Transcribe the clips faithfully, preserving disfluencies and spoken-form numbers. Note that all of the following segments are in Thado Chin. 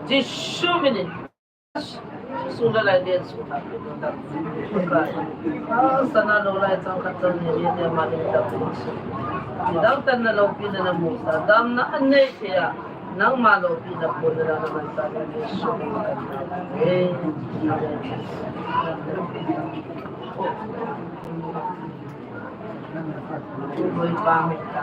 Jisu min in. Sung le lai den sung ta. Ah, sana lo lai chang khat chang ni ni te ma ni ta. Dang tan na lo pi na na mu sa. Dam na an nei te ya. Nangma lo pi na pu na na man ta ni Jisu min in. Eh. Oi pa min ta.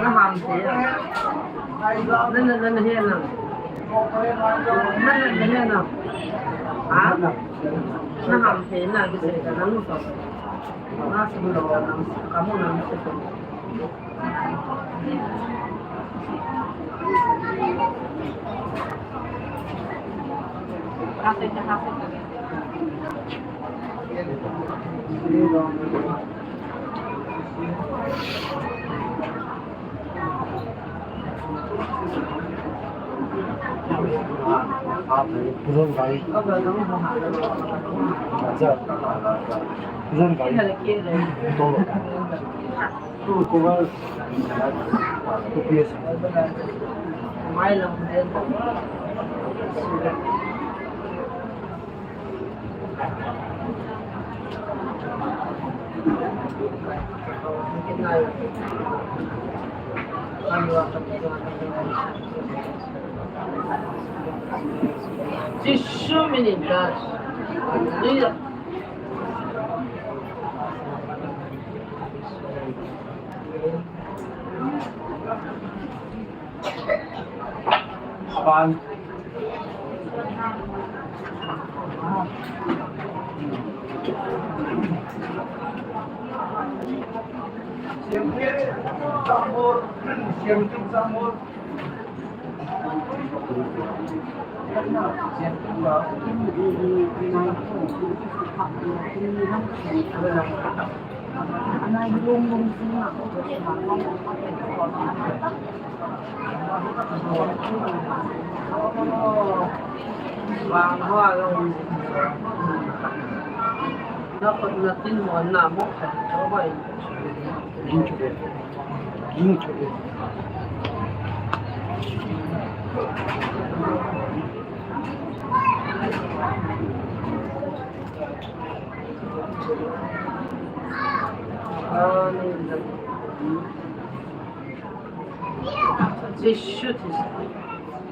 Na ham thei na. Na, na, na, na he na. Na, na, na he na. Ha? Na ham thei na, kisei ka na mu to. Na su lo na, ka mu na mu to. Pujon gai. Acha. Pujon gai. To. Tu cover. Tu piece. Jisu min in ta. Hallelujah. Pan. Siam tu samor, siam tu samor. Jisu Kristo.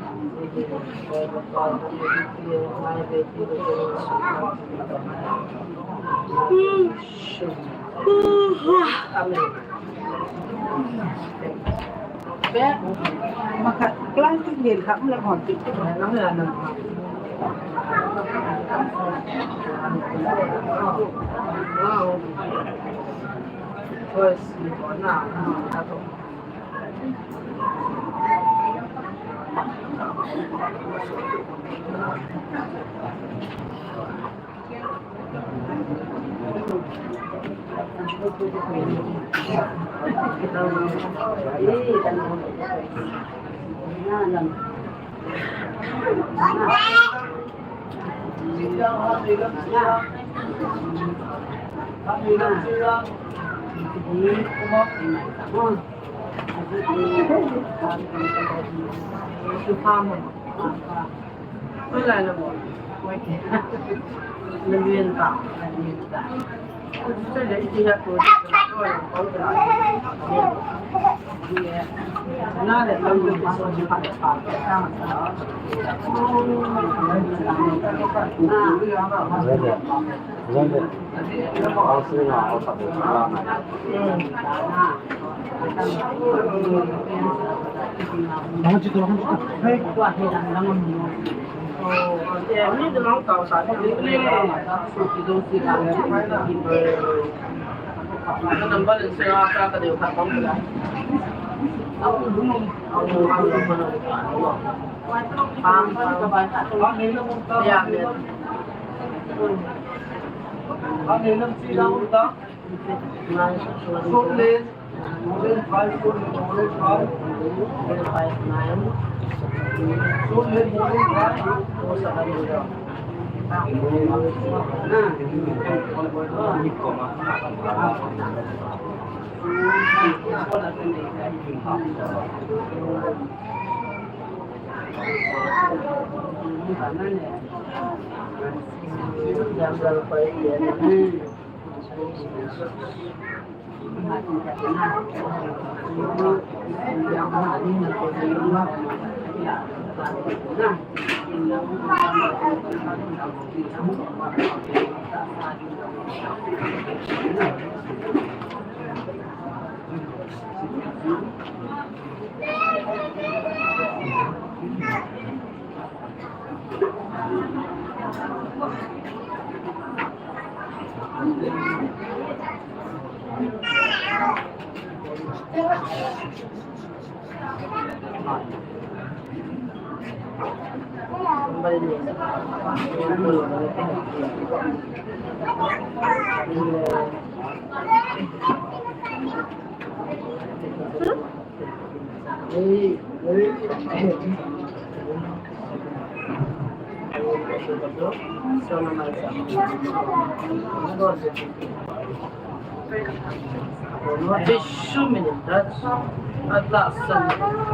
Just two minutes, that's at last.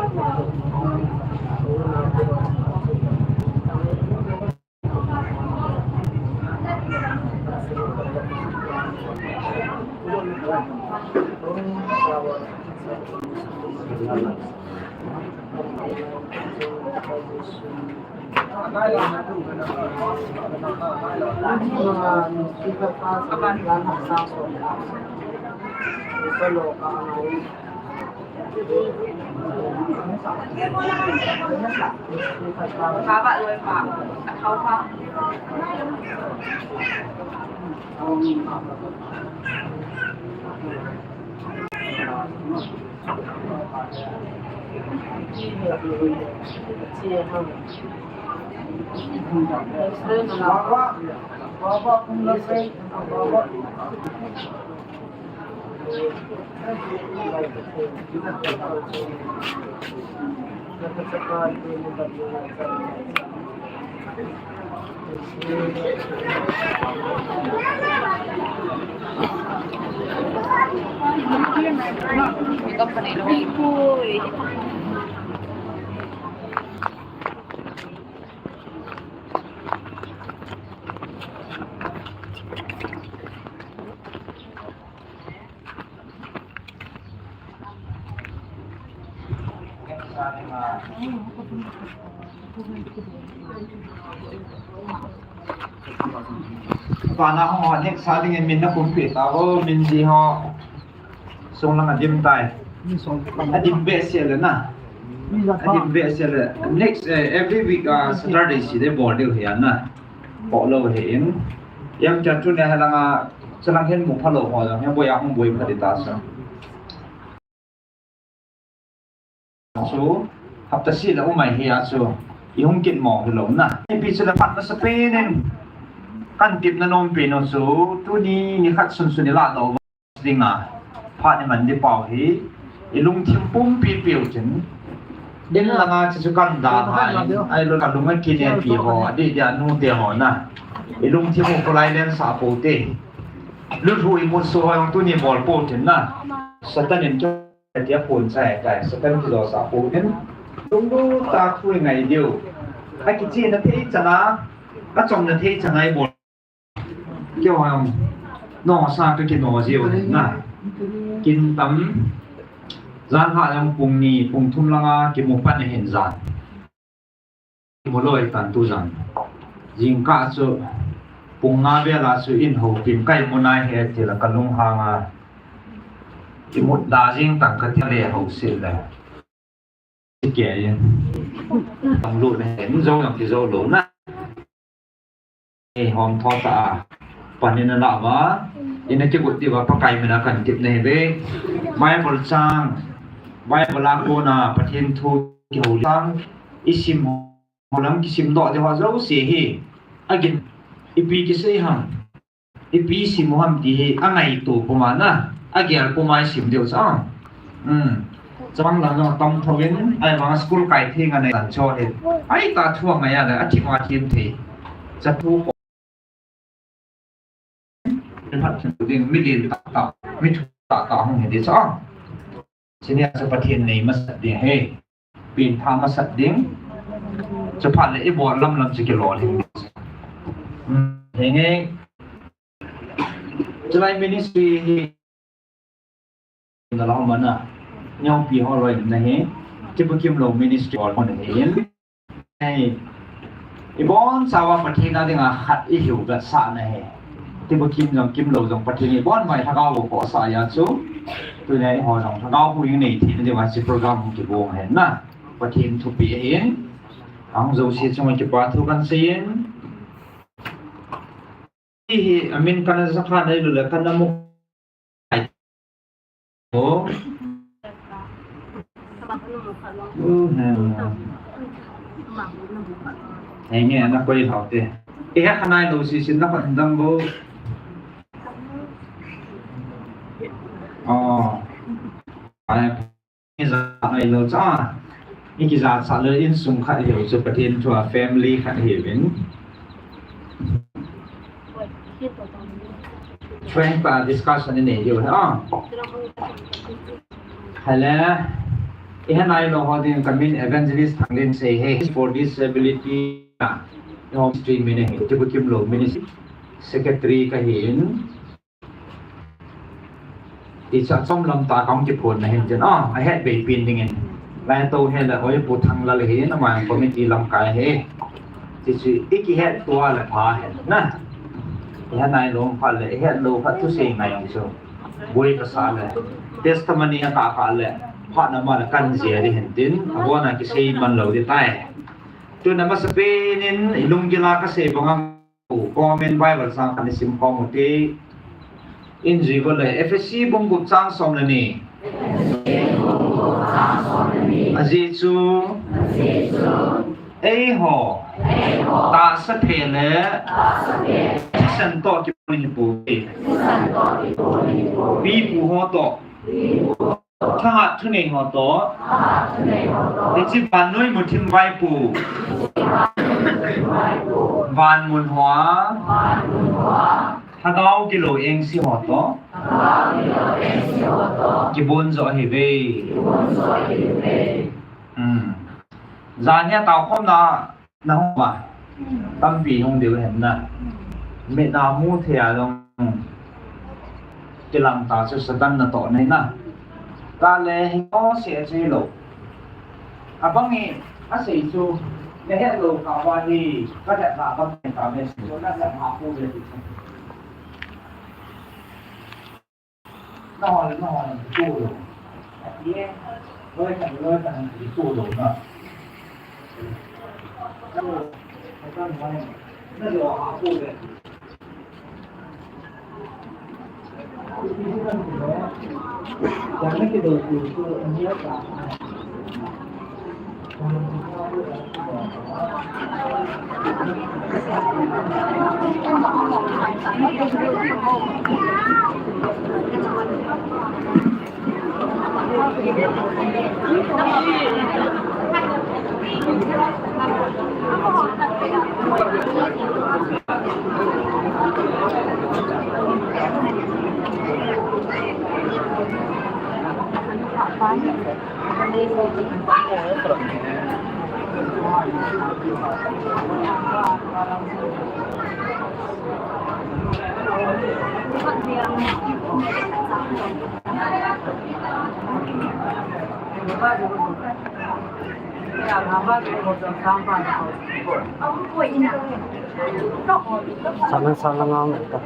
Pana ho, next sa ding in min na kumpi ta ho, min ji ho. Sung lang a dim tai. A dim behseh le na. A dim behseh le. Next, eh, every week, ah, Saturday si de bol deu hi na. Bol lou hi in. Yang cha chu ne ha lang a, cha lang hin mu pha lou ho, yang boi a hung boi pha di ta sa. Chu, hapta si la umai hi a chu, i hung kit mo hi lou na. Ipi chu la phat na sa pen in. Kan tip na nom pen u chu, tuni ni khat sun sun i la do. Ding a, phat ni man di pau hi, i lungthim pumpi piu chin. Din langa chi chu kan da ha in, ai lo ka lung a kine pi ho, a di dia nu te ho na. I lungthim u kulai len sa po te. Lu thu i mu su ho yang tuni bol po chin na. Satan in chu tia pun chai kai, Satan ki zo sa po chin. Lung lu ta thu i ngai diu. A ki chi na thei chana, a chom na thei chana i bol. Keu ham, no sa ka kino jiu na. Kin tam, jan ha jong pung ni, pung thum langa kimu pan hin jan. Kimu loi tan tu jan. Jingkah chu, pung nga vel a chu in ho pin kai mu nai he ti la ka lung hang a. Kimu da jing tang ka ti le ho sil le. Kei in. Tang lu le, in zo jong ki zo lo na. Ei, hom tho ta a. Panin a la va. Ina kigut diu va Pakai mina kan tip nei ve. Bible chang. Bible a kona Pathen thu kiho chang. I sim ho lam kisim doh diu va zo si hi. Agin. Ipi kisei ham. Ipi sim u ham ti hi a ngaito puma na, a gel puma i sim diu cha. Hmm. Chang lang jong tam tho in, ai vang school kai thei nga nei tan cho hi. Ai ta thu a ngai a le, a thim a thim thei. Cha thu ko. Phat ding mi lin ta ta, mi thu ta ta hung hi di cha. Sini a cha Pathen nei masat ding he. Pin pha masat ding. Chaphat le i bol lam lam chu kilolhing ding. Hmm, henge. Chulai ministry hi na lo mana. Nyau pi ho loi na hi. Kipu kim lo ministry ho na hi. Hei. I bon chawa Pathen a dinga khat i hiu gat sa na hi. Kipu kim jong kim lo jong Pathen i bon mai thagau ko sa ya chu. Tu nei ho jong thagau hu ing nei thi na diu va chi program hu kibong hen na. Pathen thupi ahin, ang jouse chunga kipa thu kan seiyin. Hi hi, amin kana sakha nei lule kana mu. Oh. Uh, he. Henge, ana koi hau te. Iha khanai lo si sin na khan dam bo. Oh. Ai. Kijat ngai lou cha. I kijat sa le insung khat hiu chu Pathen thua family khat hiuvin. Frank pa discussion i nei diu ha. Hello. I ha nai lou ho ding ka min Evangelist Thanglin sei he. For disability. Home stream in he. Kipu kim lo ministry secretary ka hin. Icha chom lam ta kong kiphon na hin tin, ah, a het bei pin ding in. Lai to he le oi pu thang la le hin, ama committee lam kai he. Ti chu i kihet tua le pha he na. I ha nai lou pha le, i het lou pha tu sei ngai ang chu. Boi ka sa le. Testimony a ka ka le. Pha na ma le kan je di hin tin. A bona kisei man lou di tai. Tu na masa pen in, i lunggil a ka sei bang ang. Comment Bible chang khat i sim khom u te. In jui go le, Ephesi bung gup chang som le ni. Ajeh chu, eiho tahsa phe le thisan toh kibon hi pou te. Pipu ho toh. Thahat thunei ho toh. Hiche vannoi muthim vaipo. Van mun hoa. Lhagao kilou engse ho toh. Kibon jo ahi ve. Hmm. Jan hi a tao khom na. Na hung ma. Tampi hung diu hen na. Mit na mu thei a jong. Kilang ta chu Satan na toh nei na. Ka le hi ko se chu lo. Abang i, a sei chu. Ka het lou kha uva hi, ka het na bang ken ta me si, na sa ma pu ve ti. Na hon, na hon, tu lo. Ye, loi kan, loi kan, tu lo na. Na lo ha pu ve. Salang salang ang ito.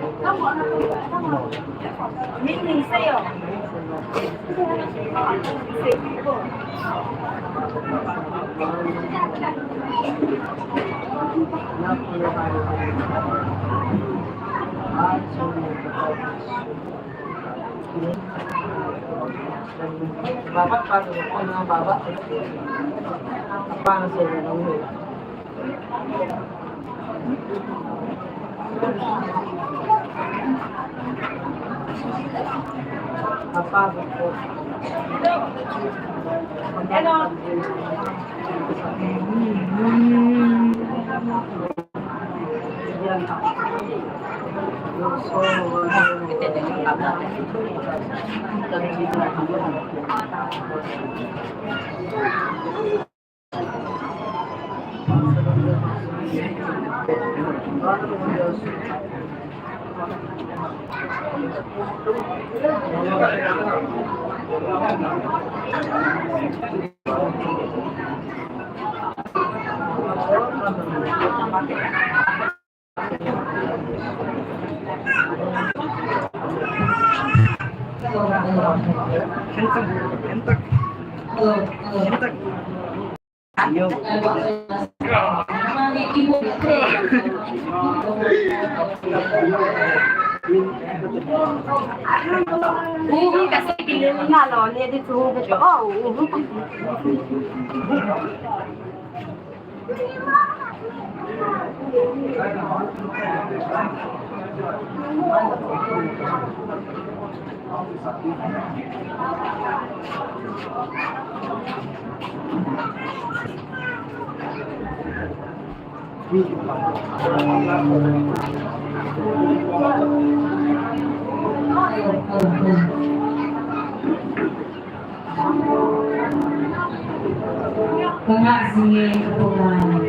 Kanga singe kapungan.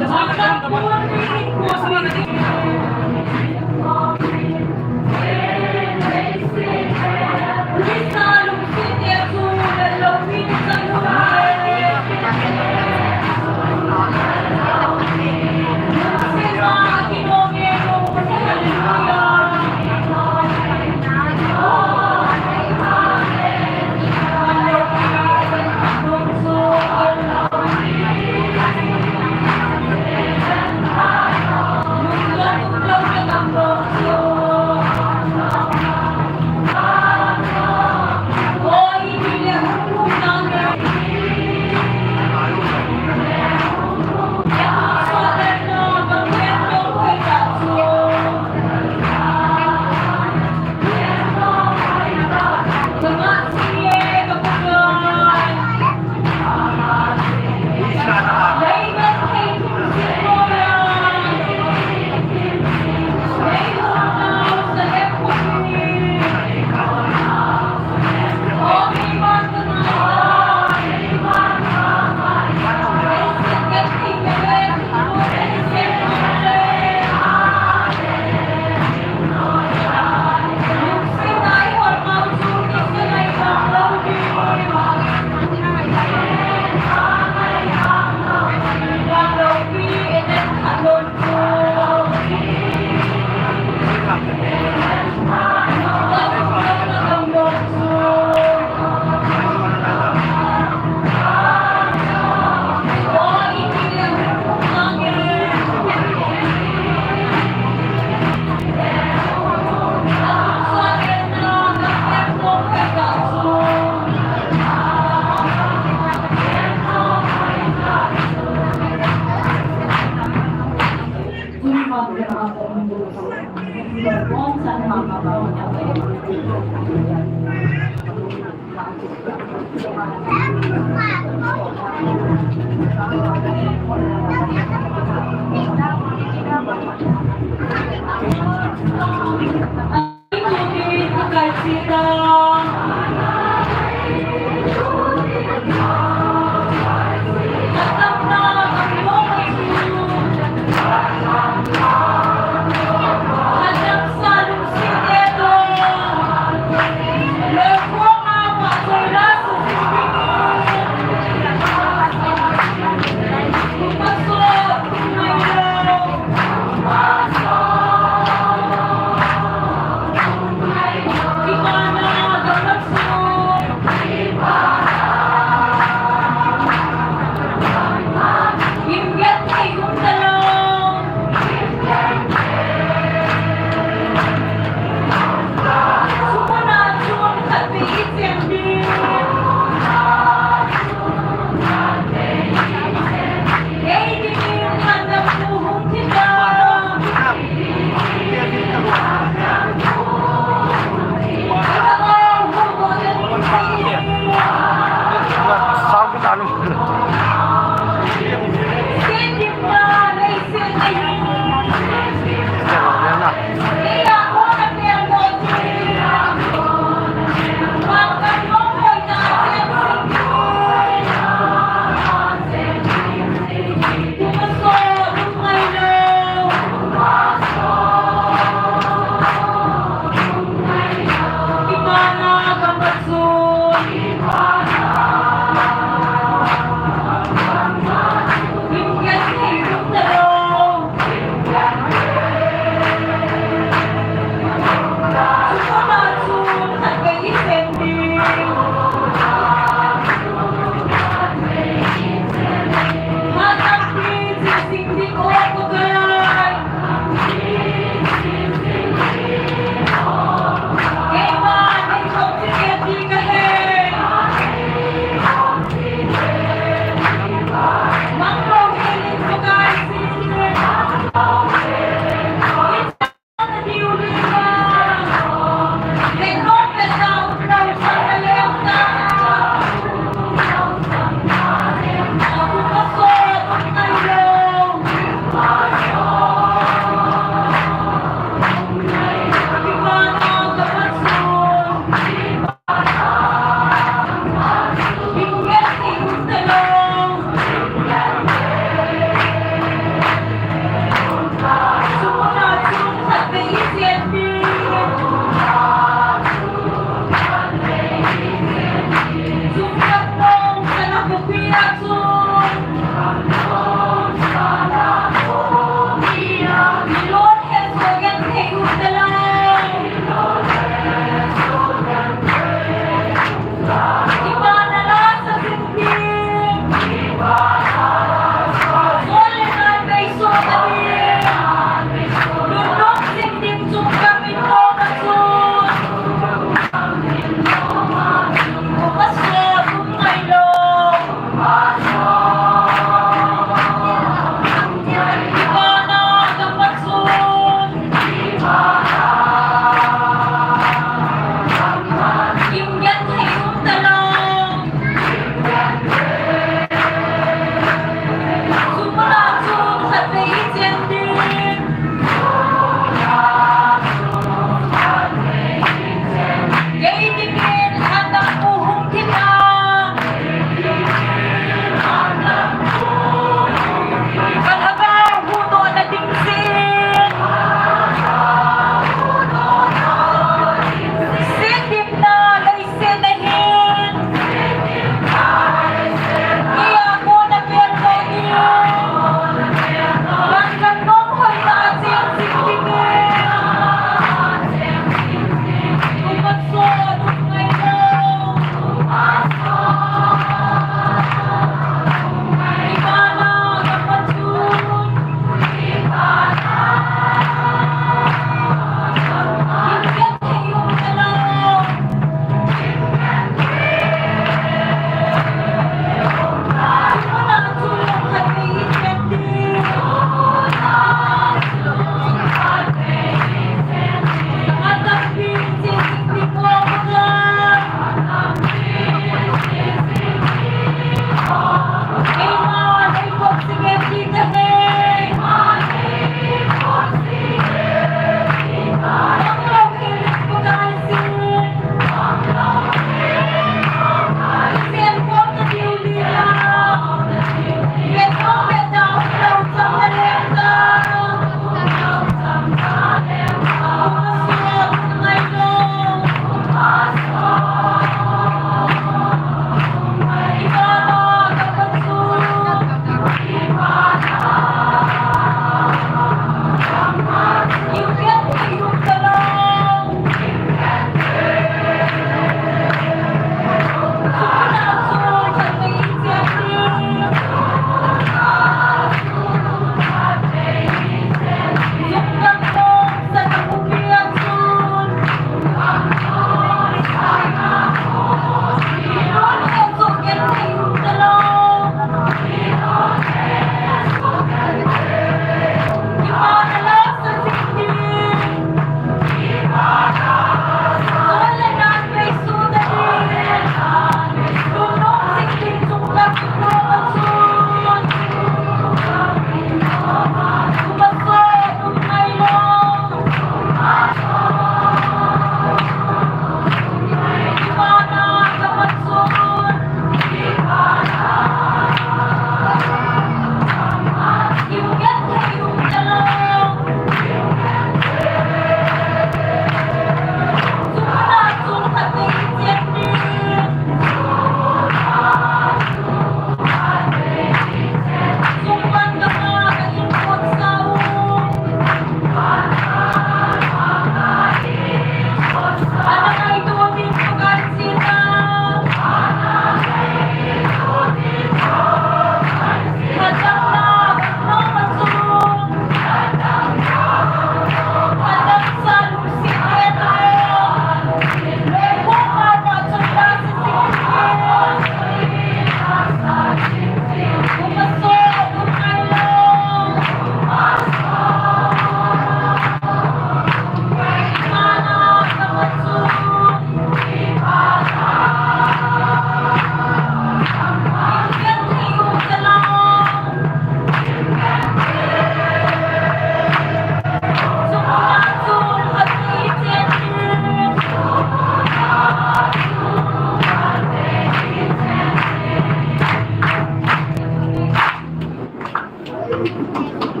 Program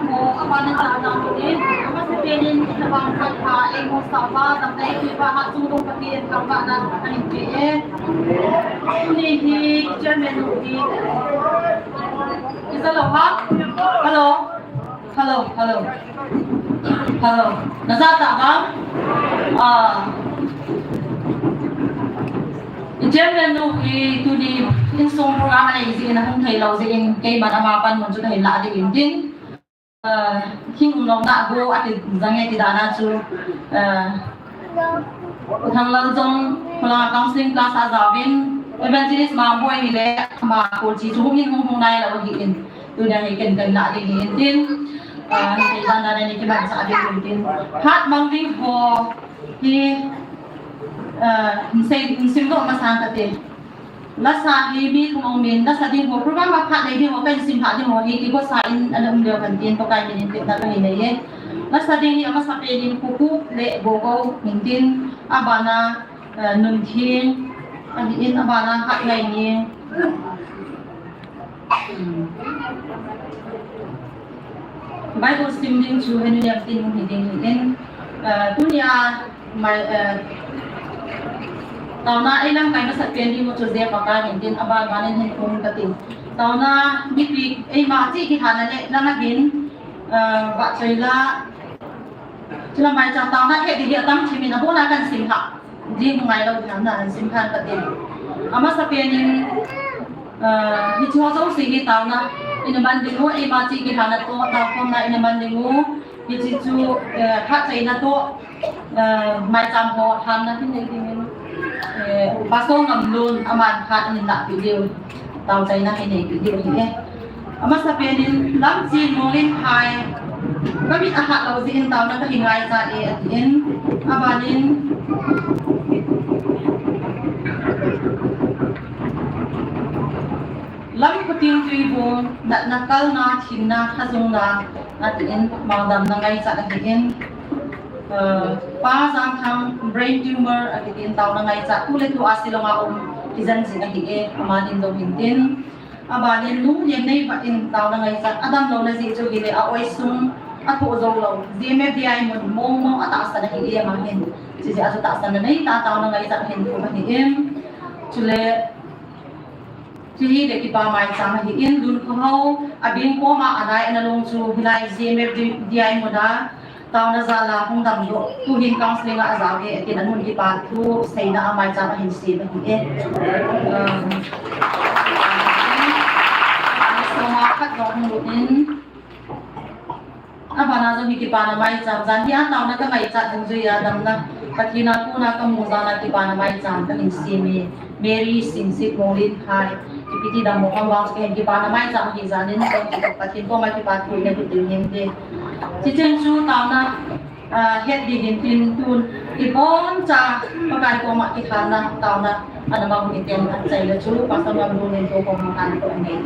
ho abana cha dang in, amasapen in itobang khat kha eimusah uva, tamtah in kipa ha chungnung Pathen thangvahna ahin pe e. Tuni hi chairman nu hi. Is hello, ha? Hello. Hello, hello. Hello. Najah tah vang? Ah. I chairman nu hi tuni insung program anei jeh in ahung thei lou jeh in keiman ama panmun chu kahin lah ding in tin. Ah, thing umlou na go ati jang e ti dan a chu. Ah, U Thanglal jong, Kholanga Counseling Class a jaovin, Evangelist Mangboi hi le, ama kolchi chu hung in hung hung nailou ahi in. Tunia hi ken kahin lah ding ahi in tin, ah, hiche dan dan a nei kimanchah ding ahi in tin. Phat mang ding ho hi, ah, hin sei, hin simdoh masang kate. Lasa hi mi thum aumin, lasa ding ho, program a phat nei ding ho, kahin simlhah ding ho hi, kigosa in ana um leu hen tin, Pakai min in tepna kahin nei e. Lasa ding hi amasapen in Kukup le Gogo hin tin, abana, eh, Nunthing, ahin abana Hatngaini. Hmm. Bible sim ding chu henu niam tin hung hi ding ahi in, eh, tunia mai, eh, taona eilamkai masapen ding u chu Jeh Pakai hin tin, aban ban in hin um kate. Taona mipi eima chih kilhahna le lang ahin, eh, vahchoi la, chule maicham taona het ding hi atam thim in, abona kahin simlhah ding hung ngailou ding ham, nahin simlhah kate. Amasapen in, ah, hiche ho jouse hi taona in aman ding u, eima chih kilhahna toh, taokhomna in aman ding u, hiche chu, eh, phatchaina toh, eh, maicham ho lhanna hin nei ding in, eh, Pastor Ngamlun aman phat in lahpeh diu. Taochaina hin neipeh diu ahi e. Amasapen in Lamchin Monglenphai, kamit ahat lou jeh in taona kahin ngaichat e, atin. Aban in Lamkhoting Twibung, natna kalna, thinna, thajungna, atin, mangdamna ngaichat ahi in. Uh, Pa Jangthang, brain tumor akitin, taona ngaichat, tuletu a Shillong a um, kijen jing ahi e, aman in jong hin tin. Aban in Nu Lianneivat in taona ngaichat, adamlouna jeh chu hile a oisung athoh jou lou, G M F D I mun mong mong atahsan ahi e, ama hin. Chujeh a chu tahsanna neitah a taona ngaichat hin thum ahi in. Chule, chu hile kipa maicham ahi in, Lunkhohao, abeng koma anai ana long chu hilai G M F D I mun a, taona jal a hung damdoh, tuhin counseling a ajao e, atin, anun kipa thu seina a maicham ahin sem ahi e. Um, soma khat jong hung lut in, abana jong hi kipana maicham, jan hi a taona kangaichat dungjui a damna, Pathen a kona kamu jal a kipana maicham kahin sem e. Mary Singsit Monglenphai, ipi ti dam mo ham vang chu kahin kipana maicham ahi jal in, Pathen koma kipa thu nei ding ahi in te. Chucheng chu taona, ah, het ding in tin tun, iboncha Pakai koma kilhanna taona ana mang u hite, achaina chu Pastor Ngamlun in tou koma kan tou nei.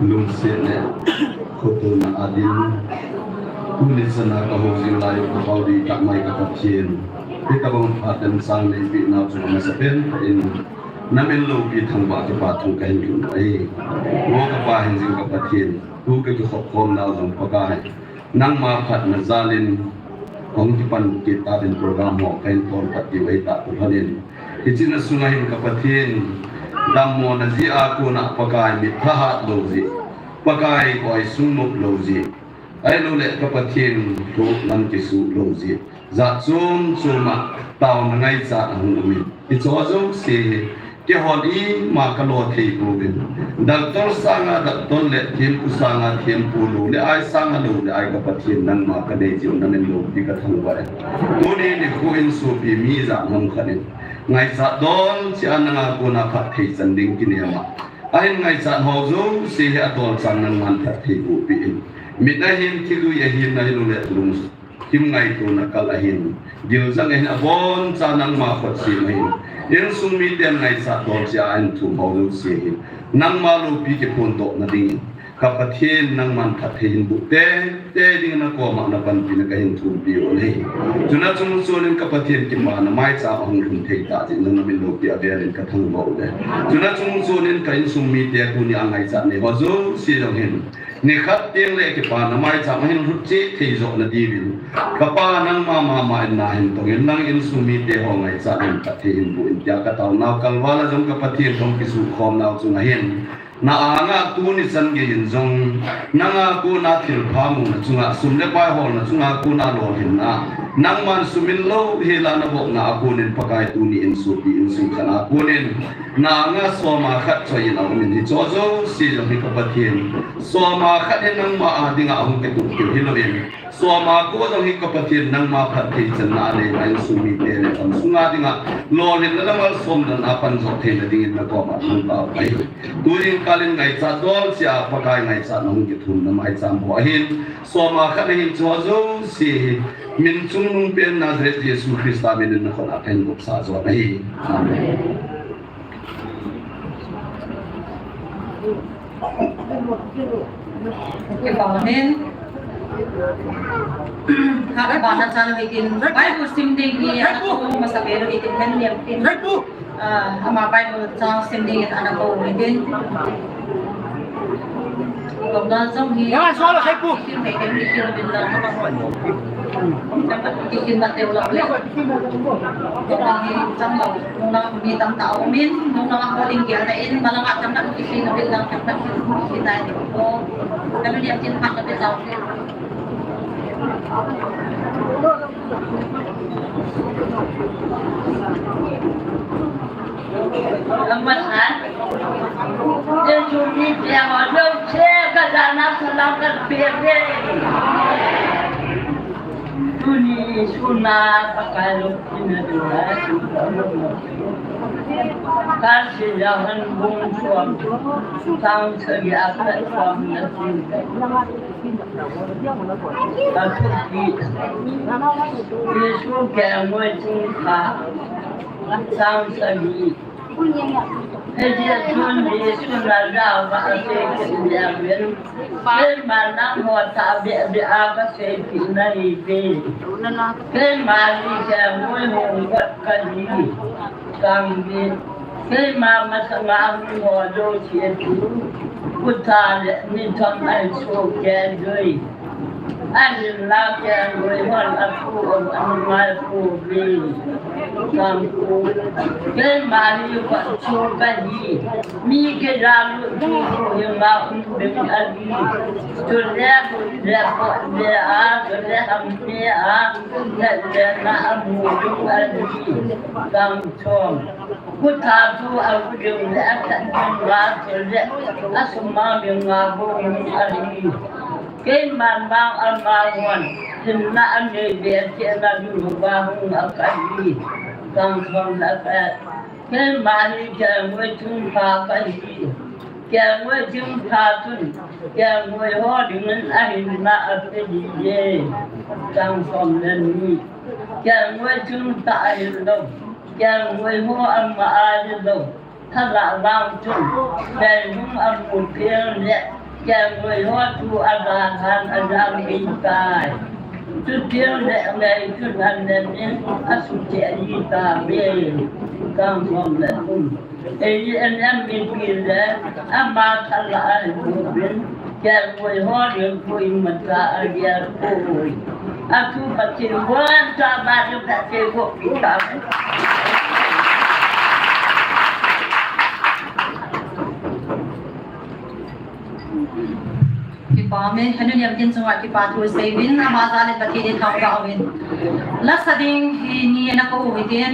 Lungset le khotona a din, tuni chan a ka hou jing lai u ka Pau ding tah mai ka Pathen, hitabang phat le chang neipeh nau chu amasa pen tah in na min loupi thangvah kipa thu ka hin lhun ahi. O ka Pa hingjing ka Pathen, tu ka kikhop khom nau jong Pakai, nangma phatna jal in, hung kipan kit tauvin program ho ka hin tol pat diu ahi tah tu lhon in, hiche na sunga hin ka Pathen, dammona jeh a kona Pakai mit thahat lou jeh, Pakai koi sung nop lou jeh, ahilouleh ka Pathen thu lam kisuh lou jeh, jat chom chom a taona ngaichat ahung um in, hicheho jouse hi, keihon ima ka lo thei pouvin. Doctor sanga doctor le thempu sanga thempu, lou le ai sanga lou le ai ka Pathen, nangma ka dei jeh u na min loupi ka thangvah e. Tuni nikho in sopi mi jat ham khat in ngaichat dol cheh a nanga kona phatthei chan ding kinem a, ahin ngaichat ho jouse hi adolchan nangman phatthei bohpeh in. Mit ahin, thilui ahin, ahilouleh lung Kim ngaitona kal ahin, gil jang ahin, abonchan nangma khut sem ahin. Insung miten ngaichat dol cheh a ahin thum ho jouse hi, nangma loupi kiphondohna dingin, ka Pathen nangman phatthei hin boh tei tei dingin na koma na panpina ka hin thumpi u ahi. Chuna chungchon in ka Pathen kipana maicham ahung lhun thei tah jeh in nang na min loupi avel in ka thangvah uve. Chuna chungchon in ka insung mite tuni a ngaichat nei ho jouse jong hin, nikhat teng le kipana maicham ahin lhut cheh thei joh na diuvin, ka Pa nangma mama in na hin tong in, nang insung mite ho ngaichat in phatthei hin boh in tia ka taonau kalval a jong ka Pathen kahung kisukhom nau chunga hin, na anga tuni chan gei in jong, nanga kona thilpha muna chunga, sum le pai holna chunga kona lolhinna, nangman sumil louhel a na vohna a konin Pakai tuni in sopi insung khat a konin, na anga soma khat choi in aum in, hicheho jouse jong hi ka Pathen, soma khat hi nangma a dinga ahung kitup kit hilouvin, soma ko jong hi ka Pathen nangma phatthei channa a nei ma insung mite le gam sunga dinga lolhinna le malsomna a pan jot theina dingin na koma thangvah u ahi. Tujing kal in ngaichat dol cheh a Pakai ngaichatna hung kithumna maicham ho ahin, soma khat ahin, hicheho jouse hi min chungnung pen Nazareth Jesu Christa min in na khut a ka hin vopsah jot ahi. Amen. Kipah in. Kha kipah na chan hitin. Bible sim ding hi, a, tu masa bel hitin, hen niam tin. A, ama Bible chang sim ding in ana kou hitin. Kou na jong hi. Ya, so la, sai pu. Sim thei thei ni sim ding la. Sim ma teu la. Kou na hi chang la. Nunga mi tamtah aumin, nunga ho ding gelna in, malanga tamtah kisin, abil lang tamtah kisin nai ko. Kami dia tin mak kami tau. Lambat ha? Dia cumi dia, dia cek ke dalam selang ke piring. Tuni suna pakai luk ina dua. Kasi jahan bung suam. Tang sagi apa suam na sini. Kasi Yesu ke mo sini ka. Tang sagi. Hejia chun Jesu na jao va asei kit leu in, keima nangho tah beh beh a kasei kit nahi ve. Keima hi kengoi hung got kahi. Kang ve. Keima masanga hung ho jouse chu, kutha le ni thum ahin sohkei joi. Ahinla kengoi hon apu um anungai pouve. Kang ku. Keima hi koi chu kahi. Mi kija lut chu hima um ding ahi. Chule lut le pot le a, chule ham le a, le le na amu ding ahi. Kang chom. Kutha chu avu ding le athat ding a, chule asum a ding a bou ding ahi. Keiman vang ama hon, hinna anei ve cheh na ding uva hung a kahi. Kang thom na ka. Keima hi kengoi thingpha kahi. Kengoi thingpha chun, kengoi ho dingin ahinna ape ji e. Kang thom le ni. Kengoi thingtah ahilou. Kengoi ho ama ahilou. Thalah vang chun, keihung amu teng le, Kelngoi ho chu adalhan ajam in tai. Chuti le ngai chu nan le min asuche ni ta ve. Kang som le um. Ei en em min pi le ama thala ai bu bin. Kelngoi ho le bu in mata a ya ko. Atu Pathen bon ta ba de Pathen ko pi ta. Kipa me, hanu niam tin chunga kipa thu seivin, ama jal in Pathen in thangvah uvin. Lasa ding hi ni na ko u hitin,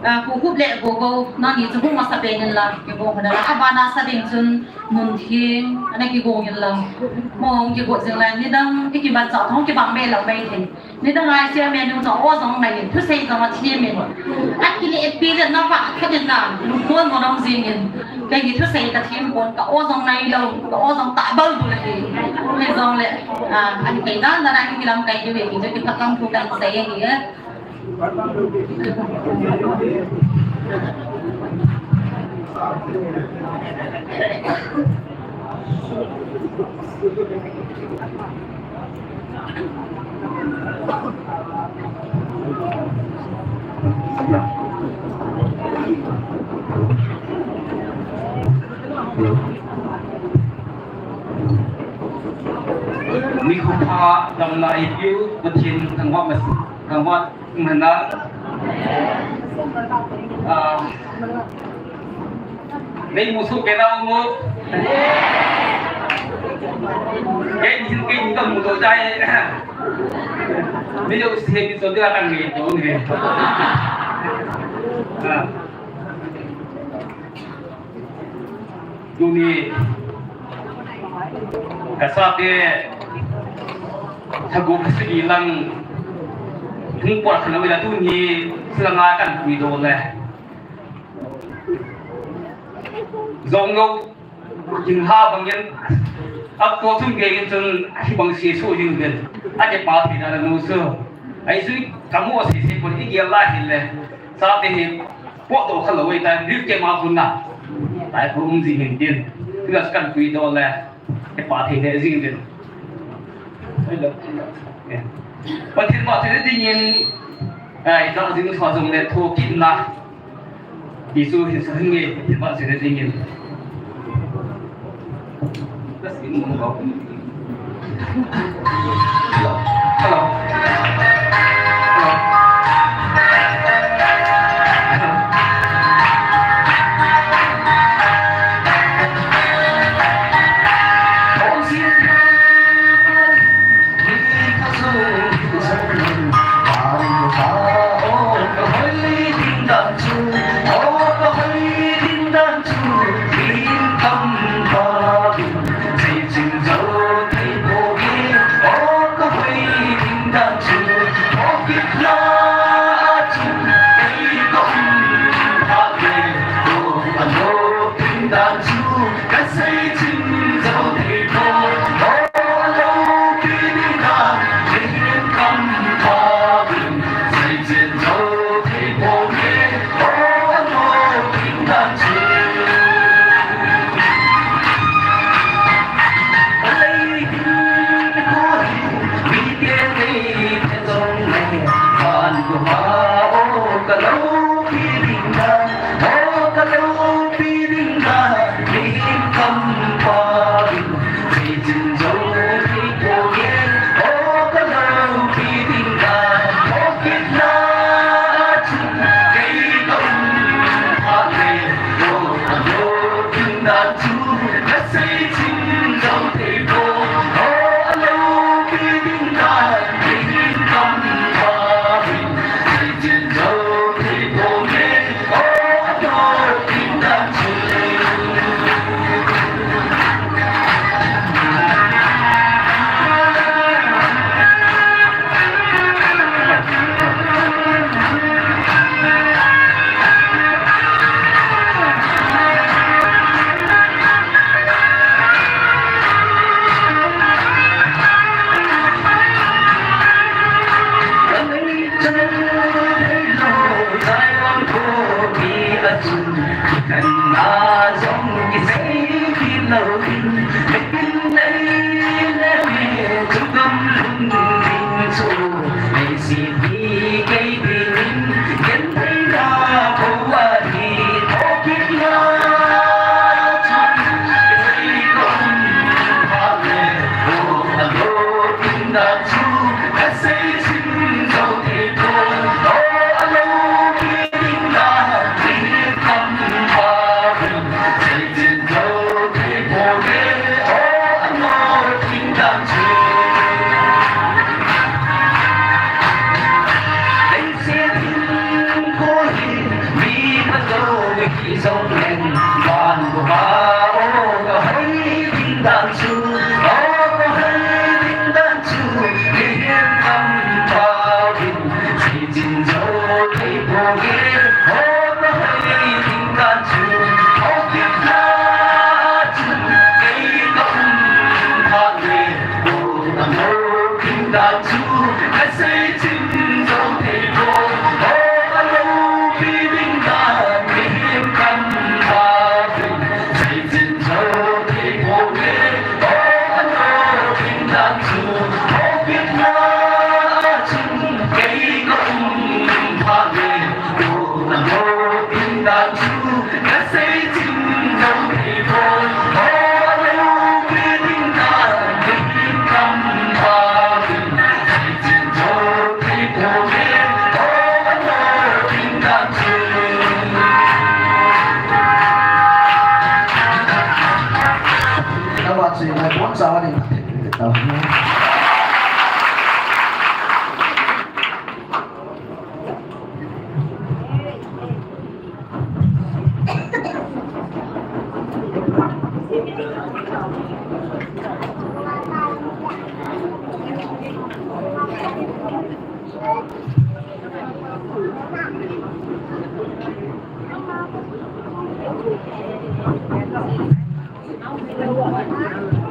ah, Pu Khup le Gogo, nangni chu hung masa pen in la, kigong hon la, abana sa ding chun Nuntheng, ana kigong in la. Mo hung kigot jing lai, nidang, i kimanchah thong kibang be lou mai thei. Nidang a chairman nu chu o jong nai in, thusei jong athem in. Akile pi le na va khat in na, lungmon mo nong jing in. Kei hi thusei kathem pon, ka o jong nai lou, ka o jong ta bal bu le hi. Hijongle, ah, an kei dan dan a kilam kai diu hi, chu kiphat lam thu kan sei hi. Nikho pha damna eipeu Pathen thangvah mas, thangvah mana. Ah, nei musuh kei na mu. Kei hin kei hin ka mu to jai. Mi yo se mi so dia kan ni to ni. Ah. Tuni ka sate thagu ka sigi lang hung por kha lou ila tuni silanga kan puidoh le. Jong lou, jing ha bang in, ap to chun gei in chun, hibang si su jing den. Ake pa thi na nu su. Ai su, kamu si si pun i gel la hin le. Sate hi, po to kha lou ita, rip ke ma pun na. Tai pu um jing hin din. Plus kan puidoh le. Kipa thei le jing din. Pathen vahchoi dingin, eh, i tah jing sa jong le thokitna. Jesu hin sa hin nge, Pathen vahchoi dingin. Hello. Hello.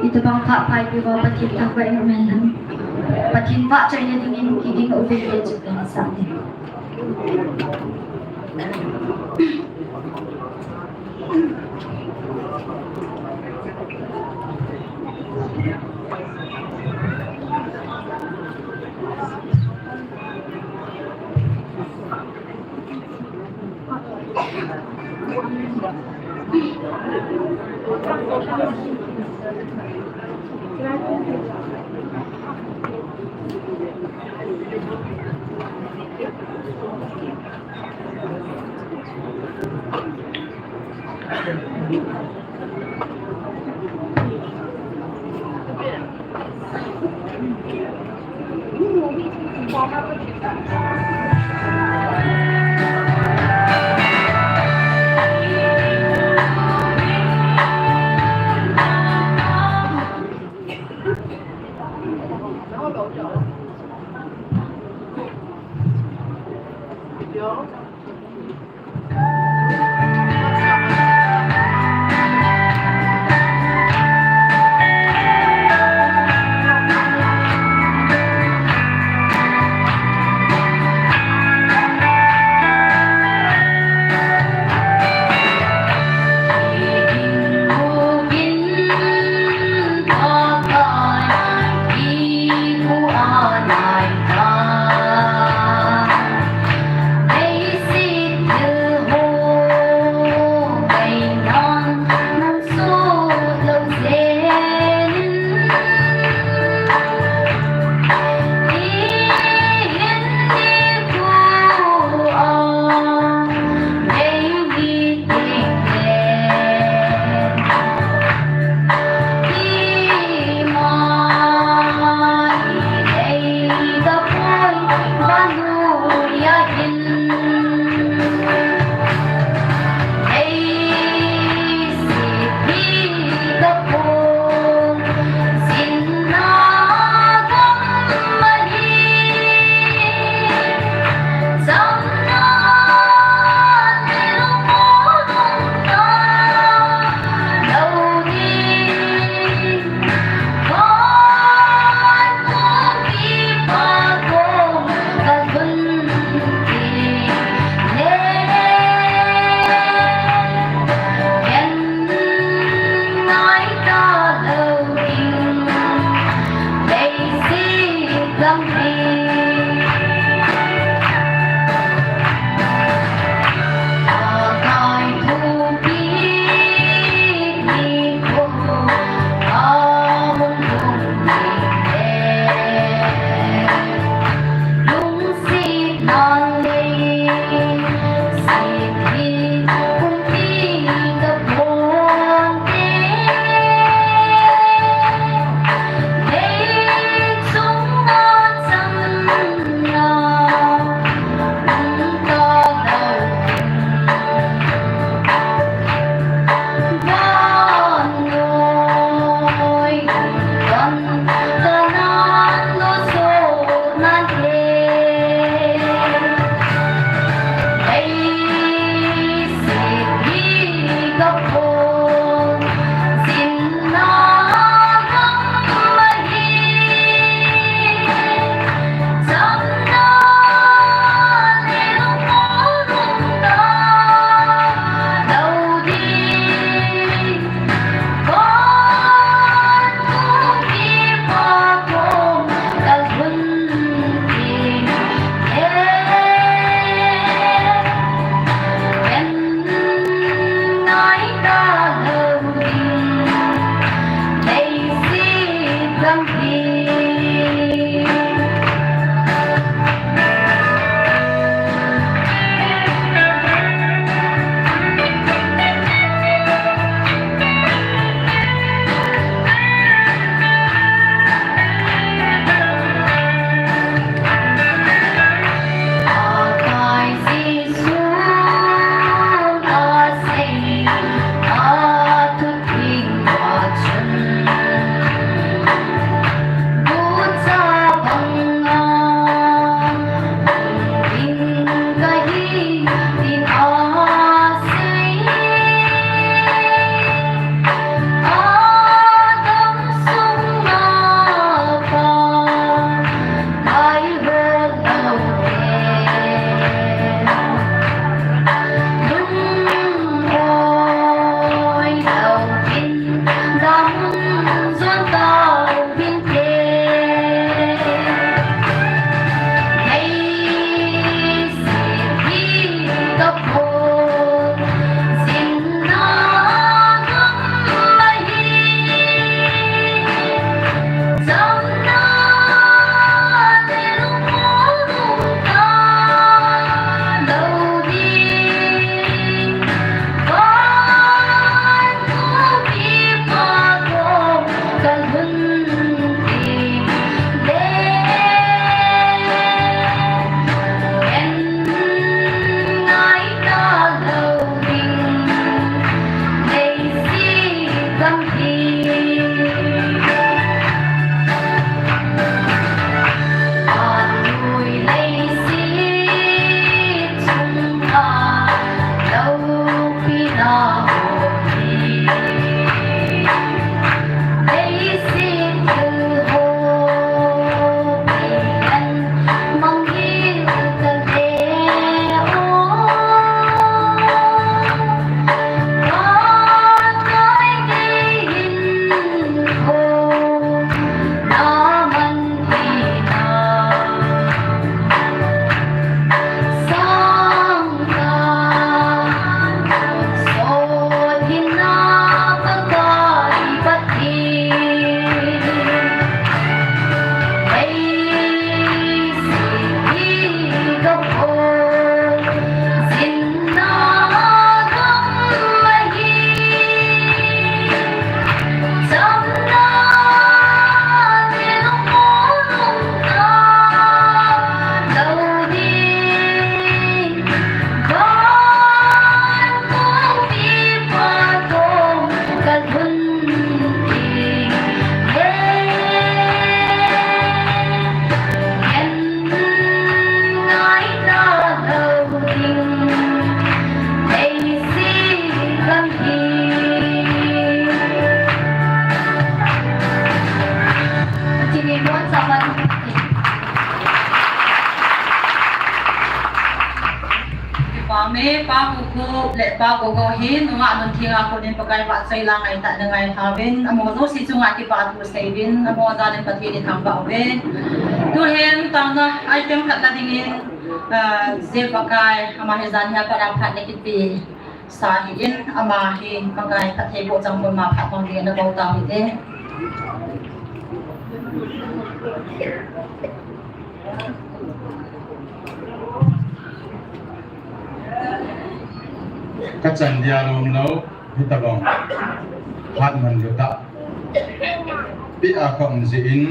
Itobang pha pai pi va Pathen thangvah in um hen lang. Pathen vahchoina dingin kiging uvin te chu pen sa te. Kipa me, Pa Kuku le Pa Gogo hi nungah nun thenga konin Pakai vahchoi la ngaitah na ngaitha uvin, amaho jouse chunga kipa thu seiyuvin, amaho jal in Pathen ithangvah uve. Tuhin taona item khat la dingin, ah, J. Pakai, ama hi janhi a pat a phat le kipe sa ahin, ama hi Pakai phatthei boh chang pon ma phat hong ding in ana kou tau hite. Ka chan dia lom lou, hitobang phat manlu tah pia ka um jeh in,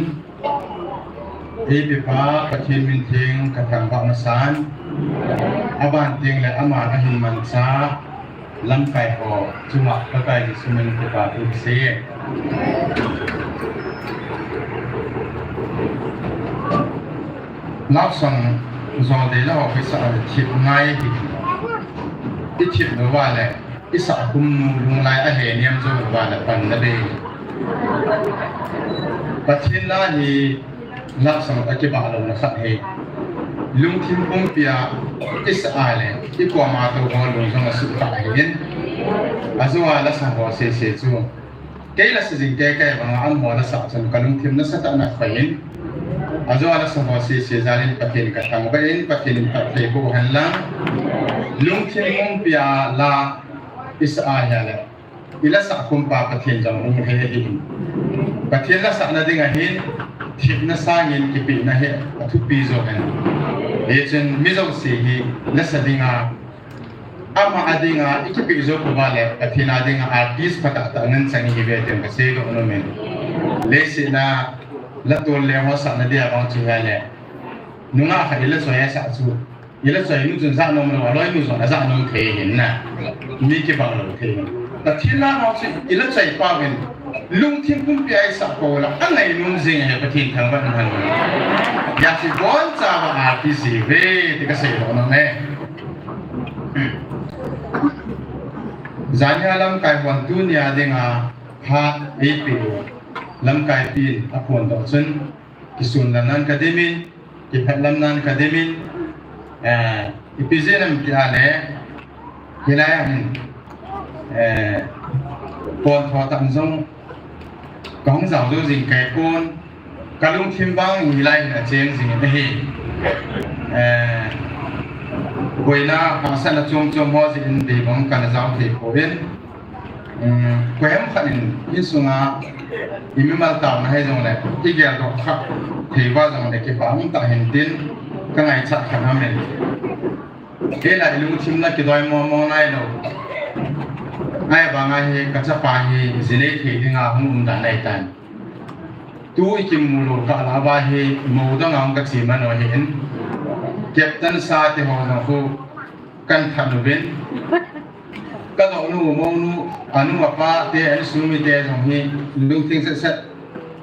Eipepa Pathen min theng ka thangvah masan, aban teng le aman ahin mancha lamkai ho chunga Pakai Jesu min kipa thu kisei. Love song jol dei la ho kisa thip ngai hi. I thip lou va le, i sah khum nu lunglai a he niam jou lou va le pan na be. Pathen la hi love song a kibah louna khat hi. Lungthim pumpi a i sah a le, i koma tou ho lung jong a suhtah ahin. Ajou a la sa ho sese chu. Kei la sa jing kei kei banga amaho la sah chun ka lungthim nasatah in akhoi in. Ajou a la sa ho sese jal in Pathen ka thangvah in, Pathen in phatthei boh hen lang. Lungthim pumpi a la i sah a hia le, i la sah khum pa Pathen jong hung he ahi. Pathen la sah na ding ahin, thipna sangin kipehna hi athupi jo hen. Hichun mi jouse hi la sa ding a, ama a ding a i kipeh jou pouva le, Pathen a ding a artist phatah tah ngen chang ihi ve tin ka seidoh nom in. Leiset a la tol le ho sah na dia bang chu hia le, nungah khat i la choi a sah chu, i la choi nu chun ja nom lou, a loi nu chun a ja nom thei hin na. Mi kibang lou thei hin. Pathen la ho chu i la choi pa vin, lungthim pumpi a i sah pou la, a ngai nom jing he Pathen thangvah in han. Hijeh chun bon cha va artist ihi ve ti ka seidoh nom e. Janhi a lamkai hon tunia ding a phat eipeh u lamkai pin aphondoh chun, kisun lam nan ka dim in, kiphet lam nan ka dim in, eh, ipi jeh ham tia le, hilai a hin, eh, pon tho tam jong, ka hung jao jou jing kei pon, ka lungthim vang hilai hin a cheng jing in ahi. Eh, boina hahsatna chom chom ho jeh in dei bang kana jao thei pon. Um, koiham khat in insung a i mimal taona hei jong le, i geldoh kha thei uva jong le, kipa um tah hen tin ka ngaichat khat aum in. Kei la i lungthim la kidoi mo mo nai lou. Ahivang a hi ka chapa hi ji nei thei ding a hung um dan ahi tan. Tu i kimu lou kah la uva hi mou dang a hung ka chi man u ahi in. Captain sa ti ho jong khu kan that uvin. Ka doh nu, mou nu, a nu a pa te, an sumi te jong hi lungthim set set.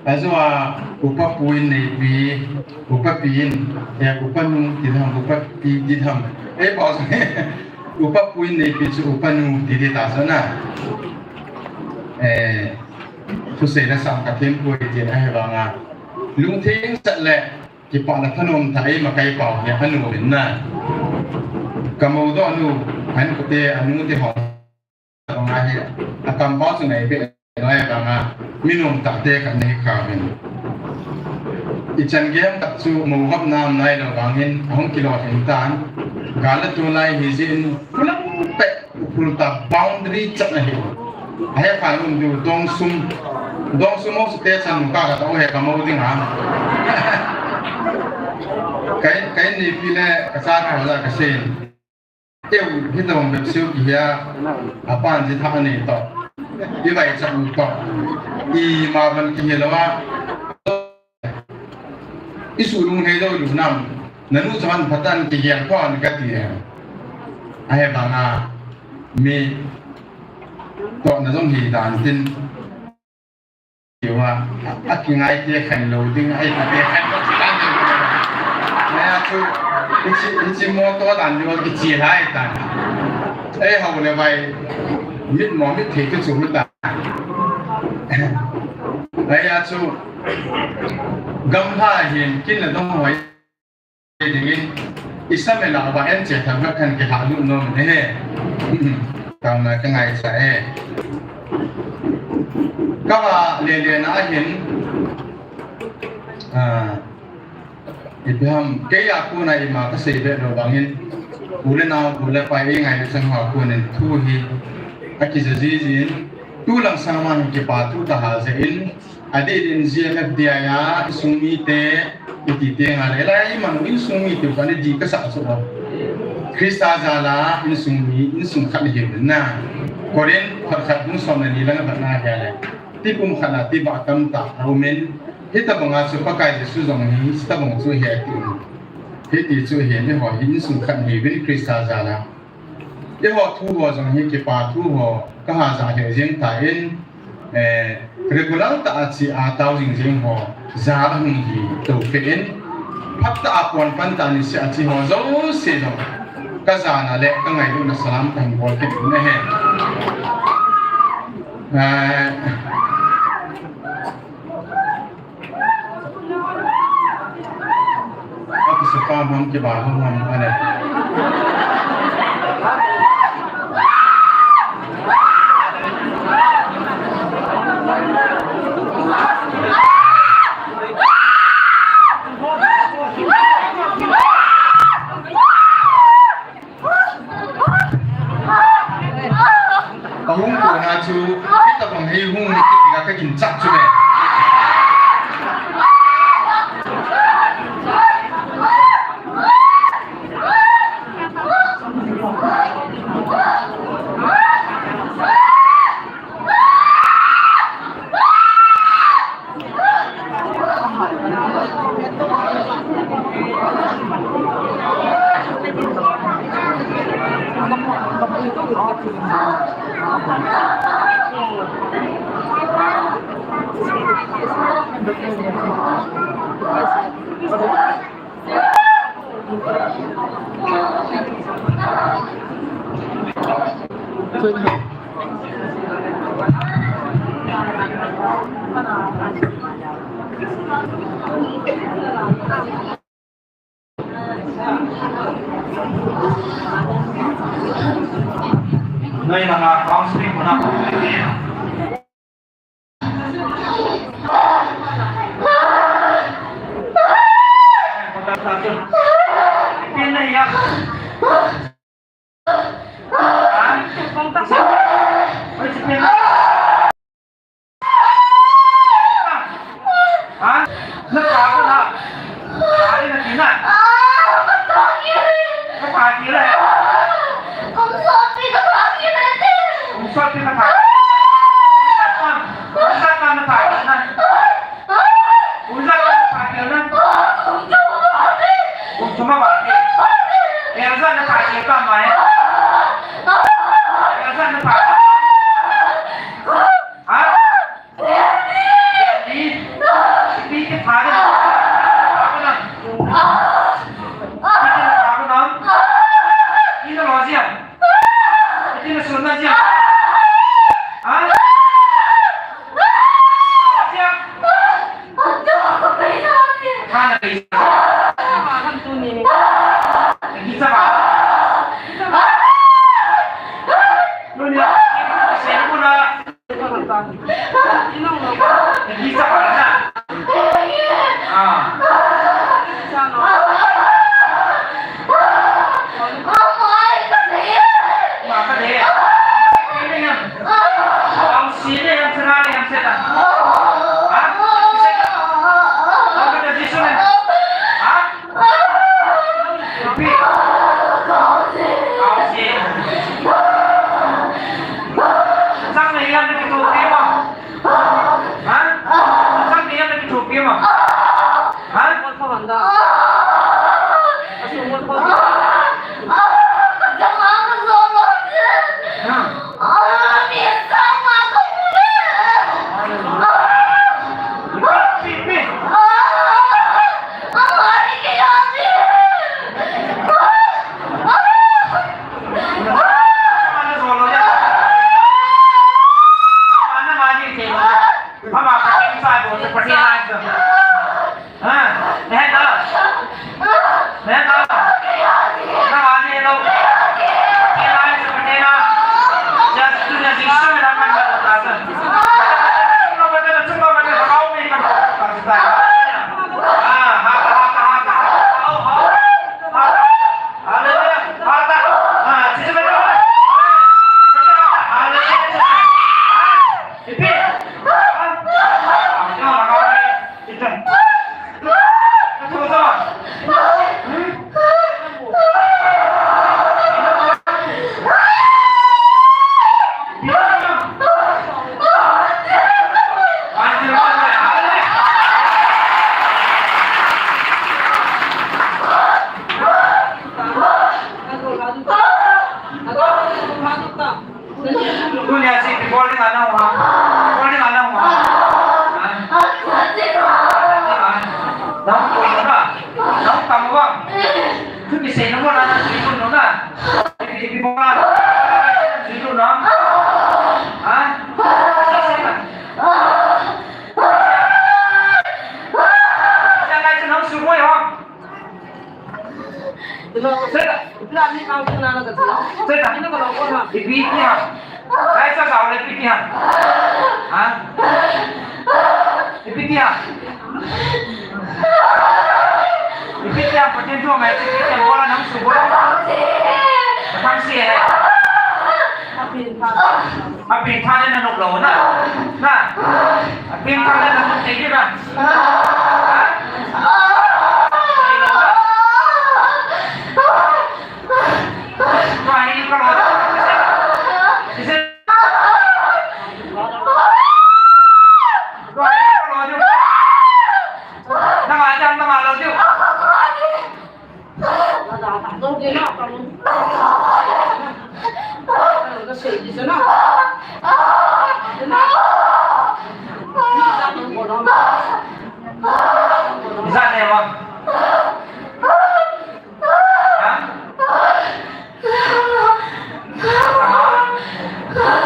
Ajou a upa pu in neipi, upa pi in, eh, upa nu ti tham, upa pi ti tham. Eh, pa jong hi, upa pu in neipi chu upa nu ti ti ta sa na. Eh, thusei la sam ka them poi ti ahivang a, lungthim set le, kipana thanom tah a i makai pau hi a nu in na. Ka mou doh nu, an kote, a nu te ho. Bang a hi, a kampau chu nei be noi bang a, mi nom tah te khat nei kha vin. I chan gei tah chu mou gap nam nai lou vang in, a hung kilo hin tan. Gal a tu lai hi jin, kulang pe. Ukhul ta boundary chat na hi. Ahe khan um diu dong sum. Dong sum mo su te chan ka ka to he ka mo ding ha. Kai, kai ni pi le ka cha ka la ka sen. Eu hi dong bep siu ki hia. Apan ji tha ni to. I vai chan to. I ma ban ki hi lo wa. I su lung hei dou lu nam, na nu chaman phatan kigel pon ka ti e. Ahe bang a, mi tohna jong hi dan tin. Kiwa, a kingai te khan lo ding, ai ta te khan lo ding. Aya chu, hichi, hichi mo to dan lo kichi lai ta. Ei hau le vai, mit mo mit thei chu chu mit ta. Aya chu, Gamla hin kin le dong hoi dingin, i sa me la ba en che thang ka kan ke ha lu no ne he. Tang na ka ngai sa e. Ka ba le le na hin. Ah, ipi ham, kei a kona ima ka sei be lo bangin, u le nao, u le pa i ngai le chang ha konin thu hi, a kija jijin, tu lang sang man kipa thu ta ha je in, adeh in G M F D I a, insung mite, iti te nga le, lai man insung mite u ka ne di ka sa so. Krista jala, insung mi, insung khat hi na. Korin, khat khat bung som le ni lang khat na hi le. Tipum khat a tibah tamtah a um in, hitabang a chu Pakai Jesu jong hi, hitabang chu hi ati um. Hiti chu hi, eiho hi insung khat hi uvin Krista jal a. Eiho thu ho jong hi kipa thu ho, ka ha ja he jeng ta in, eh, regular tah a chi a tao jing jeng ho, ja a hung hi to pe in, phat tah a pon pan tah ni se a chi ho jouse jong. Ka jana le ka ngailutna salam ka hin bol kit u ahi. Eh, ka kisapa hon kiba hon hon ane. Ka hung kona chu, hitabang hi hung ni kiti ka ka ginchat chu le. Noi langa counseling hona. Pin na ya. Ha? Oi, pin na. Ha? Na pa ko na. Ari na tina. Ka pa ki le. Kum sot pi ka pa ki le. Kum sot pi ka pa. Kum sot na pa ki na. Kum sot na pa ki na. Kum sot na pa ki. Elsa na pa ki ka mai. Elsa na pa ki. Ha? Ipi kitha ding? Ipi kitha ding? Ina lo jia. Iti na sun na jia. Ha? Jia. Kana kei. Kei sa ba. Lu ni. Sei ku na. Nagkita ka na? Ah. Ma ka de. Kailan yan? Ang sine yan, sina yan, sina. Ha? Sina. Ang ka desisyon yan. Ha? Repeat. Housing. Sang na iyan na kitupi mo. Ha? Sang na iyan na kitupi mo. Ha? Ha? Nang ko na. Nang kam wa. Thu kisei na mo na na sui ko na. Ipi ipi mo na. Sui ko na. Ha? Sa sa na. Sa na sa nang sui ko yo. Seta. Seta. Ipi ipi ha. Kaisa sa ole ipi ipi ha. Ha? Ipi ipi ha. Ipi ipi ha, patin tu mai ipi ipi ha, bola nang su bola. Thang si hai. Apin tha le na nok lo na. Na. Apin tha le na nok te na. Ha? Ijat ne mo? Ha?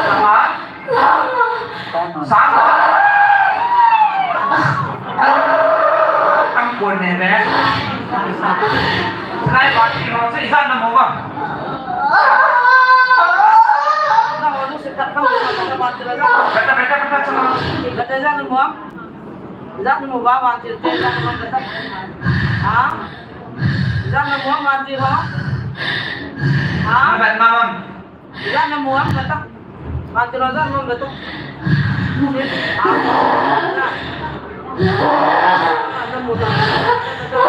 Sama? Sama? Sama? Tang pon ne be. Sai ba ti ho, sai ijat na mo ba? Kata, kata, kata, kata, sama. Kata ijat na mo? Ijat na mo ba, ba ti, ijat na mo, kata. Ha? Ijat na mo, mantir ho? Ha? Ijat na mo, kata. Mantir ho, ijat na mo, kata. Ha? Ijat na mo, kata. Ha?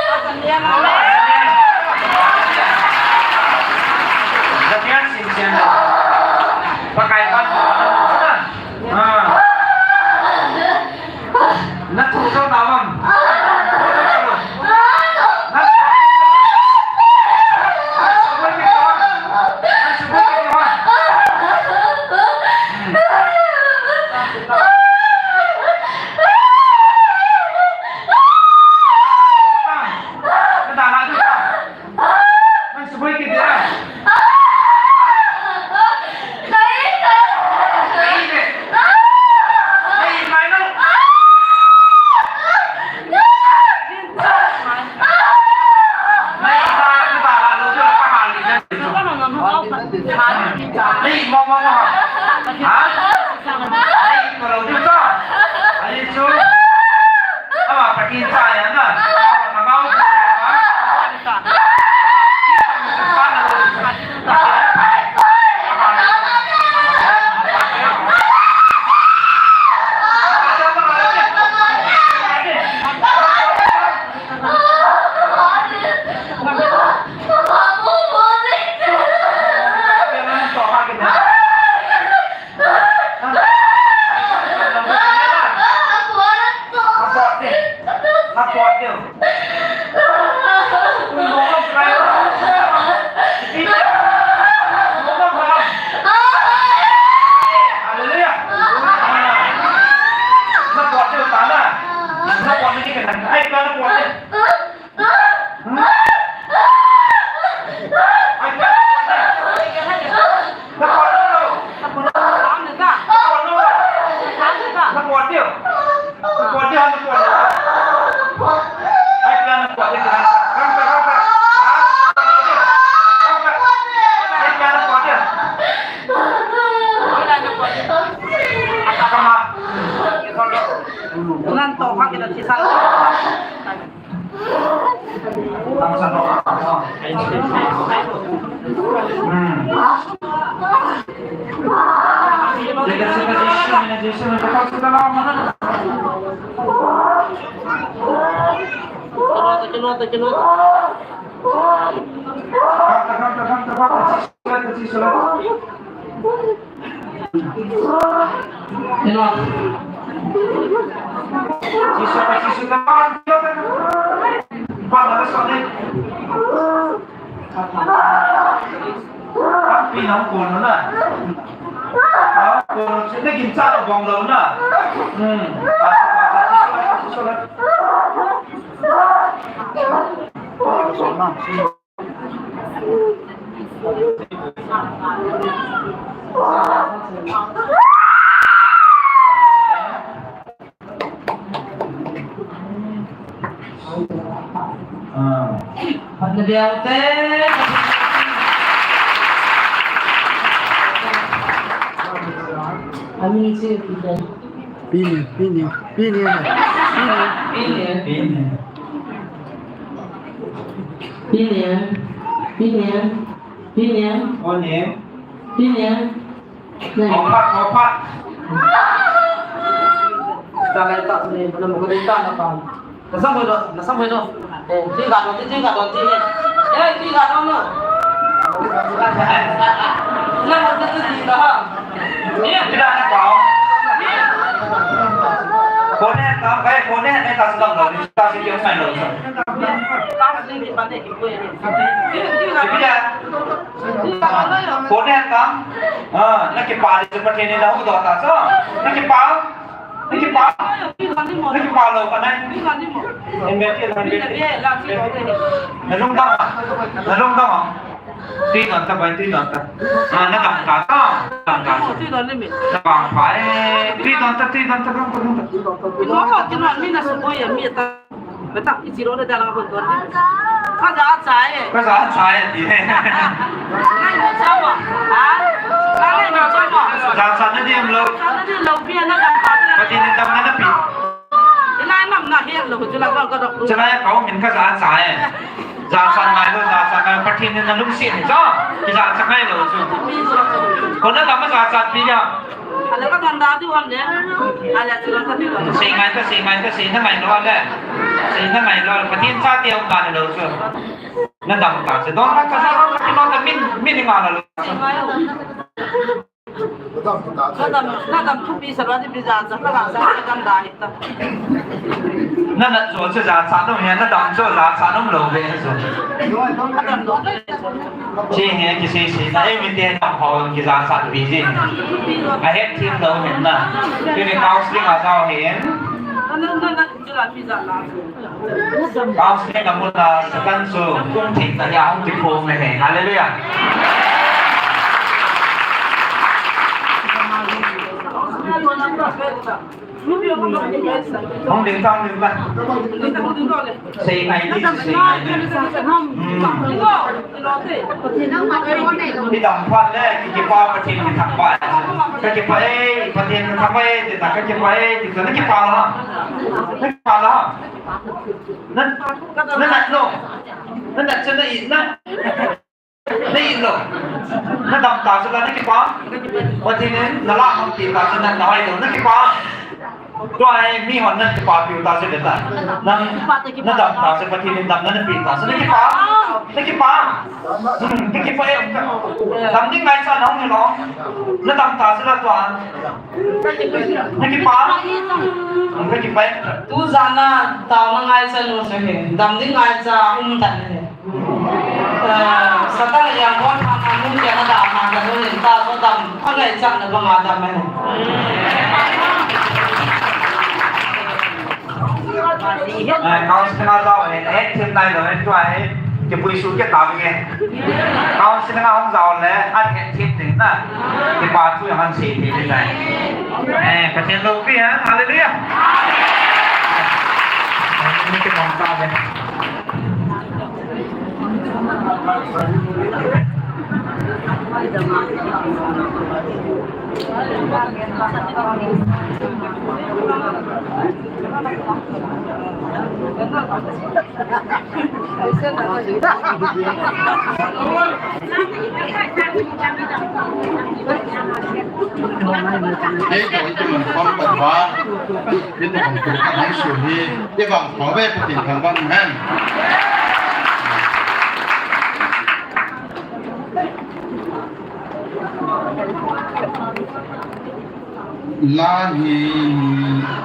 Asa niya na. Pakai pan. Ah. Na thu cho na bang. Sila gincha na bong lo na. Hmm. Pini, pini, pini, pini. Pini. Pini. Pini. Pini. Pini. Pini. Opa, opa. Tala ta ni, mana mo ko ta na pa. Nasam hoy do, nasam hoy do. Eh, ti ga do, ti ga do, ti. Eh, ti ga do no. Na mo ko ti ga. Eh, ti ga na pa. Kone ta, kai kone ne ta sa do, ta si kyo mai lo. Ka ni pa ne ki ko. Ti, ti ga. Kone ta. Ah, na ki pa ni pa ni na hu do ta so. Na ki pa. Naki pa, naki pa lo ka nai. Nalung dang a, nalung dang a. Tui don ta bai, tui don ta. Ah, nadam ta ta, dam ta. Nabang pa e. Tui don ta, tui don ta, dam ta, dam ta. Ino ko kina mi na su ko ya mi ta. Beta, ichi ro de dala ko don. Ka ja cha e. Ka ja cha e ti. Ngai no cha ma. Ha? Ngai no cha ma. Ja cha na diam lo. Cha na diam lo pi na dam pa. Ka ti ni dam na na pi. Ina nam na hian lo chu la ka ka dok. Chulai ka min ka ja cha e. Ja cha ngai lo, ja cha ngai, Pathen in na lungset ni cha. Ki ja cha ngai lo chu. Ko na dam ja cha pi ya. Ala ka don da diu ham ne. Ala chu ka diu. Sei ngai ta, sei ngai ta, sei na ngai lo le. Sei na ngai lo, Pathen cha ti um ka lo chu. Na dam ta chu. Don na ka sa ro ka ti lo ta min, min ni ma la lo. Nadam, nadam thupi sa ba di bi ja cha ka la sa ka dam da hi ta. Na na jo chu ja cha no he, nadam chu ja cha no lo ve chu. Nadam lo. Chi he ki si si na e mi te na ho ki ja cha bi ji. A het thim lo he na. Ki ni counseling a jao he. Na na na na chu la bi ja la. Counseling a mun a Satan chu kum thei ta ya hung ti kho me he. Hallelujah. Hung ding tang ding ba. Sei ngai ni, sei ngai ni. Hmm. Ki dam phat le, ki, kipa Pathen ki thangvah. Ka kipa e, Pathen ka thangvah e, ti ta ka kipa e, ti ta na kipa la. Na kipa la. Na, na nat lo. Na nat chu na i, na. Na i lo. Na dam ta chu la na kipa. Pathen in na la hong ti ta chu na na hai lo na kipa. Tua e mi hon na kipa piu ta chu le ta. Na, na dam ta chu Pathen in dam na na pi ta chu na kipa. Na kipa. Hmm, na kipa e. Dam ding ngai cha na hong ni lo. Na dam ta chu la tua. Na kipa? Na kipa? Tu jan a taona ngaichan u chu hi, dam ding ngaicha um tan hi. Eh, Satan a yang bon pha na mu ke na da ma ka nu hin ta ko dam, a ngaichan na ba nga dam hi. Eh, counseling a jao e, eh, thim nai lo, eh, tua, eh, kipui su ke ta nge. Counseling a hung jao le, a thim thim ding na. Kipa thu yang han sei thim ding nai. Eh, Pathen loupi ha, hallelujah. Ni kipah ta ve. Ei, ko itu mun pam pat ba. Itu mun pam pat ba. Itu mun pam pat ba. La hi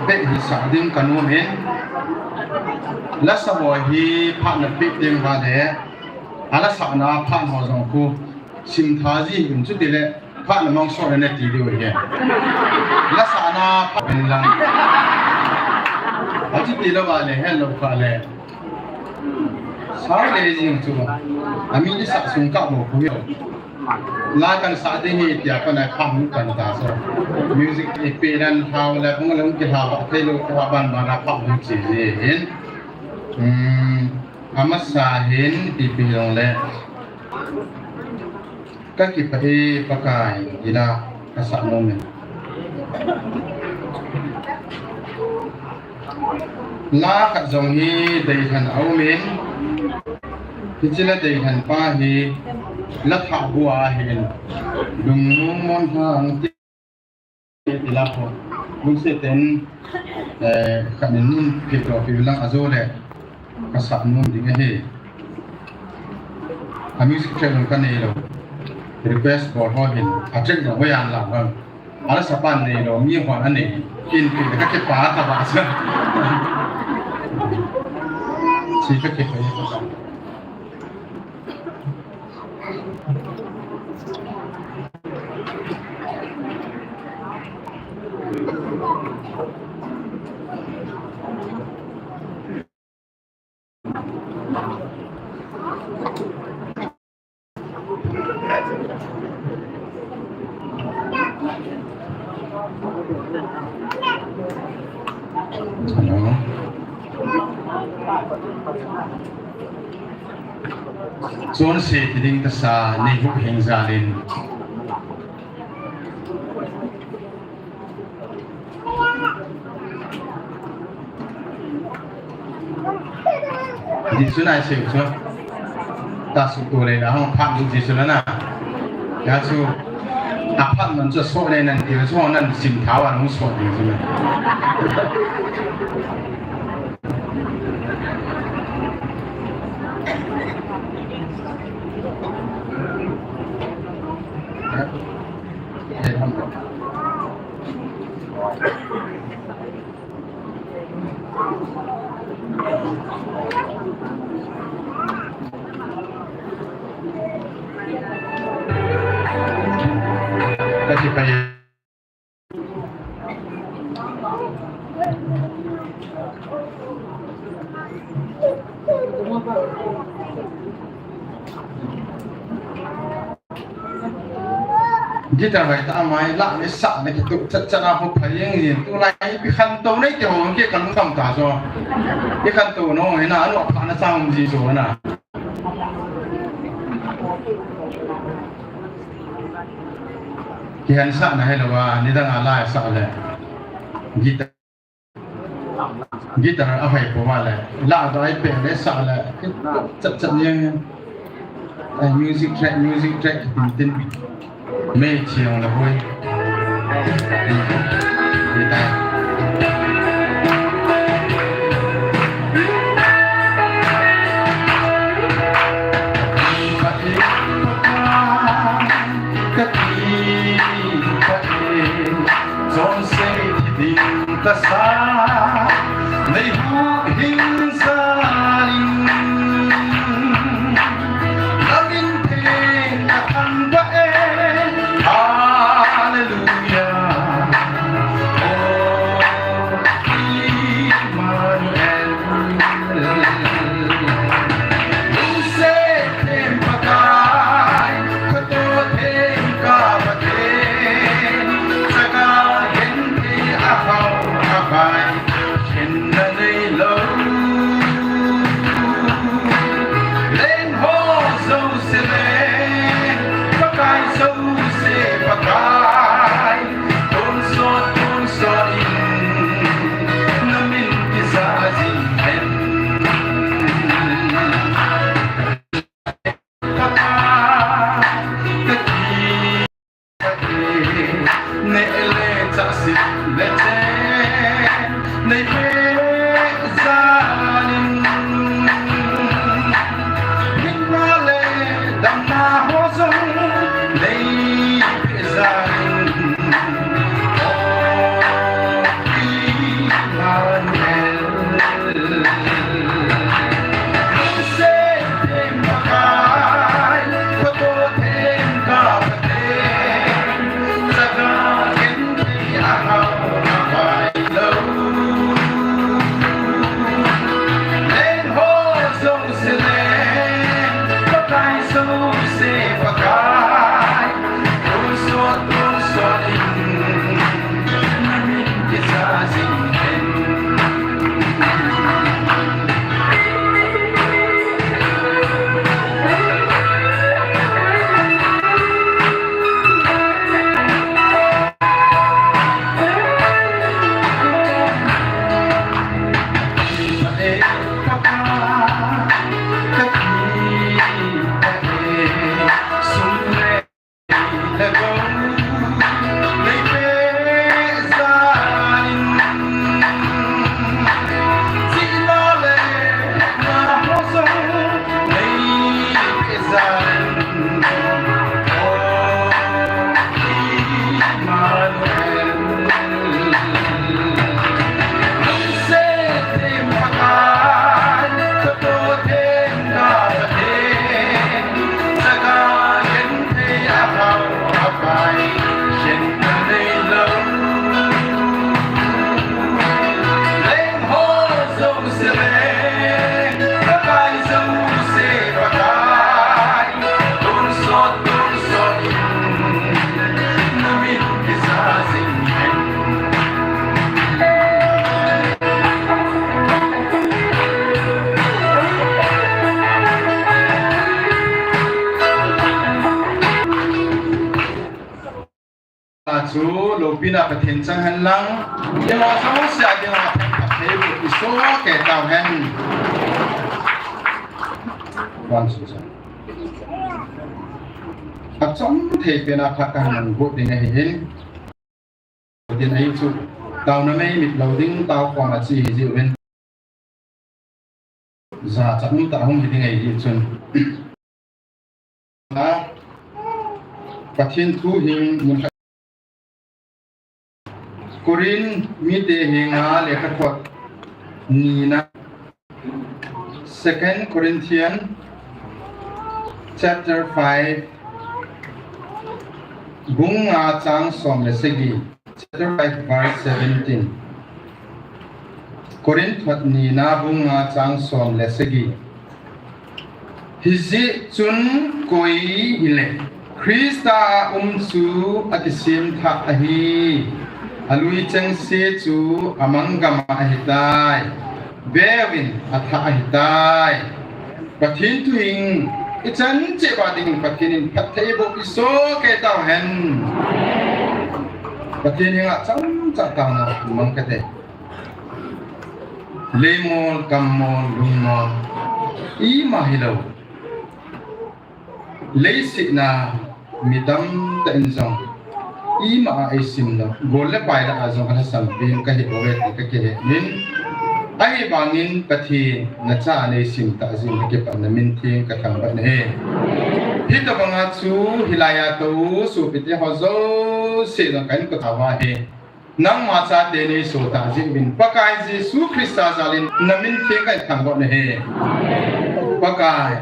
beh hi sah ding ka nom in, la sa boi hi phat na peh ding va le, a la sahna phat ho jong khu sim tha ji in chuti le, Phat na mong so na ti diu hi. La sa na phat in lang. Achu ti lo ba le, hello pha le. Sa le jing chu. Ami ni sa sung ka mo ku yo. La kan sa de hi tia pa na pha mu kan ta so. Music e pe ran hao la kung la kung ki ha ba, thei lo ki ha ban ba na pha mu chi ji hin. Hmm. Amasa hin ipi hilong le. Ka kipah e Pakai, ila ka sa nom e. La khat jong hi deilhen a um in, hiche la deilhen pa hi la thah bu a hin, lungmong mon hang ti. Ila ko, lungset in, eh, khat in nun phet doh peh lang ajo le, ka sa nom ding ahi. A music track jong ka nei lou. Request bol ho hin, a track jong hoi an lang bang. Ala sa pan nei lou, mi hon a nei. In peh ka kipah ta ba sa. Chi ka kipah. Hello. Chonse ti ding kasa, Neihuhhing jal in. Jesu nai seu chu. Ta su tu le na hong phat du Jesu la na. Ya chu. A phat man chu so le nan ti chu nan sim tha wa nung so ding chu na. Guitar vai ta mai la le sa le ki tu chat chat a ho phai jeng jeng tu lai pi khan to nei ti ho ke kan kam ta jo. Pi khan to no he na anu pha na sa um ji jo na. Ki han sa na he lo wa ni dang a lai sa le. Guitar Guitar a hoi po va le, la dai pe le sa le, chat chat jeng. Ai music track, music track, tin tin. Me chiang le hoi. Guitar. Chonse thi ding kasa, Neihuhhing jal in. Na min theng ka thangvah e, Hallelujah. O Emmanuel. Lungset them Pakai, katoh them ka Pathen, chaga genthei a hao a vai, khenna neilou. Leng ho jouse le, Pakai jouse Pakai, tonsot tonsot in na min kija jing hen. Neh le chah, sil le chen nei pe jal in, hinna le damna ho jong nei pe jal in. O Emmanuel. Lungset them Pakai, katoh them ka Pathen, Loupina Pathen chang hen lang, eiho jouse a dinga phattheiboh isoh kei tauhen. Vang susa. Achom thei pena phat kahin boh ding ahin. Tin ahi chu, taona mei mit lou ding tao khom a chi hi jiuvin. Jachat um tah hung hi ding ahi chun. Pathen thu hing mun khat. Corinth mite henga lekhathot nina. Second Corinthians chapter five, bung nga chang som le sagi, chapter five verse seventeen. Corinth thot nina bung nga chang som le sagi. Hijeh chun koi hile Christa a um chu akisem thah ahi. Alui chengse chu amang gam a ahitai. Veuvin athah ahitai. Pathen thu hing ichan cheh uva ding Pathen in phattheiboh isoh kei tauhen. Pathen henga chomcha taona mang kate. Leimol, kammol, lungmol, ima hilou. Leiset a mi tamtah in jong ima a eisim lou. Gol le pai lah a jong alhasam pen kahi bouve ti kakihe in. Ahivangin Pathen nacha a neisim tah jeh in kakipah in namin theng kathangvah nahi. Hitobanga chu hilai a tou sopite ho jouse jong kahin kotha uva hi. Nangma chate neisoh tah jeh uvin Pakai Jesu Christa jal in namin theng kahin thangvah nahi. Pakai,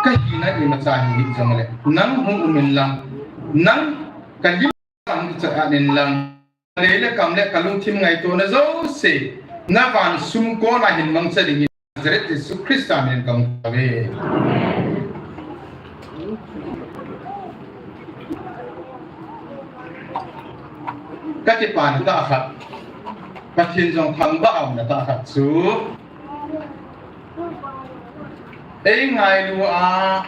kahina imacha hi hih jongle nang hung um in lang, nang kalim lang kichat in lang, lei le kam le kalungthim ngaitona jouse navan sumkol a hin mangcha dingin Nazareth Jesu Christa min in kahung thauve. Kakipana tah khat, Pathen jong thangvah a umna tah khat chu, eingailu a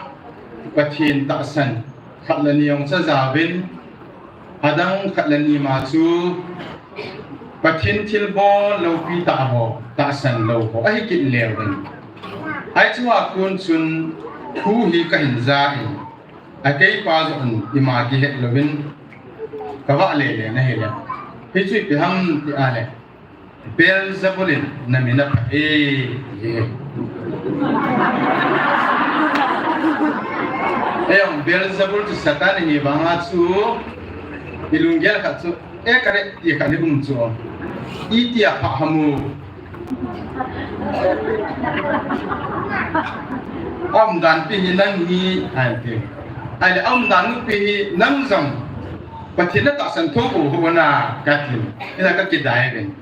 Pathen tahsan khat le ni jong cha jaovin, adang khat le ni ma chu Pathen thilbol loupi tah ho, tahsan lou ho ahi kit leuvin, ahi chunga kon chun thu hi kahin ja in, akeipa joh in ima kihet louvin kavah lele nahile. Hichu ipi ham ti ahile, Beelzebul in namin aphah e, ti ahi. Eijong Beelzebul chu Satan ahi vanga chu ilunggel khat chu, e, kare ti khat hi um chu, iti aphah ham u? Aumdan pi hi nang hi, ahin ti. Ahile aumdan pi hi nang jong Pathen natahsan thou bou hou na, katin. Hina kakidai uvin.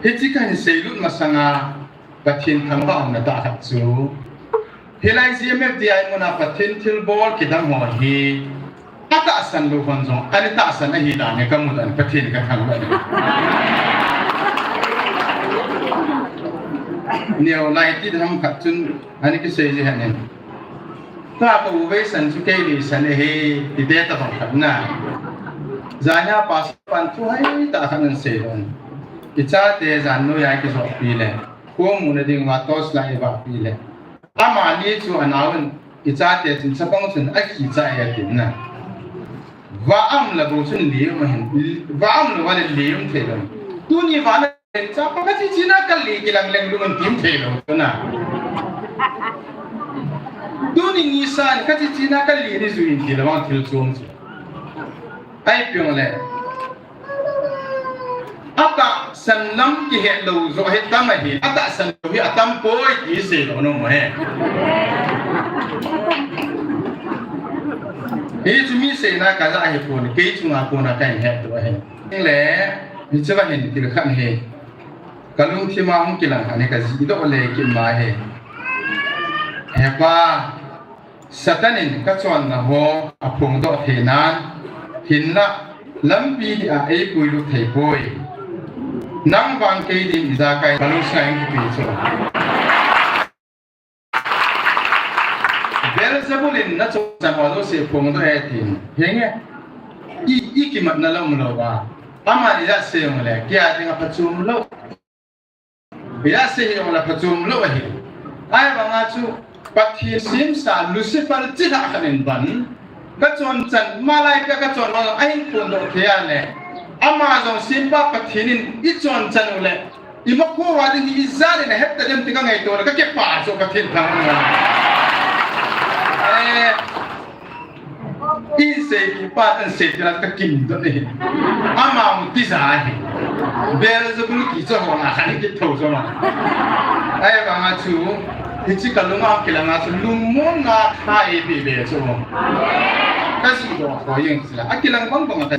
Hiche kahin seilut masanga Pathen thangvah umna tah khat chu, hilai G M F D I muna Pathen thilbol kidang ho hi atahsan lou hon jong ana tahsan ahi dan hi kamu dan Pathen kathangvah in. Neo lai ti tham khat chun ana kisei ji hen in. Tua ka u veisan chu kei veisan ahi, tite tabang khat na. Jan a pastor pan thu haitah khat ana sei lhon. Ichate jan noiya ikijotpi le, kho muna dinguva torch light ivahpi le, amani chu anaovin, ichate chun chapang chun akicha e atin na. Vah aum le bou chun le um ahin, vah aum louva le le um thei lou. Tuni vah na chapa kache chena kale kilang leng lung in ti um thei lou chu na. Tuni nisan kache chena kale ni jui in ti lou vang thil chom chu. Ahi pong le, atahsan lam kihet lou joh hi tam ahi, atahsan lou hi atam poi ti sei lou nom ahi. Hichu mi seina kaja ahipon, kei chunga kona kahin hetdoh ahi. Le, hichea hin thil khat hi kalungthima hung kilang khat hi kajihdoh le kit ma ahi. He Pa, Satan in kachonna ho aphongdoh thei nan, hinlah lampi dia eipuilut thei poi. Nang vang kei din ijakai kalungsunga hung kipe chu. Beelzebul in nachonse ho jouse phongdoh e tin. Henge. i kimatna la um lou va. Ama ijat sei jongle, kei a dinga phachom lou. Ijat sei jongle phachom lou ahi. Ahivanga chu, Pathen semsa Lucifer chilhah khat in ban, ka chonchan, malai pia ka chon ma jong ahin phondoh thei a le, ama jong sempa Pathen in i chonchan u le, imacha kho va ding hi ijat in ahet ta dem ti ka ngaito le, ka kipah chu Pathen thangvah in. Eh, Insei kipa, insei kila ka kimdon e. Ama um tija hi. Beelzebul kicha ho na khan kithou jo ma. Ahivanga chu, hiche ka lunga kilanga chu lungmonna tha eipeh be chu. Ka jihdoh ho jeng sila. Akilang bang bang ka.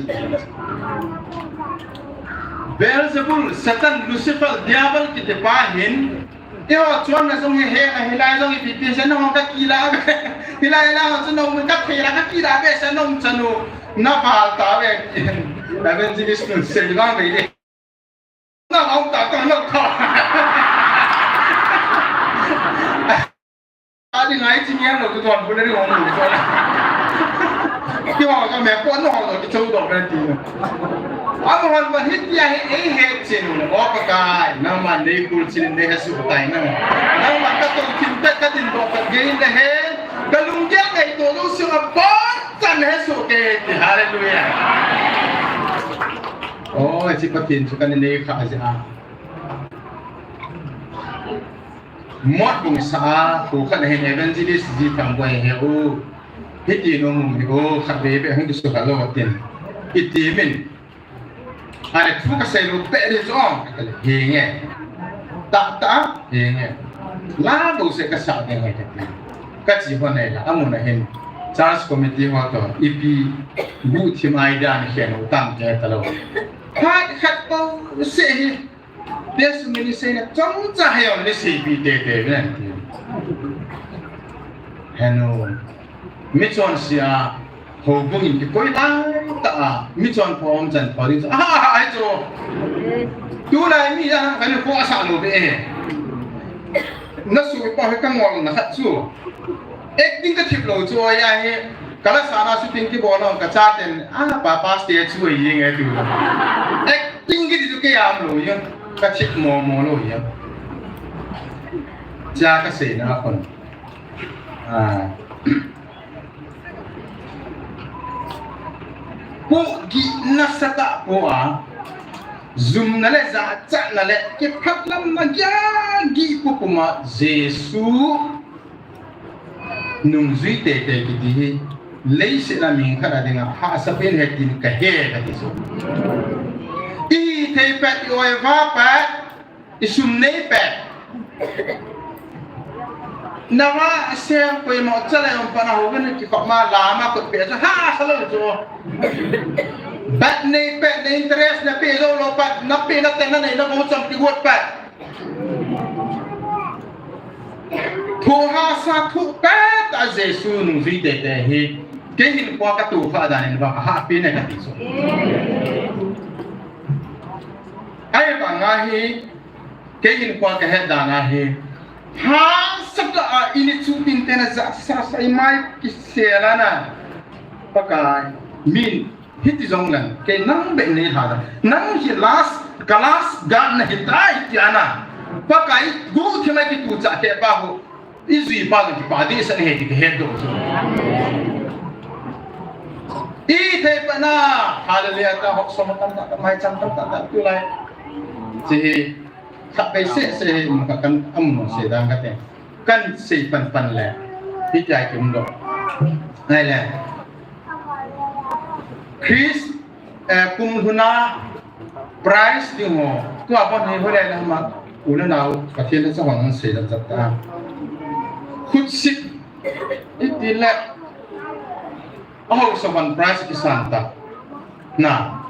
Beelzebul, Satan, Lucifer, Diabol kiti pa hin, eiho chonna jong hi, hi, hilai jong ipi pi se nahung ka kila be. Hilai la chu nahung ka thei la ka kila be se nahung chanu. Na val ta be. Evangelist nun sei vang be de. Na hung ta ta na ta. Adi ngai chi ngian lou tu don bu le ri hong lu chu. Ki hong ka me pon hong lou ki chou do me ti. Amahon va hitia hi eihe chin u le, O Pakai, nangman nei kul chin nei hesoh tai nang. Nangman ka tong thim pet ka dindoh pet gei in nahe, ka lunggel ngaito lou sung a bon chan hesoh kei ti. Hallelujah. O, hiche Pathen chu kana nei kha jeh a. Motbung sa a, kho khat a hin Evangelist Ji Thang Boi hi o, hiti nom um hi o, khatvei beh hung kisukha lou tin. Iti min. Ahile thu kasei lou beh ding chu o, ka le, henge. Tahtah, henge. La bouseh kasa ding ahi kati. Kache hon ahile, amun a hin. Church committee ho toh, ipi, guhthim idea ana khen u tam ti talou. Khat, khat bouseh hi. Jesu min iseina chomcha hi jong le seipi teitei uvin ati. Henu, michonse a, houbung in kikoi laitah a, michonpha umchan pha ding chu. Ah, ahi chu. Tulai mi a, kani kho asah lou be. Nasu pa hi kangol na khat chu. Acting kathip lou chu ahi. Kala sana shooting kibol lou, kachaten, ah, pa, pa, stage chu ahi nge tu. Acting kiti chu kei a um lou jeng, kathip mo mo lou jeng. Cha kaseina khun. Ah. Pohgih nasatah po a, jumna le jachatna le kiphatlamna gei gei pum pum a Jesu nungjui teitei kiti hi, leiset a mi khat a dinga hahsa pen ahi tin kahe kati chu. Ihithei pet, i-oi va pet, isum nei pet. Nava asem koima chalai um pet na houbung kikhop ma lama kot pet chu hahsa lou chu. Bat nei pet, na interest napeh jou lou pet, napeh na teng nanei na bou cham kigot pet. Thu hahsa thu pet a Jesu nungjui teitei hi, kei hinkho a katoh kha dan in vang ahahpen e kati chu. Ahivanga hi, kei hinkho a kahet dan ahi. Hahsa tah a ini chu tin tena ja sa sa imai kisel ana. Pakai, min Hiti jong leng, kei nang beh nei lha da. Nang hi last, ka last God nahi tai ti ana. Pakai, guhthim a kitucha keh pa ho. Ijui pa jong kipah dehset ahi ti kahet doh chu. Ihithei pet na, hallelujah, ka hop som tam tam, maicham tam tam, tulai. Hiche hi, khatvei seh seh hi, ka kan amu sei dan kate. Kan sei pan pan le. Hitia kium doh. Ahile. Christ, eh, kum lhuna prize ding ho. Tua bon hi hole na ma. U le nao, Pathen le chahon sei dan jat ta. Khutsit. Itile. Aho sa van prize kisan ta. Na.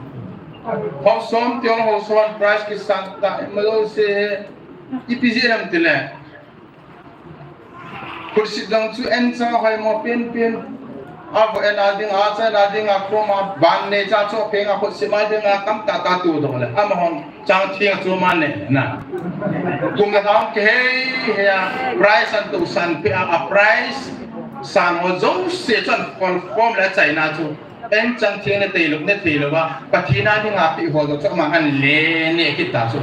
Ho som tiong ho sa van prize kisan ta. Malo se. Ipi jeh ham tile. Khutsit jong chu en cha hoimo pen pen. Avo en a ding a, cha en a ding a, koma ban nei cha cho peng a khutsit ma ding a, kam ta ta tu dong le. Amahon chang thing chu ma ne na. Kum le thang ke hei, hei a, prize an tu san pe a, a prize san ho jong se chan kon kom le China chu. Eng chang thei na thei lou, na thei lou va. Pathen a dinga peh ho chu ama an le ne kit ta chu.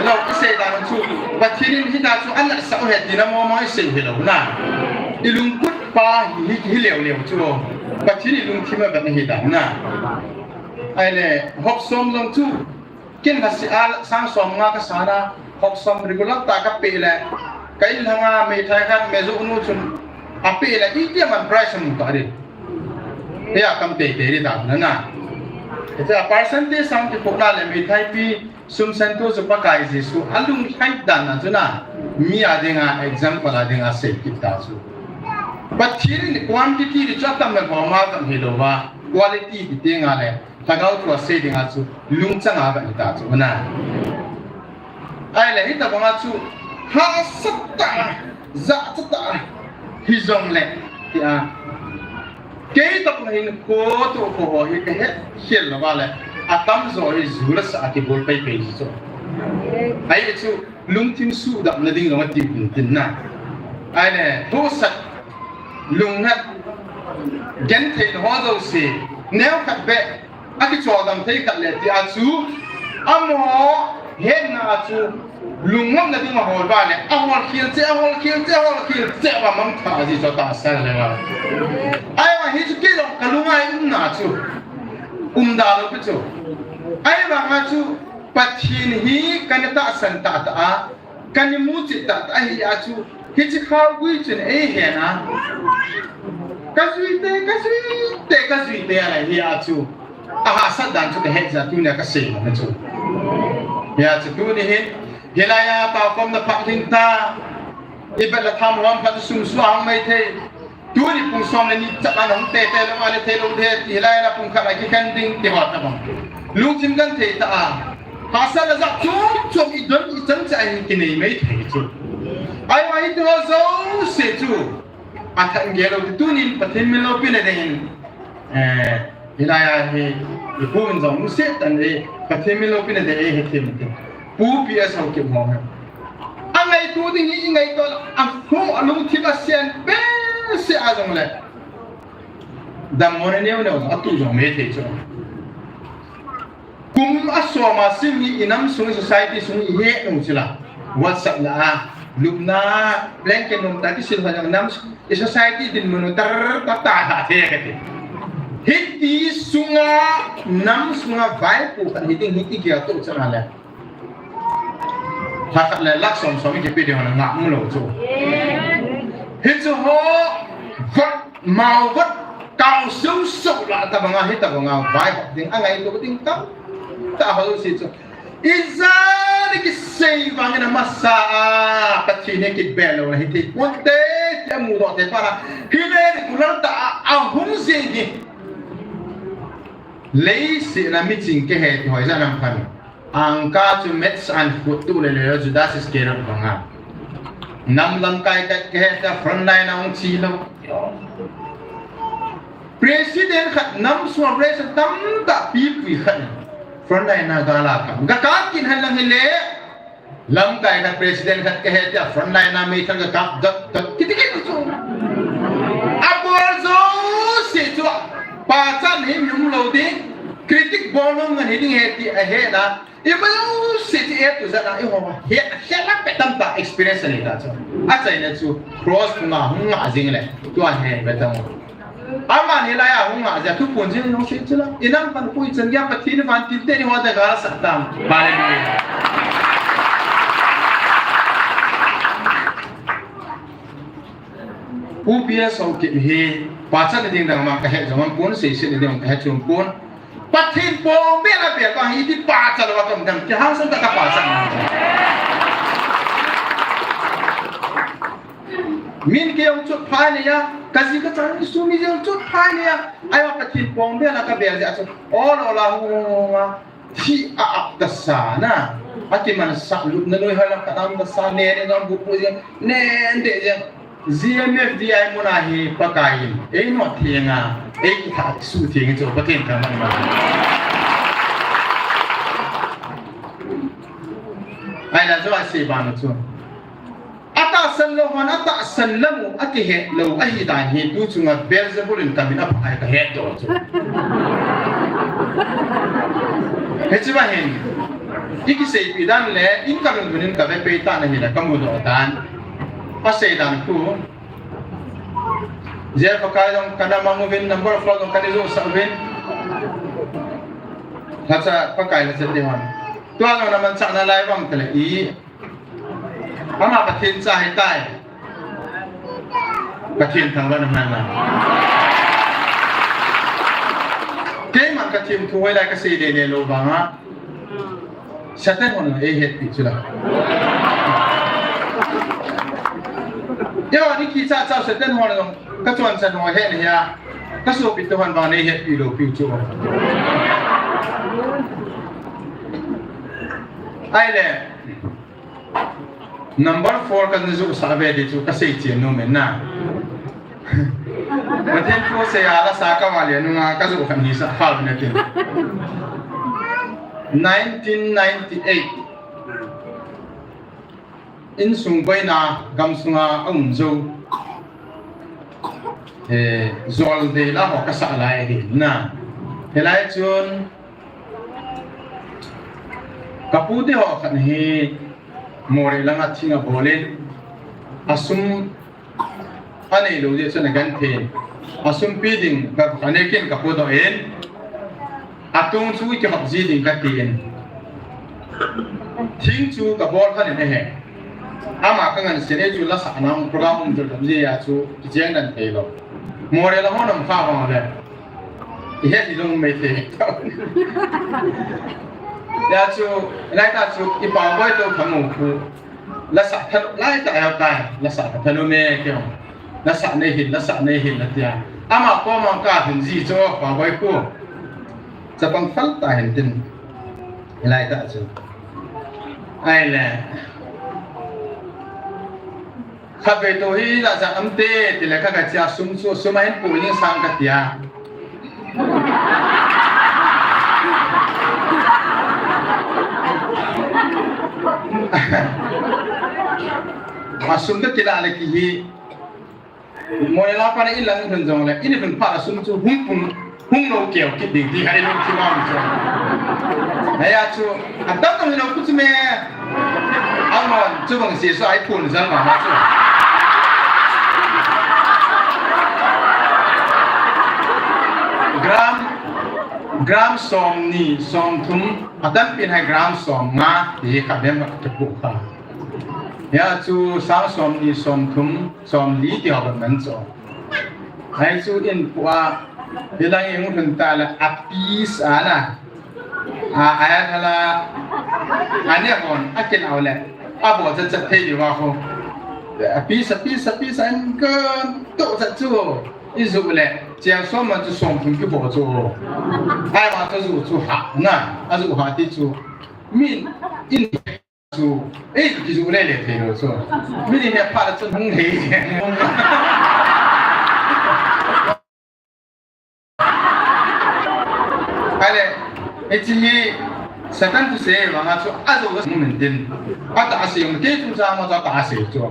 Lo i sei dan chu. Pathen in hita chu an sa u he tina mo mo i sei hilou na. I lungput pa hi, hi leu leu chu. Pathen i lungthim a vet na hi dan na. Ahile, hop som jong chu. Ken kha si a sang som nga ka sana, hop som regular ta ka pe le. Ka in langa meithai khat me ju nu chun. A pe le, i ti man price mu ta di. Ya kam te te di ta na na. Ita percentage sang ki pho na le meithai pi sum sen tu chu Pakai Jesu. A lunglhai dan na chu na. Mi a dinga example a dinga sei kit ta chu. Pathen in quantity di chu atam le bom a tam hilou va. Quality di te nga le. Lhagao thu a sei dinga chu lungchang a vet ta chu na. Ahile hita banga chu hahsat ta, jachat ta, hijongle, tia. Kei tah hin kho tu kho ho hi ka he khel lou va le. Atam jo hi ju le sa a kibol pai pai chu. Ahi chu lungthim sudam na ding jong ati tin tin na. Ahile, hahsat, lungnat, genthei ho jouse, neo khat be, a kicholdam thei khat le ti a chu, amaho hetna a chu, lungngam na ding a hol va le, a hol khel che, a hol khel che, a hol khel che, va mang tha ji cho ta sa le va. Ahivang hi chu kei jong ka lunga i umna chu, umda lou pi chu. Ahivang a chu, Pathen hi ka na tahsan ta ta a, Ka ni mu chit tah tah ahi a chu, hiche khao gui chun ei hen a. Ka jui te, ka jui te, ka jui te a hi a chu. A hahsat dan chu ka het jeh a tunia ka sei na chu. Hi a chu tuni hin, hilai a taokhomna phat hin ta. I bet le tham hom khat sum sua hong mai thei. Tuni pung som le ni chat a hung tete lou a le thei lou de, ti hilai a pung khat a kikhen ding ti ho ta bang. Lungthim genthei tah a. Hahsat le jachat chom chom i don i chan cha hi kinei mai thei chu. Ahivang hi tu ho jouse chu. A than gel lou ti tunin Pathen min loupina dingin. Eh, Hilai a hi, i pu min jong lungset tah in, Pathen min loupina ding, eh, hethem tin. Pu P S Haokip ho hi. A ngaito ding hi, i ngaito, a hu, a lungthim a sen, behseh a jongle. Dammo na neo neo, a tu jong me thei chu. Kum a som a sim hi, i nam sung, i society sung, i he nung chila. WhatsApp la a, lupna, blanket nung ta, kisil ha jong nam sung, I society dinmun u tar ta ta ha the ka ti. Hiti sunga nam sunga vaipo khat hiding hi i gel to chang a le. Lha khat le lakh som som i kipe ding ho le ngah um lou chu. Hichu ho vat mau vat kau seu seu la ta banga hi ta banga vai hop ding a ngaito ding tam ta ho si chu. Ijat kisei vangin amasa a, Pathen hi kibel lou na hithei ponte, ti amudoh thei phat a, hi le regular tah a, ahung jing hi. Leiset a miching kihe ti hoijan ham phan. Angka chu maths a khut tu le le Judas Iscariot banga. Nam lamkai khat kihe ta frontline a hung che lou. President khat nam sunga president tamtah pipui khat. Frontline a gala kap. Ga kap kin hen lang hile. Lamkai khat president khat kahe tia frontline a meithal ga kap dot dot. Kiti kiti chu. Abol jouse chu. Pachat himhim lou ding. Critic bol lou ngan hiding he ti ahe na. Ima jouse ti e tu jat a i ho he, he la pe tamtah experience anei ta chu. Achaina chu cross phunga hung ngah jing le. Tua he pe tam. Aman hilai a hung ngah jeh a thuphon jing jong sei chu la. I nam pan pui chan gei a Pathen vantil te ni ho te gal sah tam. Hallelujah. Pu P S Haokip hi, pachat na ding dang ma kahe jong pon, seiset na ding kahe jong pon. Pathen pom bel a bel bang hi ti pachat lou a tom dang, kihangsan tah a ka pachat na. Min kei jong chutphai nei a, ka ji ka cha sum mi jong chutphai nei a, ahivang Pathen pom bel a ka bel jeh a chu, ol ol a hung hung a, thi a ap ta sa na, a kimansah lupna noi ha lam ka dam ta sa, ne ne jong bu bu jeng, ne de jeng. G M F D I mun a hi Pakai in, ei nottheng a, ei kitha suhtheng chu Pathen thangvah in. Ahi la chu asei bang chu. Atah Tahsan lou hon atahsan lam u akihet lou ahi dan hi tu chunga Beelzebul in kamin aphai kahet doh chu. Hiche ba hin, ikiseipi dan le, in kalungthim in kave pei tan ahile kamu doh dan. Asei dan khu. Jeh a Pakai jong kana mang uvin, number four jong kana jousah uvin. Lhacha, Pakai lhacha ding hon. Tua jong namanchah nalai vang tele i. Ama Pathen cha ahitai. Pathen thangvah na man na. Keiman kathim thu hoilai kasei lele lou vanga. Satan hon eihetpi chu la. Eiho ni kicha cha Satan hon jong kachonset ho hen hia. Kasopi te hon vang neihetpi lou piu chu. Ahile. Number four kana jousah ve ti chu kasei chen nom in na. Pathen thu sei a lasa kavah le nunga kajoh khat hisah kha uvin atin. Nineteen ninety-eight. Insung boina gamsunga aum jou. Eh, jol dei la ho kasah lai ahi na. Hilai chun kapu te ho khat hi Moreh langa thing abol in, asum anei lou jeh chun agenthei in, asumpi ding ka, anei kin kapu doh in, atung chu ikihop ji ding katin, thing chu kabol khan in ahi. Ama kangansei in eichu lasah nang program um jol jam jeh a chu kicheng dan thei lou. Moreh la hon um kha vang le. Ihe hi jong mei thei. Hijeh chun, laitah chu, i Paoboi toh khamu khu. Lasah thalou, laitah ahi tai, lasah thalou me keu. Lasah nei hin, lasah nei hin, atia. Ama kom a kahin ji chu, Paoboi khu. Chapang phal tah hin tin. Laitah chu. Ahile. Khatvei toh hi lasa am te, tile kha kache a sum chu, sum a hin pu ni sang katia. Asum kakilah le kihi. Moreh la pa na in lang hun jong le, in hun pha la sum chu hung pung. Hung lou keu kit ding ti kha i lungthim a um chu. Hijeh a chu, atam tong hilou khu chu me. Amon, chubang Jesu a iphun jal mama chu. Gram, gram som ni, som thum, atampi in hi gram som nga, ti kha bem ka pu kha. Hijeh a chu sang som ni, som thum, som li ti ho bang man chu. Hichu in pu a, hilang i hung lhun ta le, a piece a na. A, a, a la, a ne hon, a kin au le. A bo chat chat thei diu a ho. A piece, a piece, a piece, a in ka to chat chu. I ju le, chiang som man chu som thum ki bo chu. Ai ma chu ju chu ha, na, a ju ha ti chu. Min, in Chu, ei, kiju le le thei lo chu. Mi ni ne pha la chun hung lei. Ahile, hiche hi Satan thusei vanga chu ajou a sung min tin. Atah a sei um, kei chungchang ma chu atah a sei chu.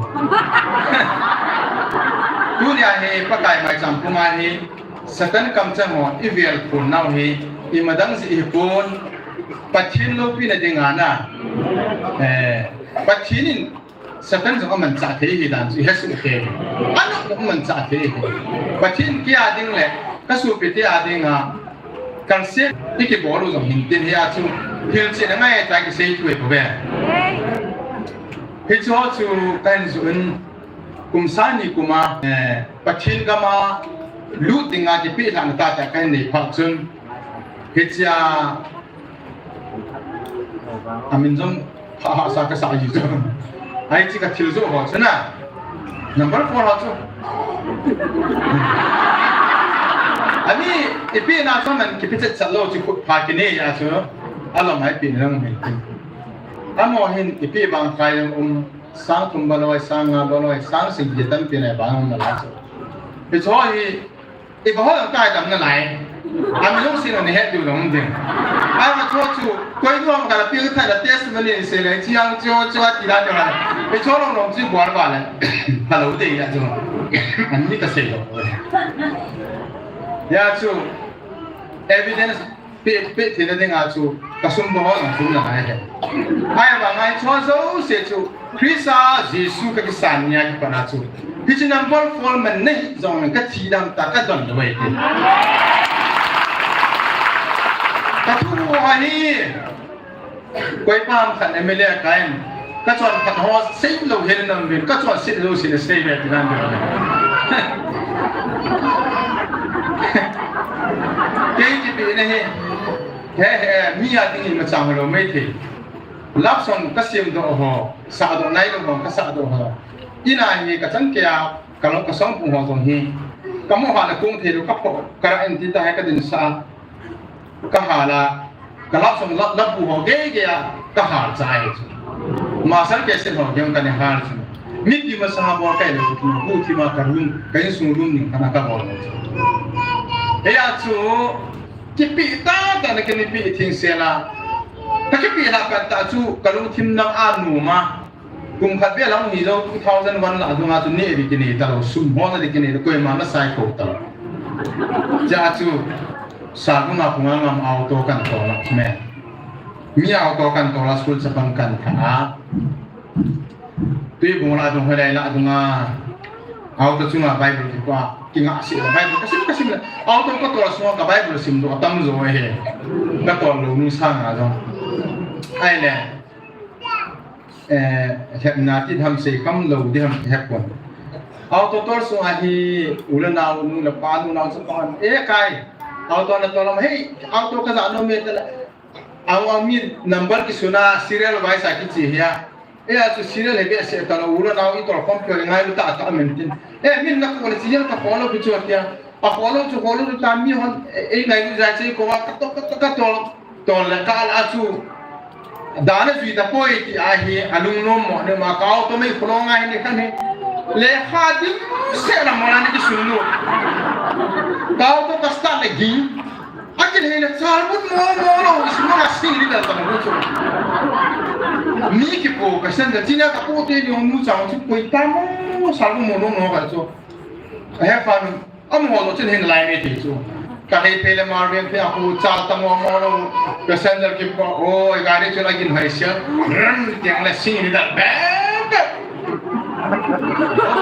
Tunia hi Pakai maicham puma hi Satan kamcheng ho i vel phun nau hi, imadang jeh hi pon, Pathen loupina dinga na. Eh, Pathen in Satan jong amanchah thei hi dan chu i hesoh thei. Anop jong amanchah thei hi. Pathen kei a ding le, ka sopi te a dinga, kalse i kibol u jong hin tin hi a chu, hilchen angai tai kisei thu hi bou ve. Hichu ho chu ka hin ju in, kum sang ni kum a, eh, Pathen gam a lut dinga kipeh lhahna tah tah ka hin nei phat chun, hichea, amin jong ha, ha sa ka sa ji chu. Hiche ka thil joh ho chu na. Number four ho chu. Ani, ipeh na chu man kipeh chet chet lou chu khut pha kinei a chu. Alom a ipeh na jong hin. Amaho hin ipeh bang kha jong um. Sang thum bang loi, sang nga bang loi, sang sagi tampi nei bang na lai chu. Hichu hi, iba ho jong kai tam nalai. Ami jong sin ani het diu long ding. Ama chu chu, koi nu am kala pil thai la testimony se le, chi ang chu chu ati la de la. E chu long long chi bol ba le. Hello de ya chu. Ani ka sei lo. Ya chu. Evidence pe, pe thei na ding a chu, ka sum bol ho na sum na ngai he. Ai ba ngai chu jouse chu, Christa Jesu ka kisan nia kipat a chu. Hiche number four man nahi jong ka thi dam ta ka don lo e. Ka thu ho hi. Koi pa ham khat M L A ka in. Ka chon khat ho sei lo hel nam vin. Ka chon sei lo sei le sei ve ti nan vin. Kei kipe na hi. He he, mi a ding in ma chang lo mai thei. Love song ka sim doh ho, sa doh nai lo ho, ka sa doh ho. Ina hi ka chang kei a, ka lo ka song pung ho jong hi. Ka mo ha le kung thei lo ka po, ka ra in ti ta he ka din sa. Ka hal a, ka love song la, la bu ho gei gei a, ka hal cha e chu. Master cassette ho gei ka ne hal chu. Mipi masa ha bol kai lo chu, bu thi ma ka room, ka insung room ning ka na ka bol chu. He ya chu, kipe ta ta na kei ni pe thing se la. Ka kipe la ka ta chu, ka lungthim nang a nu ma. Kum khat vel a hung hi jou, two thousand one la dung a chu neh ding kinei ta lou, sum hol ding kinei ta lou, koima na sai ko ta lou. Cha chu, Salbung a phung a ngam auto kan tol a me. Mi auto kan tol a school chapang kan tha a. Tuibung la dung, Hoilai la dung a. Auto chunga Bible kipu a, kinga si la Bible ka sim, ka sim la. Auto ka tol sunga ka Bible sim doh a tam jo he. Ka tol lou nu sanga jong. Ahile. Eh, hepna ti ham sei kham lou di ham hep pon. Auto tol sunga hi u le nao, nu le pa, nu nao chapang, eh, kai. Auto na tol a, hei, auto ka ja nom e ta la. Au, au, mi number kisun a serial wise a kichi hi a. Eh, a chu serial he behseh ta lou, u le nao i tol khom pio ngailu ta ta men tin. Eh, min na ko le chi yang ka follow pi chu tia. A follow chu follow ta mi hon, eh, eh, ngailu ja chi ko wa ka to, ka to, ka to. Tol le ka la chu. Dan a jui ta poi ti a hi, a lungnom mo ne ma ka auto mei khulong a hi ni khan hi. Le kha ding se la mo la ni ki sun nu. Ka auto ka start le ging. A ki le le chal mun mo mo lo, is mo la sing ni da ta mo chu. Mi kipo ka sen da china ka po te ni mu chang chu poi ta mo, sal mo mo lo mo ka chu. Ka he fa nu. Amaho chu hin lai me ti chu. Ka hei phe le mar veng phe a hu chal ta mo mo lo. Passenger kipa, oi, gari chu la gin hai sia. Ram tiang le sing ni da be.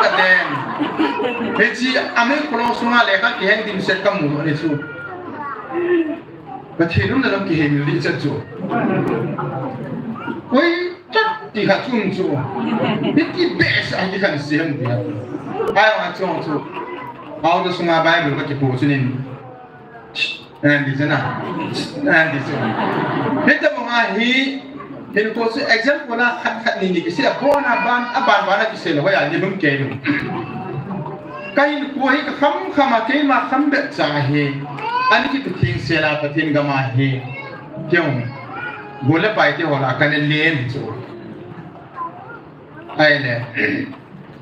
Ka den. Hichi, a mi khulong sunga le ka kiheng dimset ka mu ni chu. Pathen umna lam kihei mil ding chet chu. Koi chat ti kha chun chu. Hiti behseh a ti khan siam ti. Ai ma chung chu. Auto sunga Bible ka kipu chu nin. An ti chana. An ti chu. Hita mo nga hi. Hin ko chu example a khat khat ni ni kisi a bon a ban a ban ban a kisi lo ya ni lum ke lum. Ka hinkho hi ka kham kham a keima kham beh cha hi. Ani kitu thing sela Pathen gam a hi. Keu. Gol le pai te ho la ka le len chu. Ai le.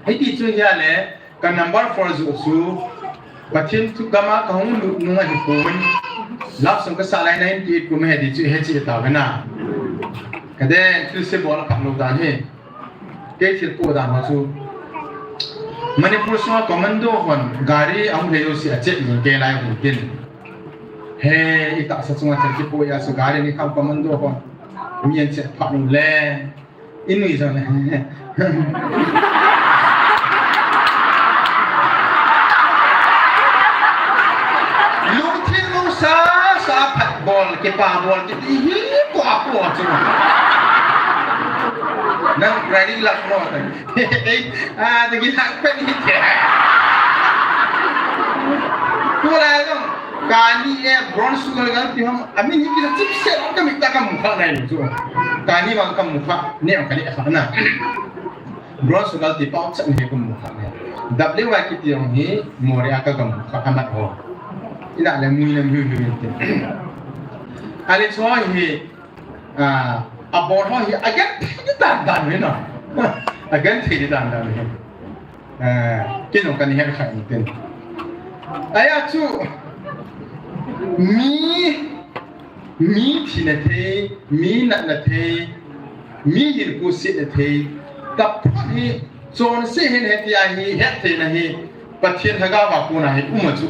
Hiti chu hi a le ka number four ju chu. Pathen thu gam a ka hung lut nung a hi pon. Love song ka sa lai na hin ti kum he di chu he chi ta ve na. Ka de thil se bol a kham lo dan hi. Kei thil po dan ho chu. Manipur sunga commando hon gari ahung hei jouse a check jing kei lai hung tin. He, i tahsa chunga thil kipo a chu gari ni kham commando hon. Mi an check phat nu le. I nui jong le. Lungthim lungsa, sa phat bol, kipa bol, kiti hi, ko a ko chu. Nang riding lak mo. Ah, ta ki lak pen hi. Ko la jong, kani e, brown sugar gal ti ham, amin hi kila chip se, ka mi ta ka mu kha nai chu. Kani ma ka mu kha, ne ka ne kha na. Brown sugar ti pau chan hi ka mu kha ne. W Y kiti jong hi, mori a ka ka mu kha, amat ho. Ina le mui le mui mui ti. Ale chu hi, ah, a bol ho hi, a gen thei dan dan hi na. A gen thei dan dan hi. Eh, kei jong ka ni het kha in tin. Ahi a chu, Mi, mi thina thei, mi natna thei, mi hinkho setna thei, taphot hi chonse hin hitia hi hettheina hi Pathen lhagao a kona hi um a chu.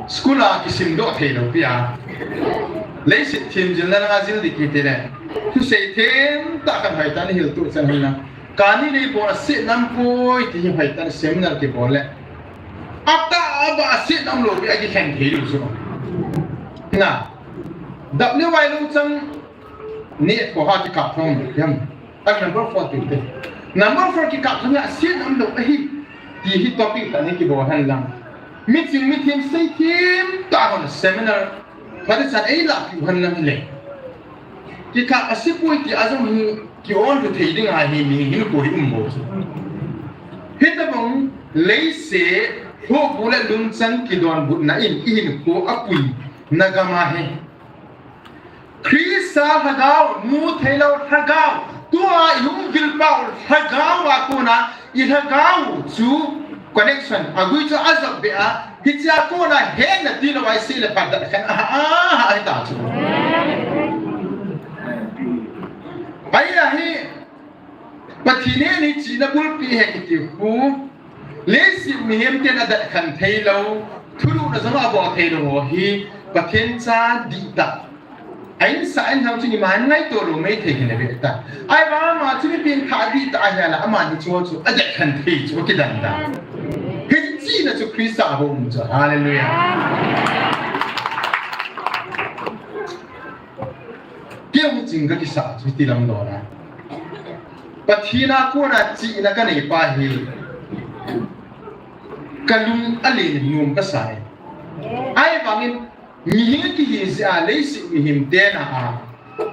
School a kisimdoh thei lou pi a. Leiset themjilna langa jil ding kiti le. Thusei themtah khat hoitah in hiltuh chan hinla. Kani nei bol a set nam poi ti hi hoitah in seminar kibol le. Atah a ba set nam lou pi a kikhen thei lou chu. Na. Dap le vai lou chang ni tho ha kikap thong ham. A number four ti te. Number four kikap thong a set nam lou ahi. Ti hi topic tah ni kibol hen lang. Miching mithem sei themtah hon seminar. Phat chan ei lah piu hen lang le. Kikap a sepoi ti a jong hi ki-on lhu thei ding ahi, mi hinkho hi um bou chu. Hitabang leiset, houbung le lungchang kidonbutna in i hinkho apuina gam ahi. Christa lhagao, mu thei lou lhagao, tua i hung vilpau lhagao a kona, i lhagao chu connection, agui chu ajop be a, hichea kona hetna tilou a i sei le phat dal khen a, a, a, a, hita chu. Ahi ahi, Pathen in hiche na bulpi ahi kiti khu, leiset mihem ten adat khen thei lou, thulhuhna jong abol thei lou ho hi, Pathen cha dihtah. A insung a hin lhang chu iman ngaito lou maithei hin ave ta. Ahivang ama chu mi pengthah dihtah ahi a la, ama ni chu chu adat khen thei chu kidan dan. Hiche chihna chu Christa a um chu. Hallelujah. Kei jong ching kakisa chu hiti lam lou na. Pathen a kona chihna kanei pa hi. Kalung alen nom kasa e. Ahivangin Mihem kihi jeh a leiset mihem tena a,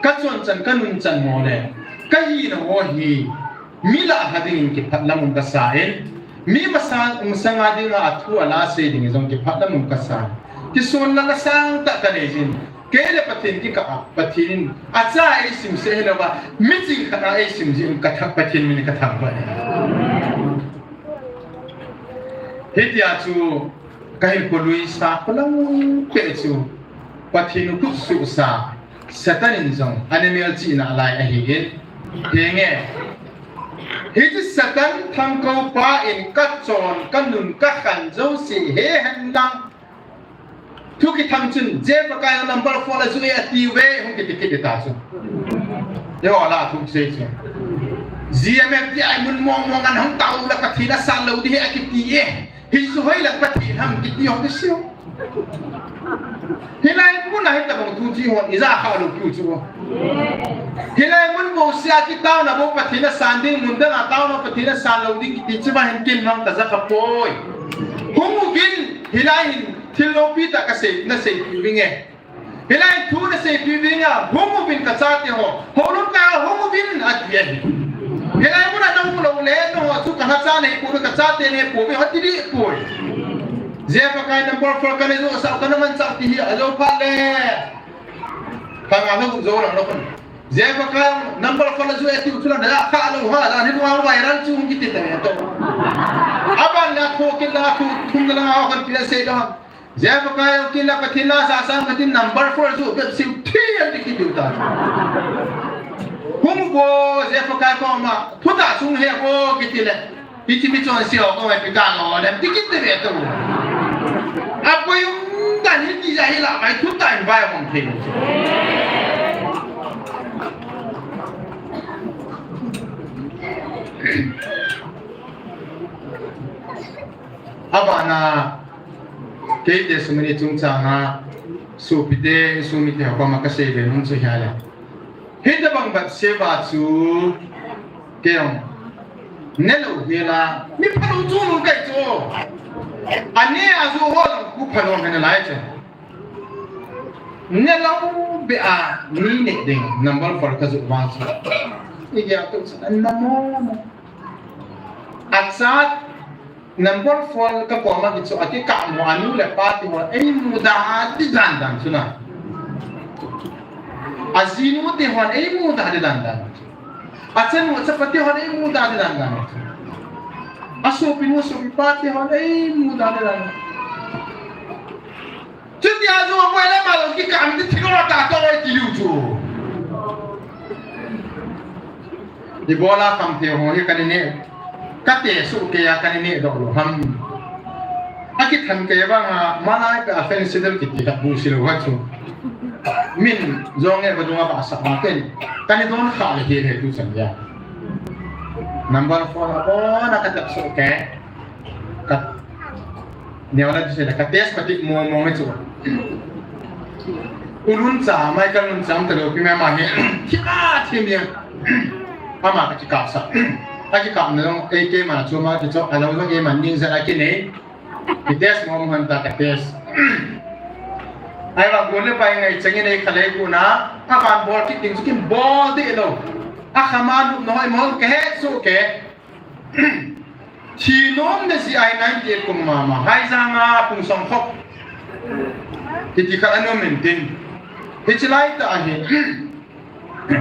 ka chonchan, ka nunchan ho le, ka hina ho hi, mi lah a dingin kiphat lam um kasa in, mi masang, masanga dinga athu ala sei ding jong kiphat lam um kasa. Kisonlhah sangtah kanei jin, kei le Pathen kikah a, Pathen in, acha eisim seh hilouva, miching khat a eisim jin, kathah Pathen min kathangvah e. Hitia chu, Ka hinkho luisa kholang peh chu Pathen khut suhsa Satan in jong ana melchihna lai ahin, henge. Hiche Satan thangkoupa in ka chon, ka nun, ka khan jouse he hen lang. Thu kithang chun, Jeff Akai number four la ju e ati uve, hung kiti kit ta chu. Eiho la thu sei chu. G M F D I mun mong mong an hung tao la Pathen a san lou ding he akiti e. Hichu hoilang Pathen ham kiti hung kisei. Hilai mun a hitabang thu chi hon ija kha lou kiu chu. Hilai mun bouseh a kitaona bou Pathen a san ding, mun dang a taona Pathen a san lou ding kiti chu ba hin kin mang kaja kha poi. Hung uvin hilai hin thil loupi tah kasei, nasei piu vinge. Hilai thu nasei piu vinge, hung uvin kachate ho. Houlut ka hung uvin ati ahi. Hilai mun a nahung lou le, nangho chu kalhacha nahi pouve, kachate nahi pouve, hoti dih poi. Jeff Akai number four kana jousah, kana manchah ti hi ajou phat le. Kanga lou jou lang lou kon. Jeff Akai number four la ju e tiu chu la na kha lou ha, la ni nung viral chu kiti ta ne to. Aban la tho kit la thu thum la ha kan pila sei la. Jeff Akai kila Pathen la sa sang Pathen number four ju bep sim thi an ti kiti ta. Hung bo Jeff Akai koma, thu ta sung he bo kiti le. Hiche mi chonse ho koma pi ka lo le, ti kit te ve to. Apoi um dan hiti ja hi la, mai thu ta in vai hong thei. Abana, kei te sumini chungchang a, sopite, sumite ho koma kasei ve nom chu hia le. Hitabang Bathsheba chu kei jong ne lou hela, mi phalou chu lou kai chu. Ani a ju ho jong khu phalou hena lai chu. Ne lou be a ni ne ding number four ka ju vang chu. I gel tu chu an na mo mo. Achat Number four ka koma kichu, akikah mo anu le apa te hon eimuda di dan dan chu na. Ajinu te hon eimuda di dan dan. Achanu achapa te hon eimuda di dan dan. Asopinu sopipa te hon eimuda di dan dan. Chuti a Tah tah oi ti u chu. Ibola kham thei ho hi ka ni ne. Ka te su ke ya ka ni ne doh lou ham. A ki than ke banga malai ka a fence del kiti ka bu si lou ha chu. Min jong e ba dunga ba sa ma ken. Ka ni don kha le he he tu chan ya. Number four a bona ka tap su ke. Ka Neo la tu se la ka test pati mo mo me chu. U Luncha, Michael Luncha, am ta lo pi me ma he. Thi a thi mi. Ama ka ki kap sa. Ka ki kap na long, ei ke ma chu ma ki chu, a lo long ei ma ning za la ki nei. Ki test mo mo han ta ka test. Ai ba gol le pai ngai chang nei kha lei ku na. A ban bol ki ting chu kin bol de lo. A kha ma nu no ai mo ke he su ke. Thi nom na si ai ninety eight kum mama. Hai janga pung song khop. Hiti khat a nom in tin. Hichi lai ta ahi.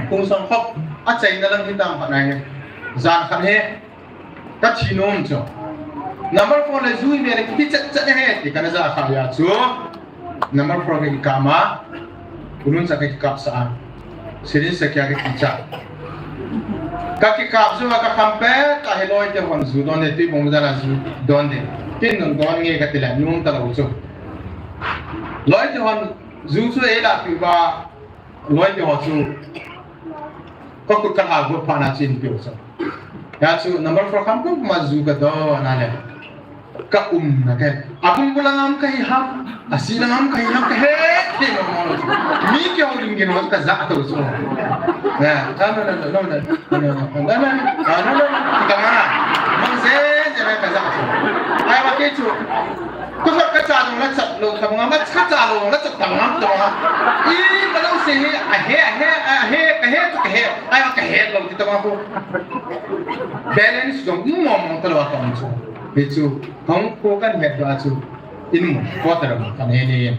Pung song khop. A chaina lang hi tam khat ahi. Jan khat he. Ka thi nom chu. Number four le jui me le kiti chat chat he. Ti kana ja kha ya chu. Number four ka ki kap ma, U Luncha ka ki kap sa a. Sirin sa kia ka ki cha. Ka ki kap zu a ka kham pe, ka he loi te hon zu don de, tui bong jana zu don de. Kin nun don nge ka ti le, nung ta lo chu. Loi te hon zu chu ei la pi ba, loi te ho chu. Ka kut ka ha gu pha na chin pi u chu. Ya chu number four kham kum ma zu ka don a le. Ka um na ke. A bung bula ngam ka hi ham. A si na ngam ka hi ham ka he. He no no. Mi ke ho ling ke no ka za to so. Na, na, na, na, na, na, na, na, na, na, na, na, ka ma. Mang se, se na ka za so. Ai wa ke chu. Ko ka cha no na cha lo ka ma, ma cha cha lo na cha ta ma to ma. I ma lo se he, a he, a he, a he, ka he, ka he. Ai wa ka he lo ti ta ma ko. Balance dong mo mo ta lo ka ma chu. Hi chu, hong ko kan het doh a chu, in mun, ko ta ram kan he ni.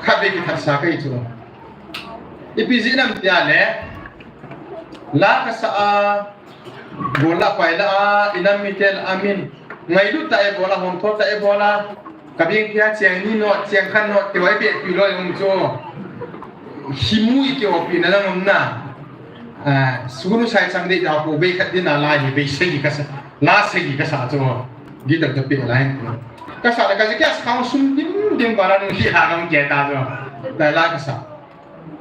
Khat ve ki khat sa kai chu. Ipi ji nam tia le, la ka sa a, bol la pai la a, inam mi tel a min, ngailut ta e bol a, hom thol ta e bol a, Ka bing kia chiang ni no, chiang khan no, ti wai be pi loi um chu. Himui ki opi na lang um na. Ah, sunu sai chang dei da ko bei khat din a lai hi bei sei ka sa. La sei ka sa chu. Gi da da pe lai. Ka sa da ka kia sa sum dim dim ba la nu hi ha ngam ke ta chu. Da la ka sa.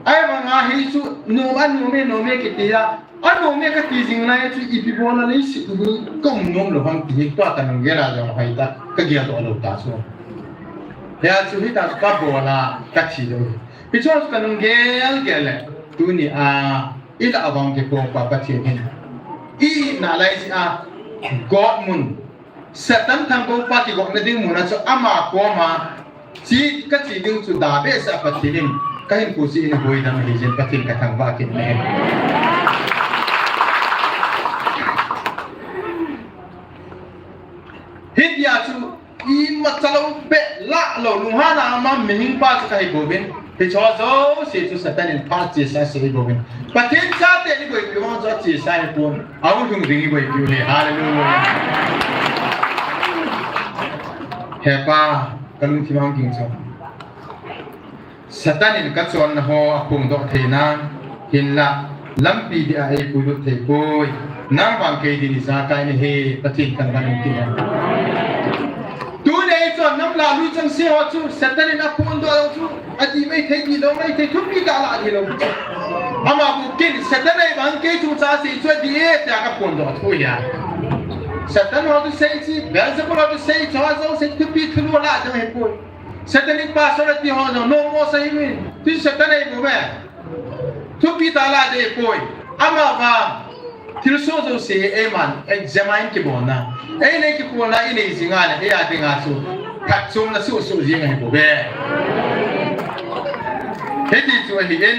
Ai, vang a hi chu, nom a, nom e, nom e kiti a. A nom e kati jing lai chu, ipi bol a lei si, ipi ka um nom lou vang ti hi, tua ka nung gel a jong hoi ta, ka gel doh lou ta chu. Hia chu hi ta chu ka bol a, ka thi lou. Hi chu ka nung gel gel le, tuni a, i la vang ke ko pa Pathen hin. I na lai si a, God mun. Satan thangvah pa kigopna ding mun a chu ama koma, chi ka chi ding chu da behseh a Pathen in ka hinkho chu in boidam ahi jeh in Pathen ka thangvah kit na ahi. Hitia chu imacha lou beh lah lou lunghan a ama mihem pa chu ka hi bouvin. Hiche jouse chu Satan in phat chesa asei bouvin. Pathen chate ni boipiu vang chu achesa ahipon. Ahung lhung ding ni boipiu ahi. Hallelujah. He Pa, ka lungthim a hung ging chu. Satan in ka chonna ho aphongdoh thei nan, hinlah lampi beh a eipuilut thei poi. Nang vang kei din ijakai nahi, Pathen thangvah in kin hen. Tuni a i chon nam lah lui chang se ho chu Satan in aphondoh lou chu, adih maithei, dih lou maithei, thupi tah lah dih lou. Ama bou kin Satan in vang kei chungchang sei chu adih e tia ka phondoh thu ahi. Satan ho chu sei chu, Beelzebul ho chu sei chu, ajouse thupi thulu lah ding ahipoi. Satanic pastor ati ho jong, no mo sa hi min. Ti Satan ahi bou ve. Thupi tah lah ding ahipoi. Ama vang. Thilsoh jouse hi eiman, examine kibolna. Eile kikholna, inei jing a le, eia dinga chu. Phatchomna suhsuh jing ahi bou ve. Hiti chu ahi in.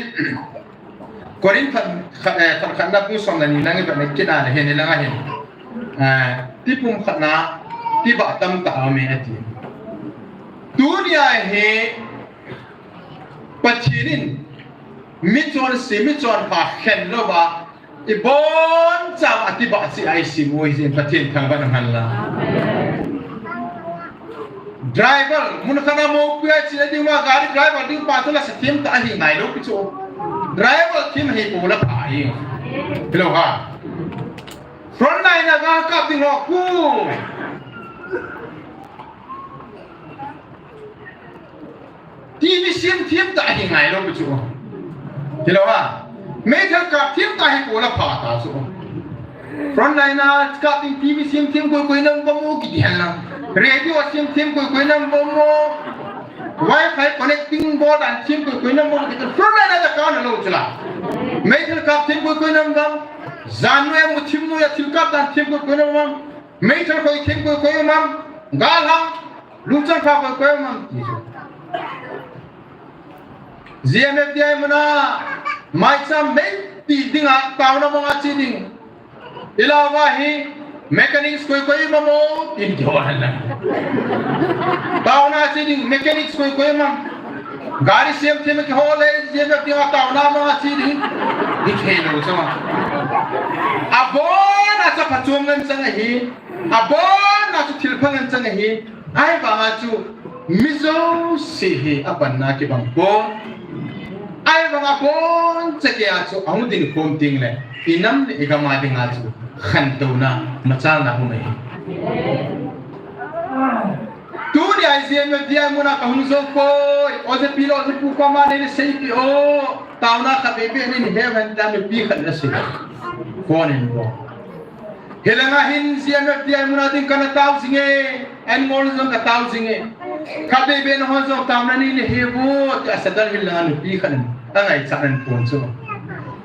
Korin khat, khat, eh, khat, khatna bung som le ni lang i vet na kit a le, hin i lang a hin. Eh, tipum khatna, tibah tamtah a um e ati. Tunia hi, Pathen in, michonse, michonpha khen louva, iboncha a tibah cheh a isim u ahi jeh in Pathen thangvah in umhen lang. Driver, mun khat a mopi a chena ding uva, gari driver ding pa chu la sa thim ta ahi ngai lou pi chu. Driver thim hi pu la pha hi. Hello ha. Front line a ga kap ding ho ku. T V sem thim ta ahi ngai lou pi chu. Hello ha. Meithal kap thim ta hi pu la pha ta chu. Front line a kap ding T V sem thim koi koi nam ba mo ki dian la. Radio sem thim koi koi nam ba mo. Wi-Fi connecting board an thim koi koi nam ba mo ki dian. Front line a ka na lou chu la. Meithal kap thim koi koi nam ba. Jan noi mu thim noi a thil kap dan thim koi koi nam ba. Meithal koi thim koi koi nam. Gal ha. Lungchang kha koi koi nam. Ti chu. G M F D I muna, maicham mei ti ding a, taona mong a chi ding. Ila va hi, mechanics koi koi ma mo, in ti ho han la. Taona chi ding, mechanics koi koi ma. Gari sem them ki ho le, G M F D I a taona mong a chi ding. Di thei lou chama. Abon a cha phachom ngan chang ahi. Abon a chu thil pha ngan chang ahi. Ahivanga chu mi jouse hi apanna kibang pon. Ahivanga boncha kei a chu ahung ding khom ding le, i nam le i gam a dinga chu khantouna machalna hung ahi. Tuni a G M F D I muna ka hung jou poi, oja pi le oja pu koma nei le seipi o, taona khat bebe nei ni he van ta mi pi khat na sei. Phone in bo. Hilanga hin G M F D I muna ding kana tao jing e, an ngol jong ka tao jing e. Kha bebe na hon jong tao na ni le he vo, ti a sadar hilanga nupi khan. Angai cha nan pon chu.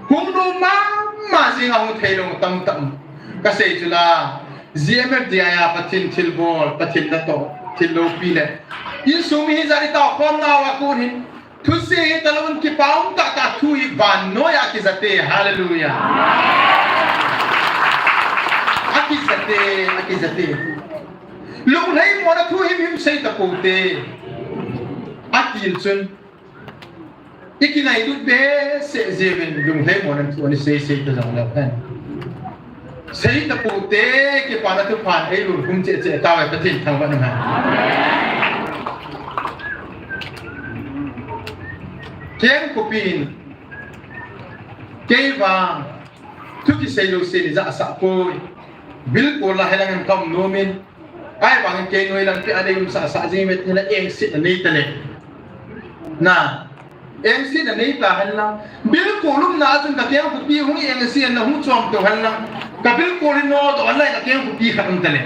Hung nu mama jing a hung thei lou tam tam. Ka sei chu la, G M F D I a Pathen thil bol, Pathen na to, thil loupi le. Insung mi hi jari tao khom na wa kun hin. Thusei hi talou in kipa um tah tah thu hi vannoi a kijate. Hallelujah. Akijate, akijate. Lunglhai mona thu him him sei ta pote. Atil chun. I kinai lut behseh jeh uvin lunglhai mona thu ani sei sei ta jong leu hen. Sei ta pote, kipana thuphan eilhun khum cheh cheh tauve, Pathen thangvah in um hen. Keng khopin, kei vang, thu kisei jouse ni jahsah poi. Bilkol a hilang in ka um nom in, ahivangin kei noi lang kei a dei um sah sah jing in, hila engsetna nei ta le. Na, engsetna nei ta hen lang. Bilkol umna a chun ka keng khopi hung engsetna hung chom to hen lang. Ka bilkol hi nodoh hen lang ka keng khopi khat um ta le.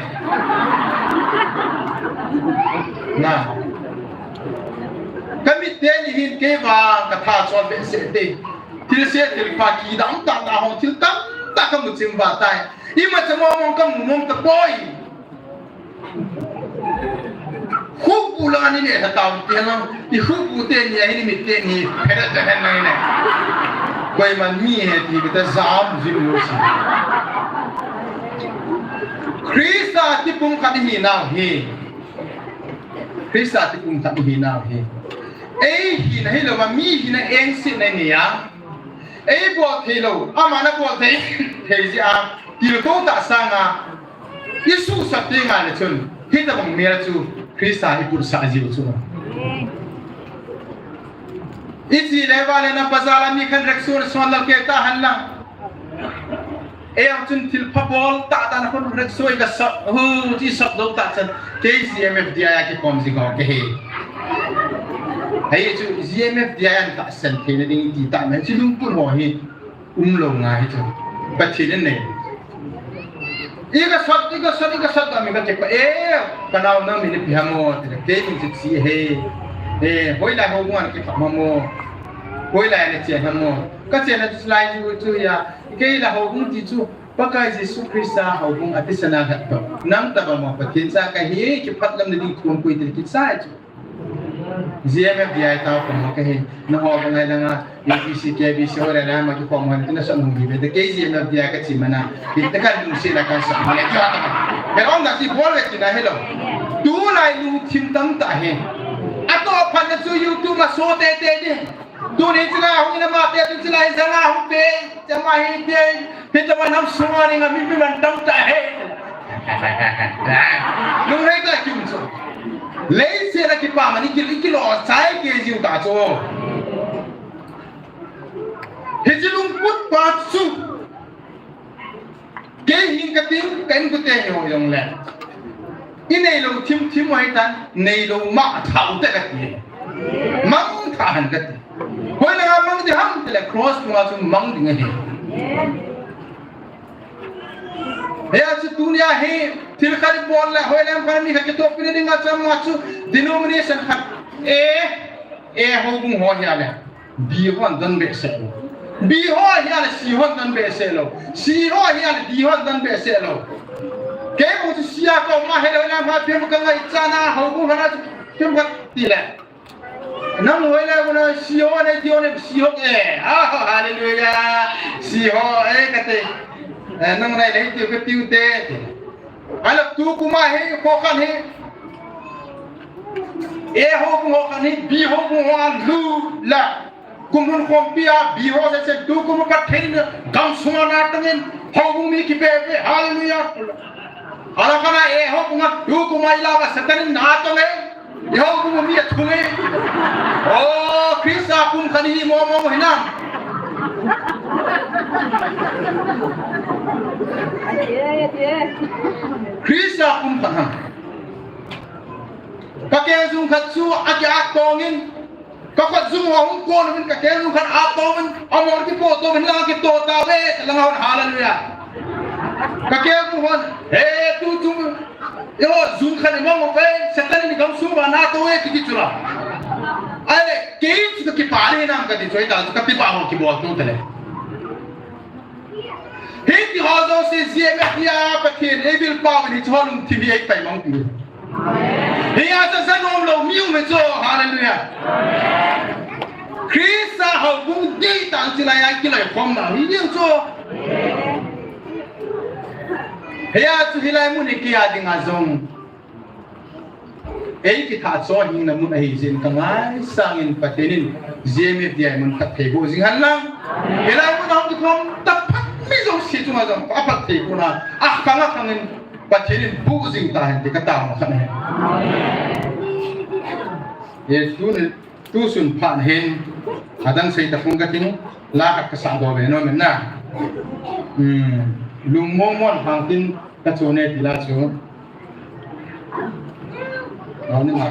Na. Ka mit teni hin kei vang ka tha chol behseh te. Thil se thil pha kidang tah tah ho thil tamtah ka mu chim va tai. Imacha mong mong ka mu mong ta poi. Khupu lang ani ne tha tao ti lang. I khupu teni ahi ni mit teni. Phera ta hen lang ne. Koiman mi he ti bita jam ji lo si. Christa tipum khat ihi nau hi. Christa tipum khat ihi nau hi. Ei hina hilou a mi hina engsetna nei a. Ei bol thei lou, ama na bol thei, thei jeh a, tilkhou tah sanga, i suhsah teng le chun, hitabang mel chu, Christa i putsah jiu chu. I chi le va le na bazar a mi khan rickshaw na son lou kei ta hen lang. Ei ang chun thil pha bol tah tah na khun rickshaw i ka sap, hu, chi sap dou tah chan. Kei G M F D I a kikhom jing ho ka hi. Hei chu G M F D I a ka san thei na ding ti tah mai chu lungput ho hi. Um lou ngai hi chu. Pathen in nei. I ka sap, i ka sap, i ka sap ka mi ka check pa. Eh, ka nao na mi ni pi ham o, ti le. Kei min chi chi he. Eh, hoilai houbung a na kikhom ham o. Hoilai a na che ham o. Ka che na chu lai chu chu ya. Kei la houbung ti chu, Pakai Jesu Christa houbung a thisan a khat toh. Nang tabang ma Pathen cha ka hi, kiphatlamna ding thum pui ti kisa chu. G M F D I tao khom ka hi, na ho ka ngai langa, A B C, K B C ho la na ma kikhom ho, tina sa nung hi be, te kei G M F D I ka chi mana, hi te kan lungset la kan sa, ma le ka ta. He ong na ki bol ve tina hello. Tulai lungthim tam ta he. Atoh phat na chu YouTube ma so te te de. Tuni chila hung ina ma te, tu chila hi janga hung te, chama hi te, hi chama nam sunga ni nga mi mi man tam ta he. Lunglhai ta kim so. Leiset a kipa man i kil, i kilo chai kei jiu ta chu. Hiche lungput pa chu. Kei hin ka ting, ka inkote hi ho jong le. I neilou thim thim ho hitan, neilou ma thau te ka ti. Mang tha han ka ti. Hoilanga mang ding ham ti le cross chunga chu mang ding ahi. Hia chu tunia hi thil khat i bol le, hoilanga mi khat kitoh pi ding a cham ma chu denomination khat. E, e houbung ho hia le. B hon don behseh lou. B ho hia le C hon don behseh lou. C ho hia le D hon don behseh lou. Kei bou chu C a ka um a, helou na ma pem ka ngai chana, houbung hana chu pem ka ti le. Nang hoi le bona C ho ne D ho ne C ho e. Ah, hallelujah. C ho e ka te. Eh, nang nai le ti ka tiu te. Ala tu kuma he ko kan he. E houbung ho kan hi, B houbung ho a lu la. Kum lhun khompi a, B ho sese tu kum Pathen in gamsunga na tangin, houbung mi kipe ve, hallelujah. Ala kana e houbung a tu kum a ila ba Satan in na tangin, e houbung mi a thungi. O, Krista kum kan hi mo mo hinam. Krista kum kan ha. Ka keng jung khat chu a ki a tongin, ka khat jung a hung kon min ka keng jung khat a tongin, a mor ki po to min la ki to ta ve, la nga hallelujah. Ka keng jung hon, he tu jung, yo jung khat mo mo ve, Satan ni gamsunga na to e ki ki chula. Ai le, ke chu ki pa le nam ka ti choi ta chu ka ti ba ho ki bol tu te le. Hiti ho jouse jia me hia Pathen eibil pau in hiche ho lungthim hi eipai mang pi. Hia cha cha nom lou mi um e chu, hallelujah. Krista houbung di tang chilai a kilai khom na hi ding chu. Hia chu hilai mun hi kia ding a jong. Ei kitha cho hing na mun ahi jin ka ngai sangin Pathen in J M F D I mun phatthei boh jing hen lang. Hilai mun a hung kikhom ta phat mi jouse chunga jong a phatthei boh na a khang a khang in Pathen in boh jing ta hen ti ka tao khat ahi. E tu ni Tu sun phat hin, adang sei ta phung ka ting, la khat ka sa do ve nom in na. Hmm, lungmong mong hang tin ka chu ne ti la chu. Nau ni ma.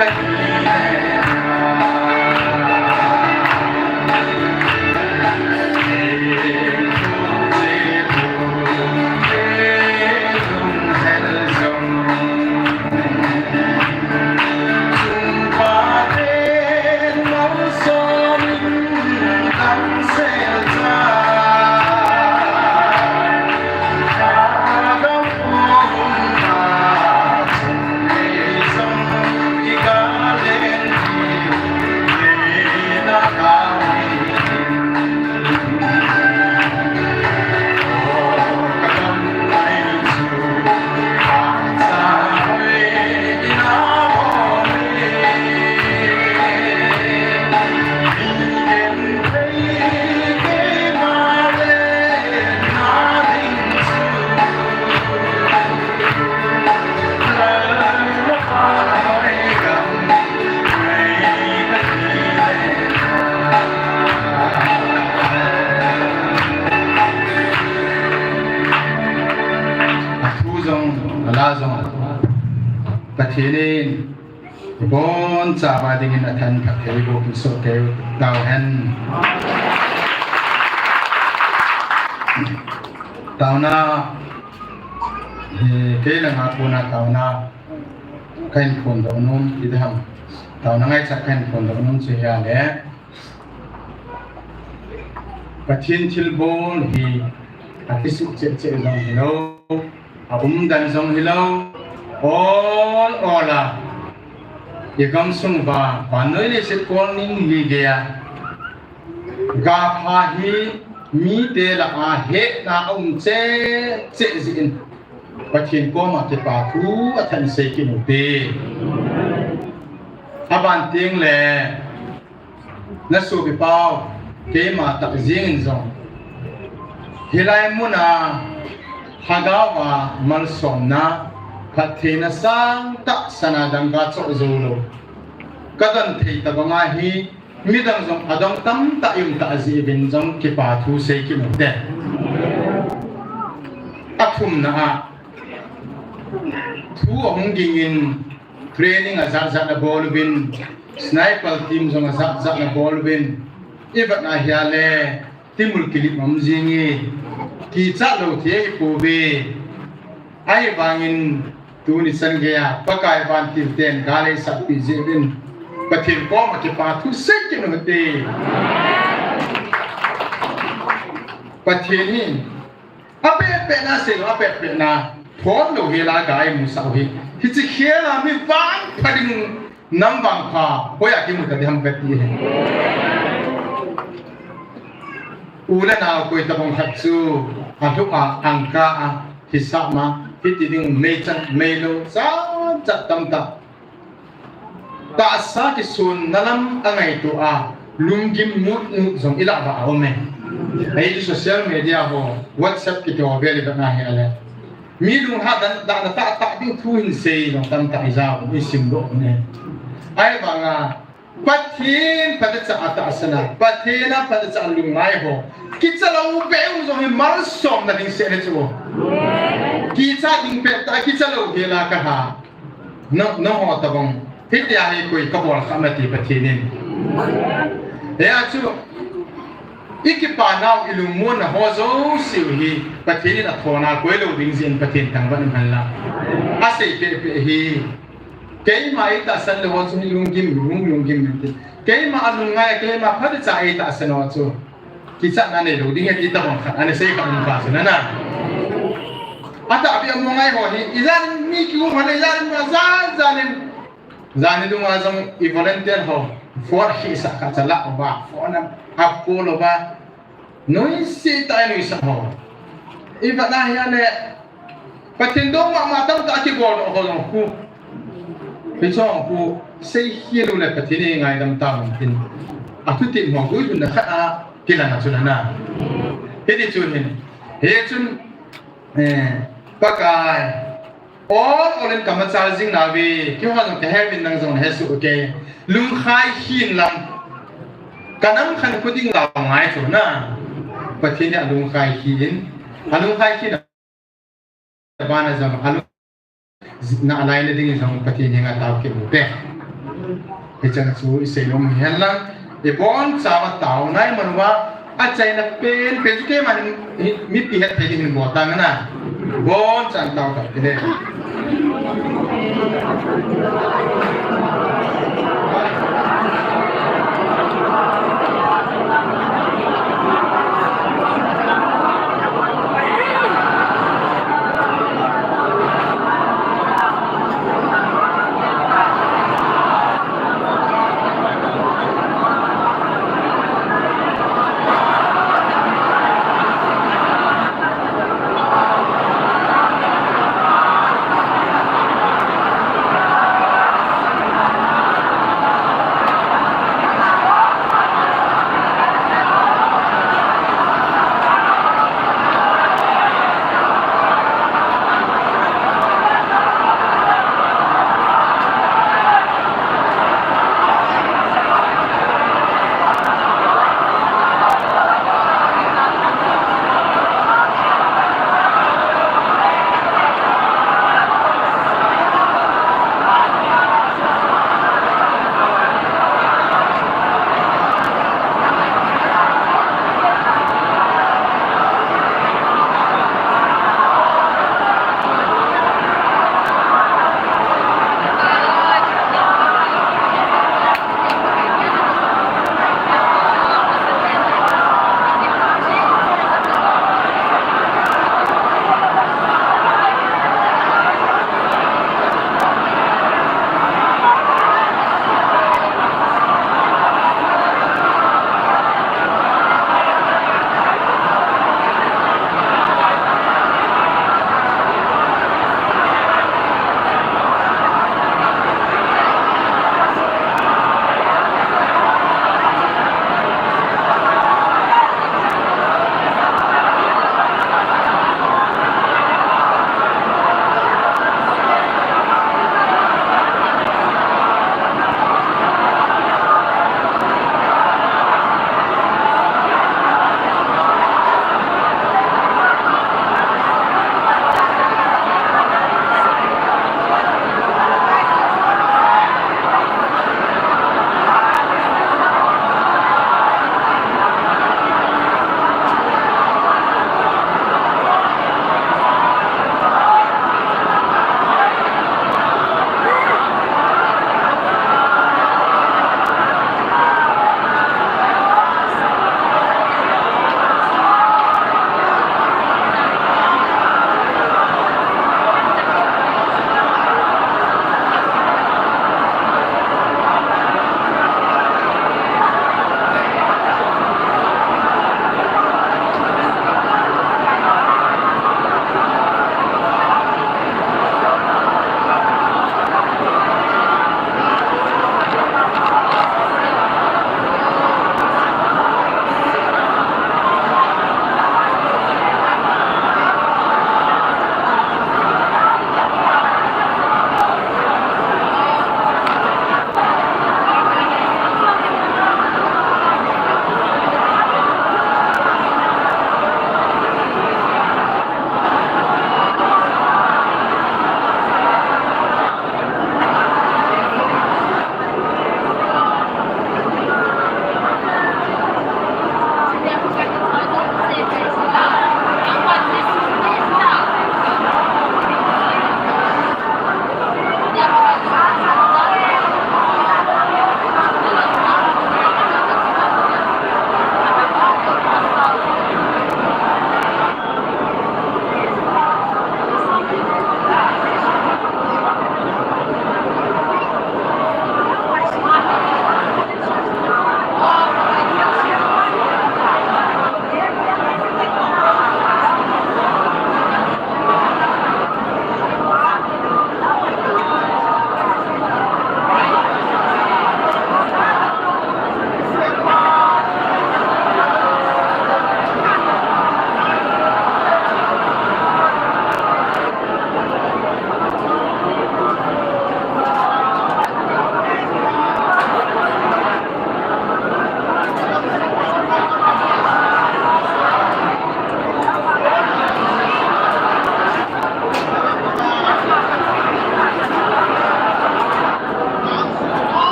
A thu jong, a la jong, Pathen in ibon chauva dingin athan phatthei boh in soh kei tauhen. Taona, hi, kei langa kona taona kahin phondoh nom, idam. Taona ngaichat kahin phondoh nom chu ahile, Pathen thilbol hi akisuh cheh cheh jong hilou, aumdan jong hilou, ol ol a, igamsung uva, vannoi leiset kolning li geiya, gapha hi mite lah a hetna aum cheh cheh jeh in, Pathen koma kipa thu athan sei kit ute. Aban tengle, na sopipau, keima tah jeng in jong, hilai muna lhagao a malsomna, phattheina sangtah sana dangka choh joulou kadon thei tabanga hi, midang jong adong tamtah i um tah jeh uvin jong kipa thu sei kit ute. Athumna a, thu ahung ging in, training ajat jat abol uvin, sniper team jong ajat jat abol uvin, ivet na ahile, timul kilip um jing e, kichat lou thei ahipouve. Ahivangin tuni chan geiya Pakai vantil ten gal eisatpi jeh uvin, Pathen koma kipa thu sei kit ute. Pathen hi apehpehna seilou, apehpehna phondoh hela ga imusah u hi, hiche khela mi vangpha ding nam vangpha hoiya kimu ta ding ham kati hi. U le nao koi tabang khat chu alhuh a, angka a, hisap ma, hiti ding meichang meilou, jat jat tamtah, tahsa kisonna lam angaito a, lunggim mut mut jong ilah uva aume. Ahi, social media ho, WhatsApp kiti ho vel ivet na ahile, mi lunghan dan, dana tahtah ding thu hin sei jong tamtah ijao, isimdoh ne. Ahivanga Pathen phatechan atahsan a, Pathen a phatechan alungngai ho, kichalou beh u jong hi malsomna ding seh ahi chu. Kichat ding pettah, kichalou hela kalha. Na, nangho tabang hitia hi koi kabol kha ham ati Pathen in. Hia chu, ikipa nau, ilungmonna ho jouse u hi Pathen in athona koilou ding jeh in Pathen thangvah in umhen lang. Asei pehpeh hi, keima eitahsan lou ho chu hi lunggim, lung, lunggim inte. Keima alungngai, keima phatechan eitahsan ho chu kichatna neilou ding ahi ti tabang khat ana sei kha um kha chu nana. Atahbeh a mu ngai ho hi, ijan mi kium hon, ijan mi jan jan in, jan ni dunga jong i volunteer ho, phone khisah kha chu alah uva, phone a, a call uva, noise tah a noise ho. Ivet na ahile, Pathen dong mama tamtah kibol doh ho jong khu, hiche jong khu, seikhel u le Pathen in eingaidam tauvin tin, athutim ho guilhunna khat a kilang a chu nana. Hiti chun hin, hichun, eh, Pakai, ol ol in kamachal jing nauve, keiho jong kaheuvin nang jong nahesoh u kei. Lungkhai khin lam, kanam khankho ding lau ngai chu na. Pathen in alungkhai khin, alungkhai khin abana jong, alung, na alaina ding jong Pathen henga tao kit ute. Hichan chu isei nom hihen lang, ibonchauva taona iman uva, achaina penpen chu keiman hi, mipi hetthei ding hin bol tange na. Ibonchauvin tao tao hite.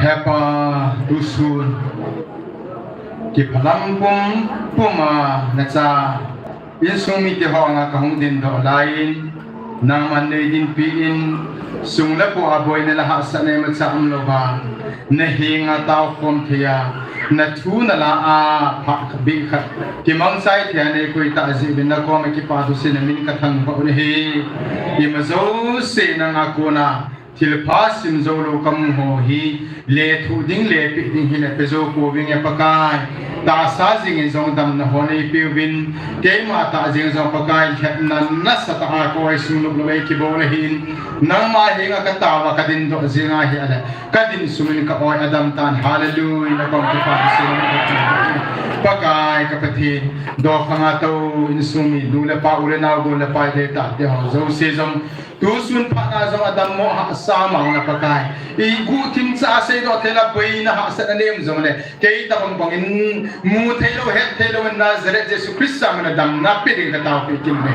Hepa, tusun kiphalam pum puma nacha insung mite ho anga kahung dingdoh laiyin, nangman neidinpi in, sung le pai a boina le hahsatna imacha umlouva, nahenga taokhom theiya, nathu nala a phat bih khat kimangchai theiya neikoi tah jeh uvin nakoma kipa thusim namin kathangvah u ahi. Ima jouse nanga kona thilpha simjoulou kamu ho hi, lethuh ding lepeh ding hi napeh jou pouvinge Pakai. Tahsa jengin jong damna ho neipeuvin, keima tah jeng jong Pakai, lhepna nasatah a ka-oi sung nop lou eikibol ahin, nangma henga kataova kadindoh jeng ahi ale, kadin sungin ka-oi adam tan. Hallelujah, nakom kipa thusim. Pakai ka Pathen, dokhanga tou insung mi nu le pa, u le nao, gol le pai, deitah teho jouse jong tusun phat a jong adammo hahsa mangna Pakai. Iguhthim cha seidoh theilou, boina hahsatna nem jongle, kei tobang bangin mu theilou, het theilou in Nazareth Jesu Christa mina damna pe ding kataopi kit in ahi.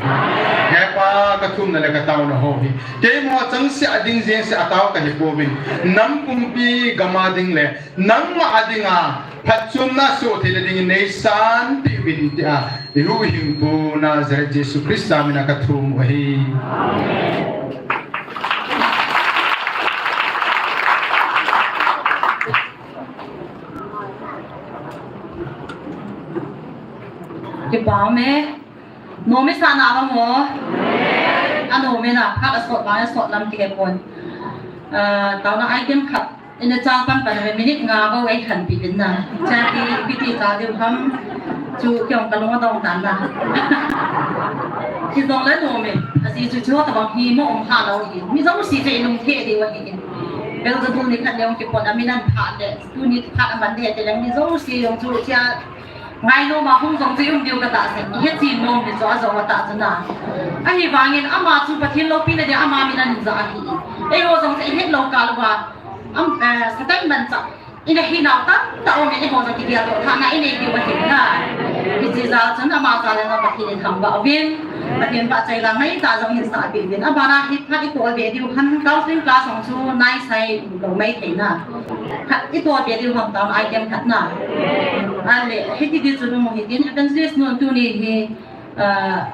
Hepa, kathumna le kataona ho hi keima changseh a ding jengseh a tao kahipouvin, nam pumpi gam a ding le nangma a dinga phatchomna soh theina dingin neisanpeh uvin tia, ihuhhingpu Nazareth Jesu Christa mina kathum u ahi. Kipah e. Nom isah na ham o. Anom e na, phat asot vang asot lam kihepon. Ah, taona item khat. Ina chang pan pan a minute nga bou eikhanpi uvin na. Chati, ipi ti cha diu ham. Chu kei jong kalung adong tan na. Hijongle nom e. Ajeh chu chuti tobang hi mo um khalou hi. Mi jouse chu ilung thei diu ahi. Bel chu tuni khat le jong kipot a min ahin phat le, tuni phat aman le te le mi jouse jong chu chia ngainom a hung jong chu um diu katahsan. Ihet chin nom hi chu ajong atah chu na. Ahivangin ama chu Pathen loupina dia ama min ahin ja ahi. Eiho jong chu ihet lou kah uva, am, eh, Satan manchah ina hinau tamtah um in, eiho jong kigel doh thana inei diu ahi na. Hiche jal chun ama jal a Pathen ithangvah uvin, Pathen phatchomna ngai tah jong hin sahpeh uvin. Abana hi phat itol be diu ham, counseling class jong chu naisai lou maithei na. Khat itol be diu ham, taona item khat na. Ale, hiti di chu nung hitin, evangelist nun tuni hi, ah,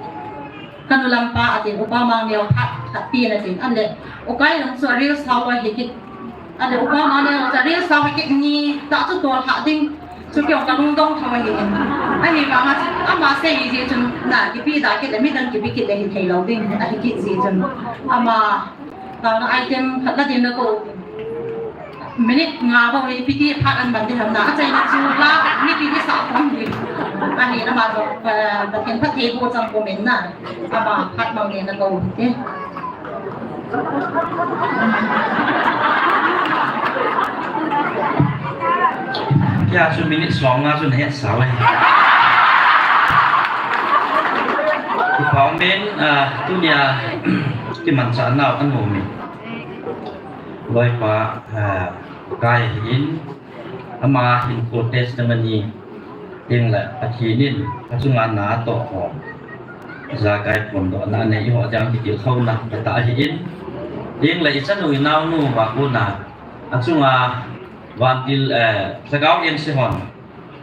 kanu lampa atin, Upa Mangneo phat khat pen atin. Ale, Ukai jong chu reel sao ahi kit. Ale, Upa Mangneo chu reel sao ahi kit, ni tah chu tol kha ding. Chu kei jong kalung dong tho ahi in. Ahivanga chu ama sei jeh chun na kipe da kit le, midang kipe kit le hithei lou ding ahi kit jeh chun, ama taona item khat la din na ko. Minute nga bou hi ipi ti phat aman di ham na, achaina chu la mipi ti sa khom di. Ahi lama jong, eh, Pathen phattheiboh chang comment na. Ama phat mang le na ko te. Kei a chu minute som nga chu nahet sao e. Kipah e, ah, tunia kimanchah nau anom e. Loipa, ah, Kai hin, ama hin ko testimony ding le Pathen in achunga na atoh ho jakai phondohna anei ho jong kitilkhouna katah ahi in, ding le ichanu inaonu va kona achunga vantil, eh, Lhagao Engse hon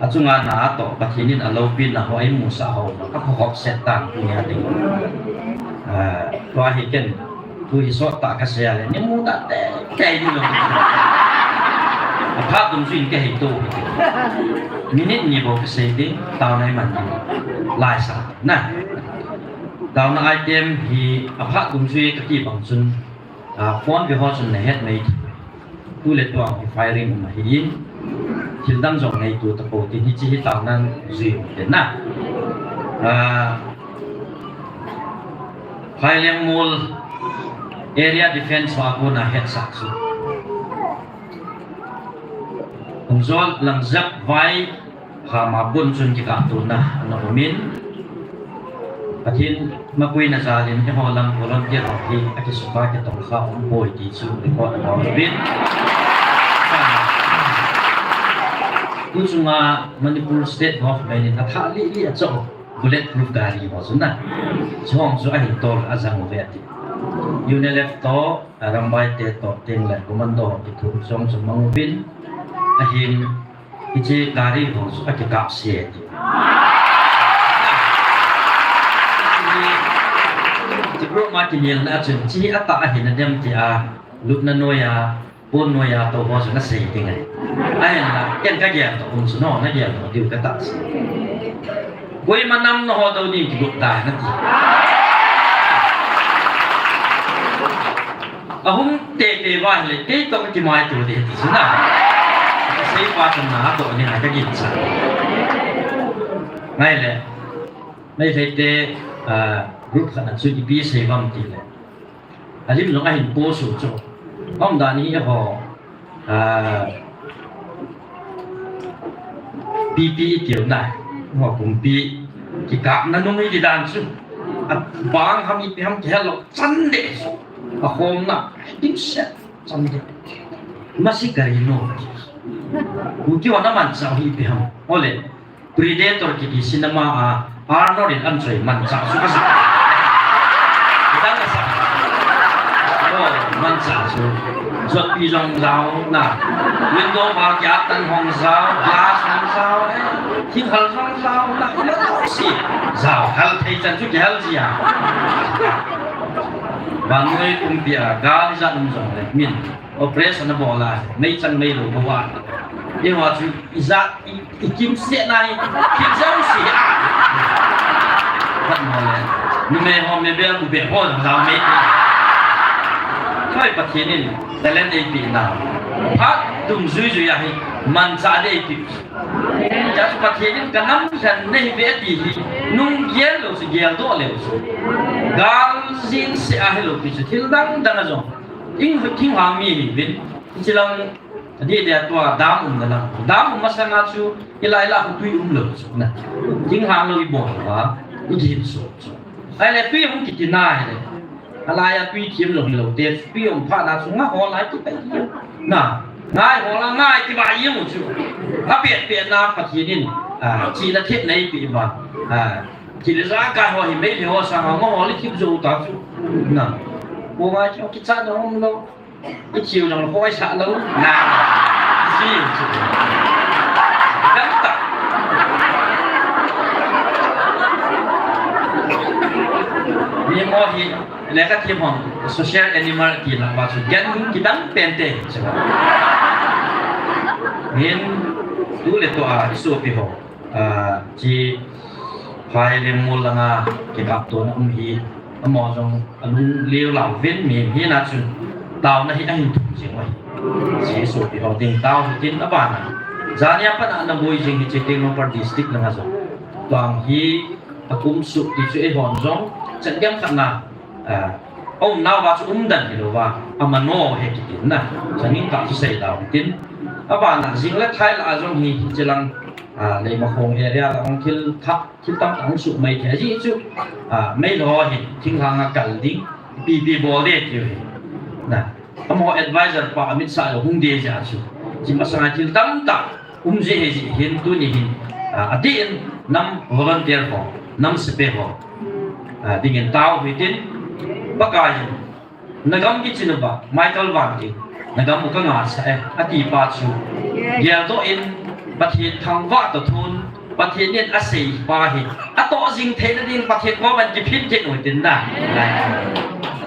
achunga na atoh Pathen in aloupina ho eimusah ho, akhohop set tan tunia ding. Ah, tua hi ken, tu hi sot tah kasei a le, nei mu tah teitei ding lou. Aphat dungjuiyin kahei to. Minute ni bou kasei ding, taona iman ding. Laisa, na. Taona item hi aphat dungjui kati bang chun, ah, phone ve ho chun nahet mai. Tu le tua hi firing um ahi in, thil dang jong ngaitu tapou tin hiche hi taonan jui um te na. Ah, Phaileng Mol Area Defense ho a kona hetsah chu. Hung jol lang jep vai Hama bun chun kikah tuna ana um in, Pathen mapuina jal in eiho lam volunteer ho hi akisuka kitongkha um poi ti chu record ana um in. Tuchunga Manipur State Government in athah lili a cho bulletproof gari ho chu na. Chong chu ahin tol a jang uve ati. UNLF to, Arambai te to teng le commando ho kithum chong chu mang uvin ahin hiche gari ho chu akikap se ati. Hiche group ma kinelna a chun hiche hi atah ahi nadem tia lupna noiya, pon noiya tou ho chu nasei ding ahi. Ahinla, ken kagel toh um chu nangho nagel toh diu katahsan. Koima nam nangho dou ding kigup tai nati. Ahung tete uva ahile, kei toh kakimaito ding ti chu na. Kaseipa chun na atoh ding ahi kaginchat. Ngai le, Meitei te, ah, group khat na chu ipi sei uvam tile. Alim jong ahin post u chu. Aumdan hi eiho, ah, PP itiu na, eiho pumpi kikapna nung iti dan chu. Abang ham ipi ham kihel lou chan deh chu. Akhomna, dimset chan deh. Masi gari no. Kuki ho na manchah u hi ipi ham. Ole. Predator kiti cinema a Arnold in anchoi manchah chu kasa. Kidang kasa. Oh, manchah chu. Jotpi jong jao na. Window ba kia tan hong jao, glass hong jao, eh. Thinghal jong jao na. Ima jao si. Jao, hal thei chan chu kihal jia. Vannoi kumpi a, gal ijat um jongle. Min. Operation abol a, meichang meilou bou a. Eiho chu ijat i, ikimseh nai, kimseh si a. Phat mo le, numei ho mebel ubeh ho jao mei. Choi Pathen in talent eipeh na. Phat dungjuijui a hi, manchah ding eipeh. Chua chu Pathen in kanam lhen nahiuve ti hi, nunggel lou chu, geldoh leu chu. Gal jing seh a hilou pi chu, thil dang dang a jong. Ing thinghang mi hiuvin, hiche lang, adeh deh a tua dam umna lang. Dam um masanga chu, hilai lah a tui umlou chu na. Thinghang lou ibol uva, igin so chu. Ahile tui um kiti na hile. Alai a tui thim lou hilou te, tui um phat na chu nga ho lai kitai. Na, ngai ho la ngai kivai u chu. Apet pet na Pathen in, ah, chihna thepna eipeh uva. Ah, thil ijakai ho hi Meitei ho sanga nga ho le thip jou ta chu. Na. Ko ngai chu kichat na umlou. Ichiu jong lou, koi sa lou. Na. Si, si. Dang ta. Mi mo hi, lekha thiem hon, social animal ti lang ba chu, gen kidang pen te. Min, tu le tua, isopi ho. Ah, chi phai le mol langa kikaptona um hi, amaho jong alung leo lau vin mi hina chun taona hi ahin thum jing u ahi. Chi sopi ho ding tao hitin abana. Jania pat a naboi jing hiche Tengnoupal District langa jong. Tuang hi akum suh ti chu eihon jong chet gam khat na Ah, aumnauva chu umdan hilouva, amano he kitin na. Chanin tah chu seidau tin. Abana jing le thai lah a jong hi, hiche lang, ah, Leimakhong area lang thil thah, thil tamtah hung suh mai thei ahi chu. Ah, Meilhei ho hin thinglhang a kal ding, ipi ipi bol ding tiu hi. Na. Amaho advisor pa amit sa lo hung ding jeh a chu. Chi masanga thil tamtah um ji hi ji hin tuni hin, ah, adeh in nam volunteer ho, nam sepai ho, ah, dingin tao hitin, Pakai hin, nagam kichinu ba, Michael Vangte, nagam u kangah sah e, ati pa chu. Geldoh in, Pathen thangvah toh thun, Pathen in asei pa hi, atoh jing theina ding Pathen koma kiphin kit u hitin na.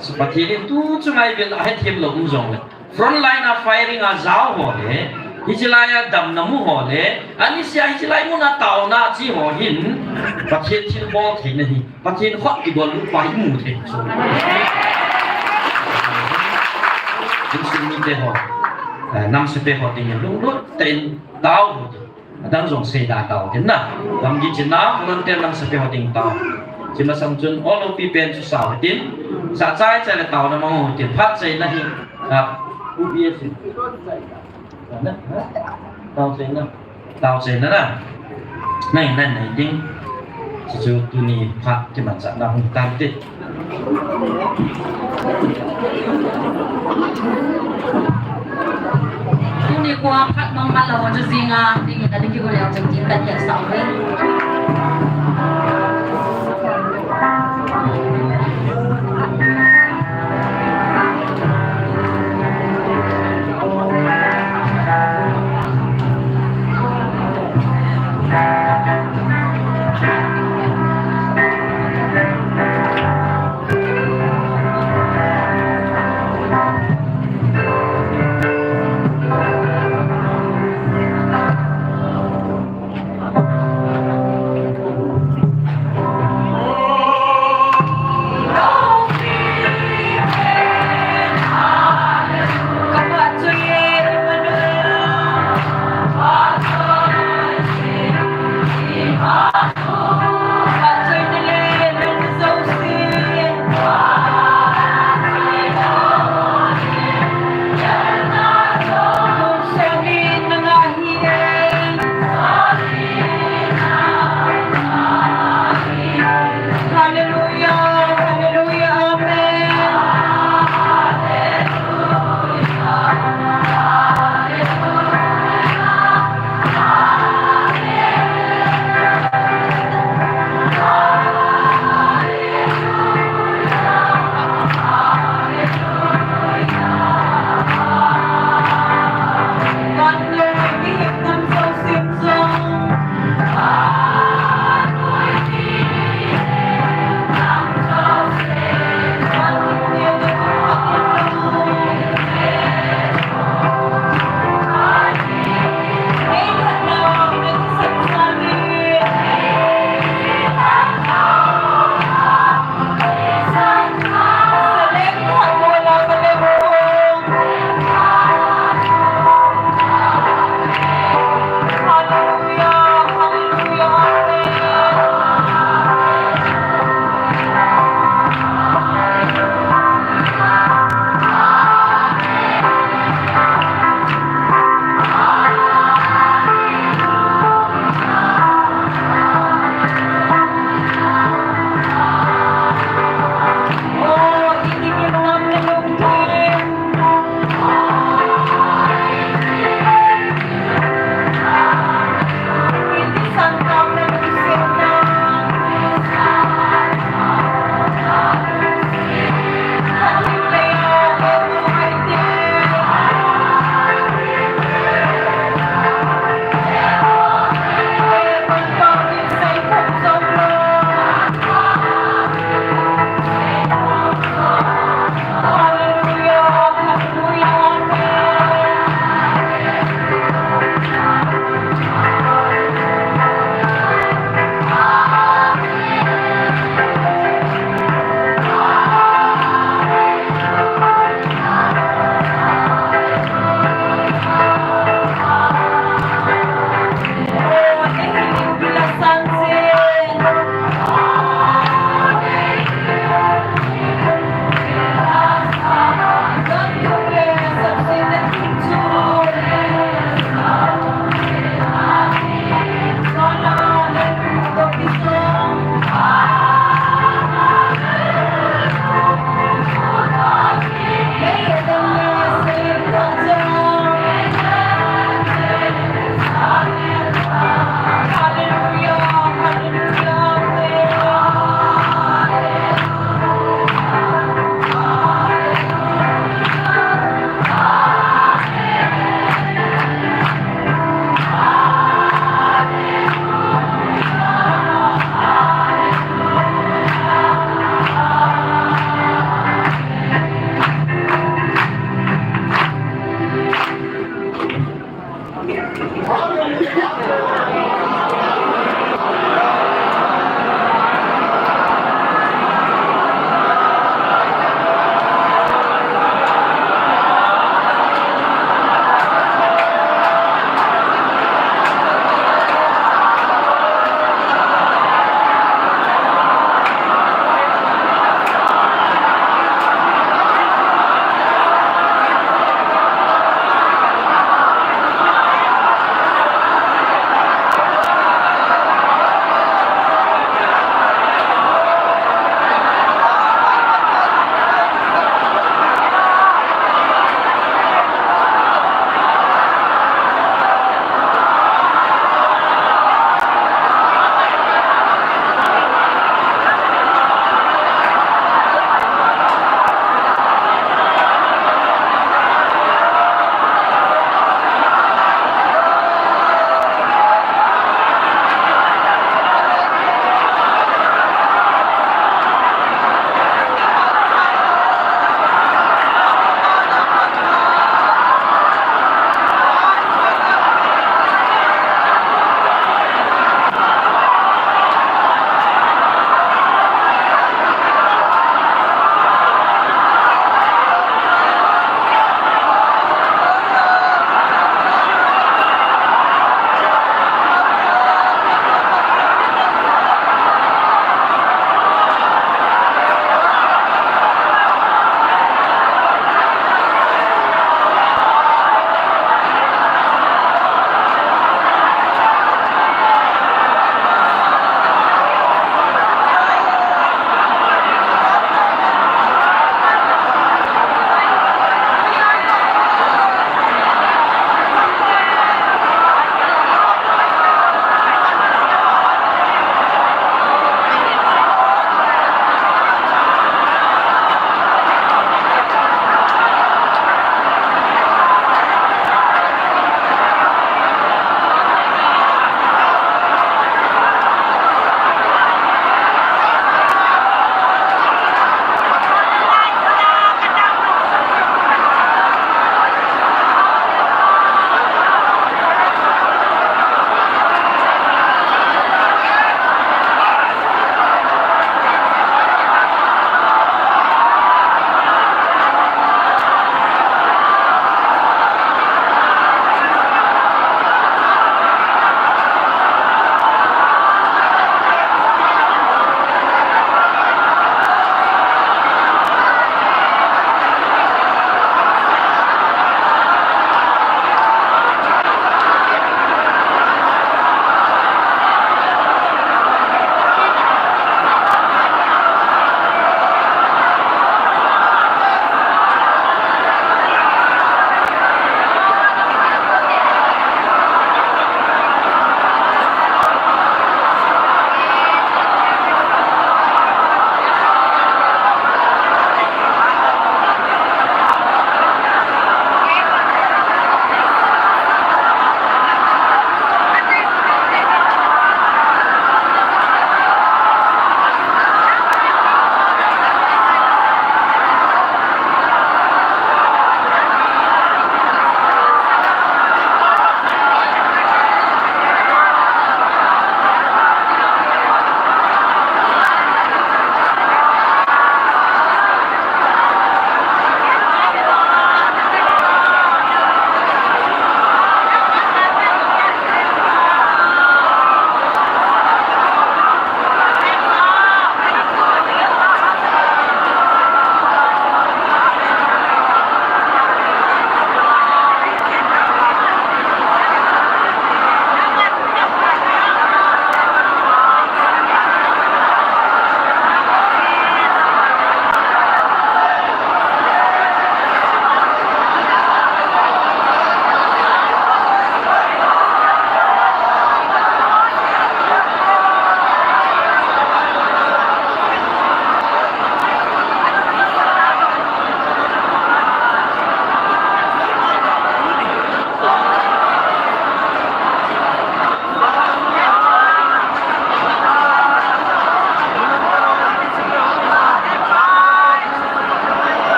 Pathen in tu chunga ivil a hethem lou um jongle. Frontline a firing a jao ho le, hiche lai a damna mu ho le, anisea hiche lai mun a taona chi ho hin, Pathen thilbol theina hi, Pathen khut kigol lut pa hi mu thei chu. Insung mite ho, eh, nam sepai ho dingin lunglut tah in tao ho ding. Adang jong seida tao tin na. Gamgi china, volunteer nam sepai ho ding tao. Chi masang chun, olopi pen chu sao tin. Sa chai chai le taona mang ho tin. Phat chaina hi, ah, U P S. Tao chaina. Tao chaina na. Nai, nai, nai ding. Chu chu tuni phat kimanchahna hung tan te. Tuni kua phat mang malo chu jinga, ding in a ding Chun tin kan hetsah uve.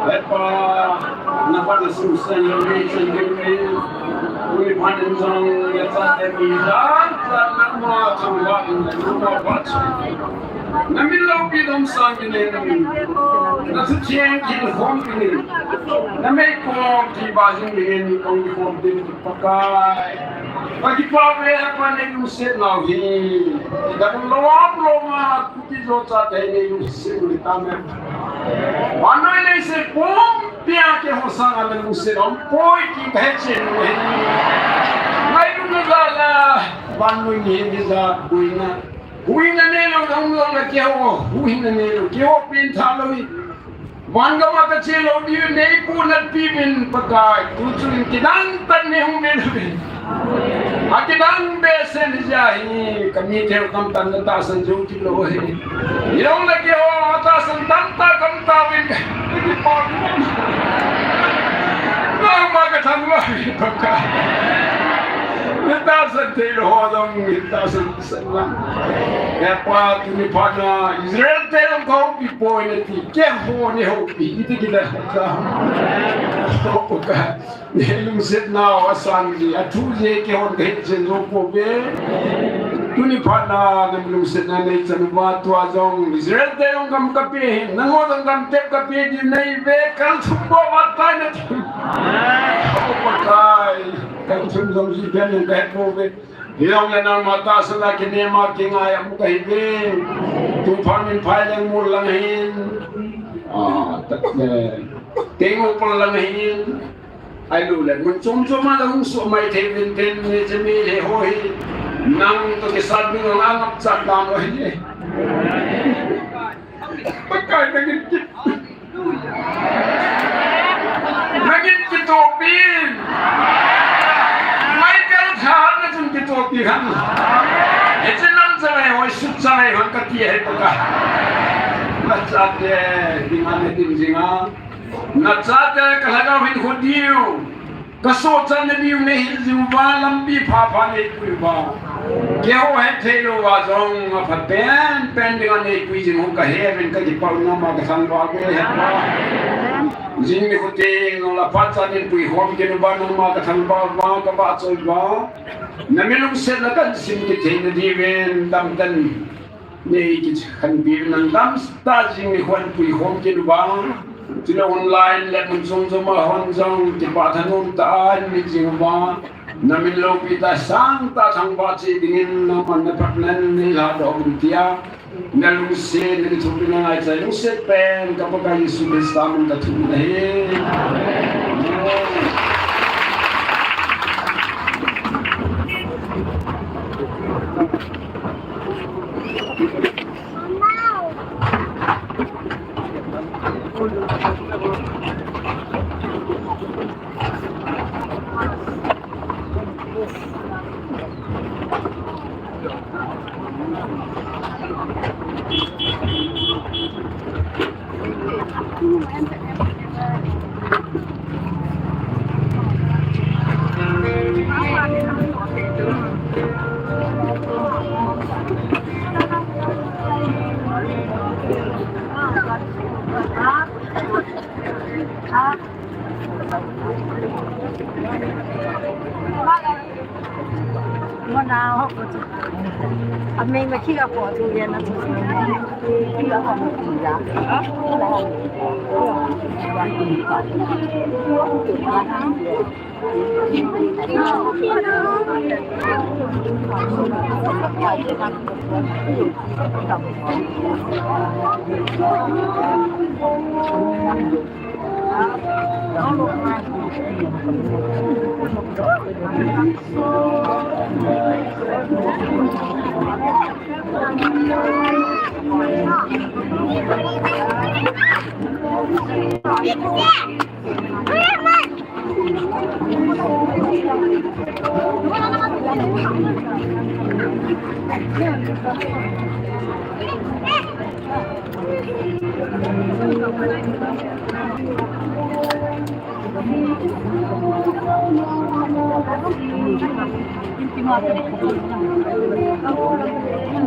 Lepa, napa na sumsan lo ni chan ni ni. Ui pan in jong ya sa te mi da, sa na ma chang wa in na ma pa chang. Na min lo pi dom sang ni ni. Na su chiang ki hom ni ni. Na me ko ki ba jing ni ni kong ki hom ni Pakai. Pakai pa ve pa ne lu se na hi. Da lo lo ma Kiti jo cha te ni lu se ni ta me. Vannoi leiset pumpia keiho sanga na lungset aumpoi ti kahe chen u ahi. Ngailutna jal a vannoi ni ni ja buina. Huhhingna neilou na um lou na keiho, huhhingna neilou keiho pengthah lou hi. Van gam a kache lou diu nei pu natpi uvin Pakai, tu chun kidang tah in nei hung nei uvin. Akidang behseh in hijeh hin, ka mite ho tamtah in na tahsan jou kit lou ahi. Hilou le keiho tahsan tamtah kam tauvin. Nangma kathangvah uvin Pakai. Na tahsan thei lou ho jong, na tahsan sah in lang. He Pa, tuni phat na Israel te jong kahoupi poi nati, keiho nei houpi, iti kit a ka. Pakai. Nei lungsetnau asang ji, athu ji keihon kahet chen jou pouve. Tuni phat na nei lungsetna nei chan uva tua jong Israel te jong gam kape hi, nangho jong gam tep kape ding nahiuve, kal thum bou vat tai nati. O Pakai, kal thum jong ji pen jong kahet pouve. Hilou le nangma tahsan a kinem a kingai a um kahiuve. Tuphat min phai lang mol lang hin. Ah, tak, eh, teng upal lang hin. Ahilou le, mun chom chom a la hung soh mai thei uvin tin, hiche mi le ho hi, nang toh kisat ding a ngap chat dan u ahi. Pakai nangin kit. Nangin kitohpi. Michael thahatna chun kitohpi hen. Hiche nam chavei ho, sut chavei ho kati ahi Pakai. Nachate dinga nadin jinga. Nachate ka lhagao hin khu diu, ka sohchatna diu nei hil jing uva, lampi phapha nei pui uva. Keiho hethei lou uva jong apha penpen dinga nei pui jing u kahe uvin kakipah u nangma kathangvah uve He Pa. Jing nikho teng jong la phat chan in puikhom kit uva nangma kathangvah uva, kavahchoi uva. Na mi lungsetna kahin sim kit theina diuvin damtah in Nei kikhenpi nang damtah jing nikho in puikhom kit uva. Chule online le mun chom chom a hon jong kipah thanom tah in um jing uva. Na min loupi tah sangtah thangvah cheh dingin nangman na phatnan nei lhadoh un tia. Na lungset, na kithopi na ngaicha lungset pen ka Pakai Jesu Christa min in kathum in ahi. Amen.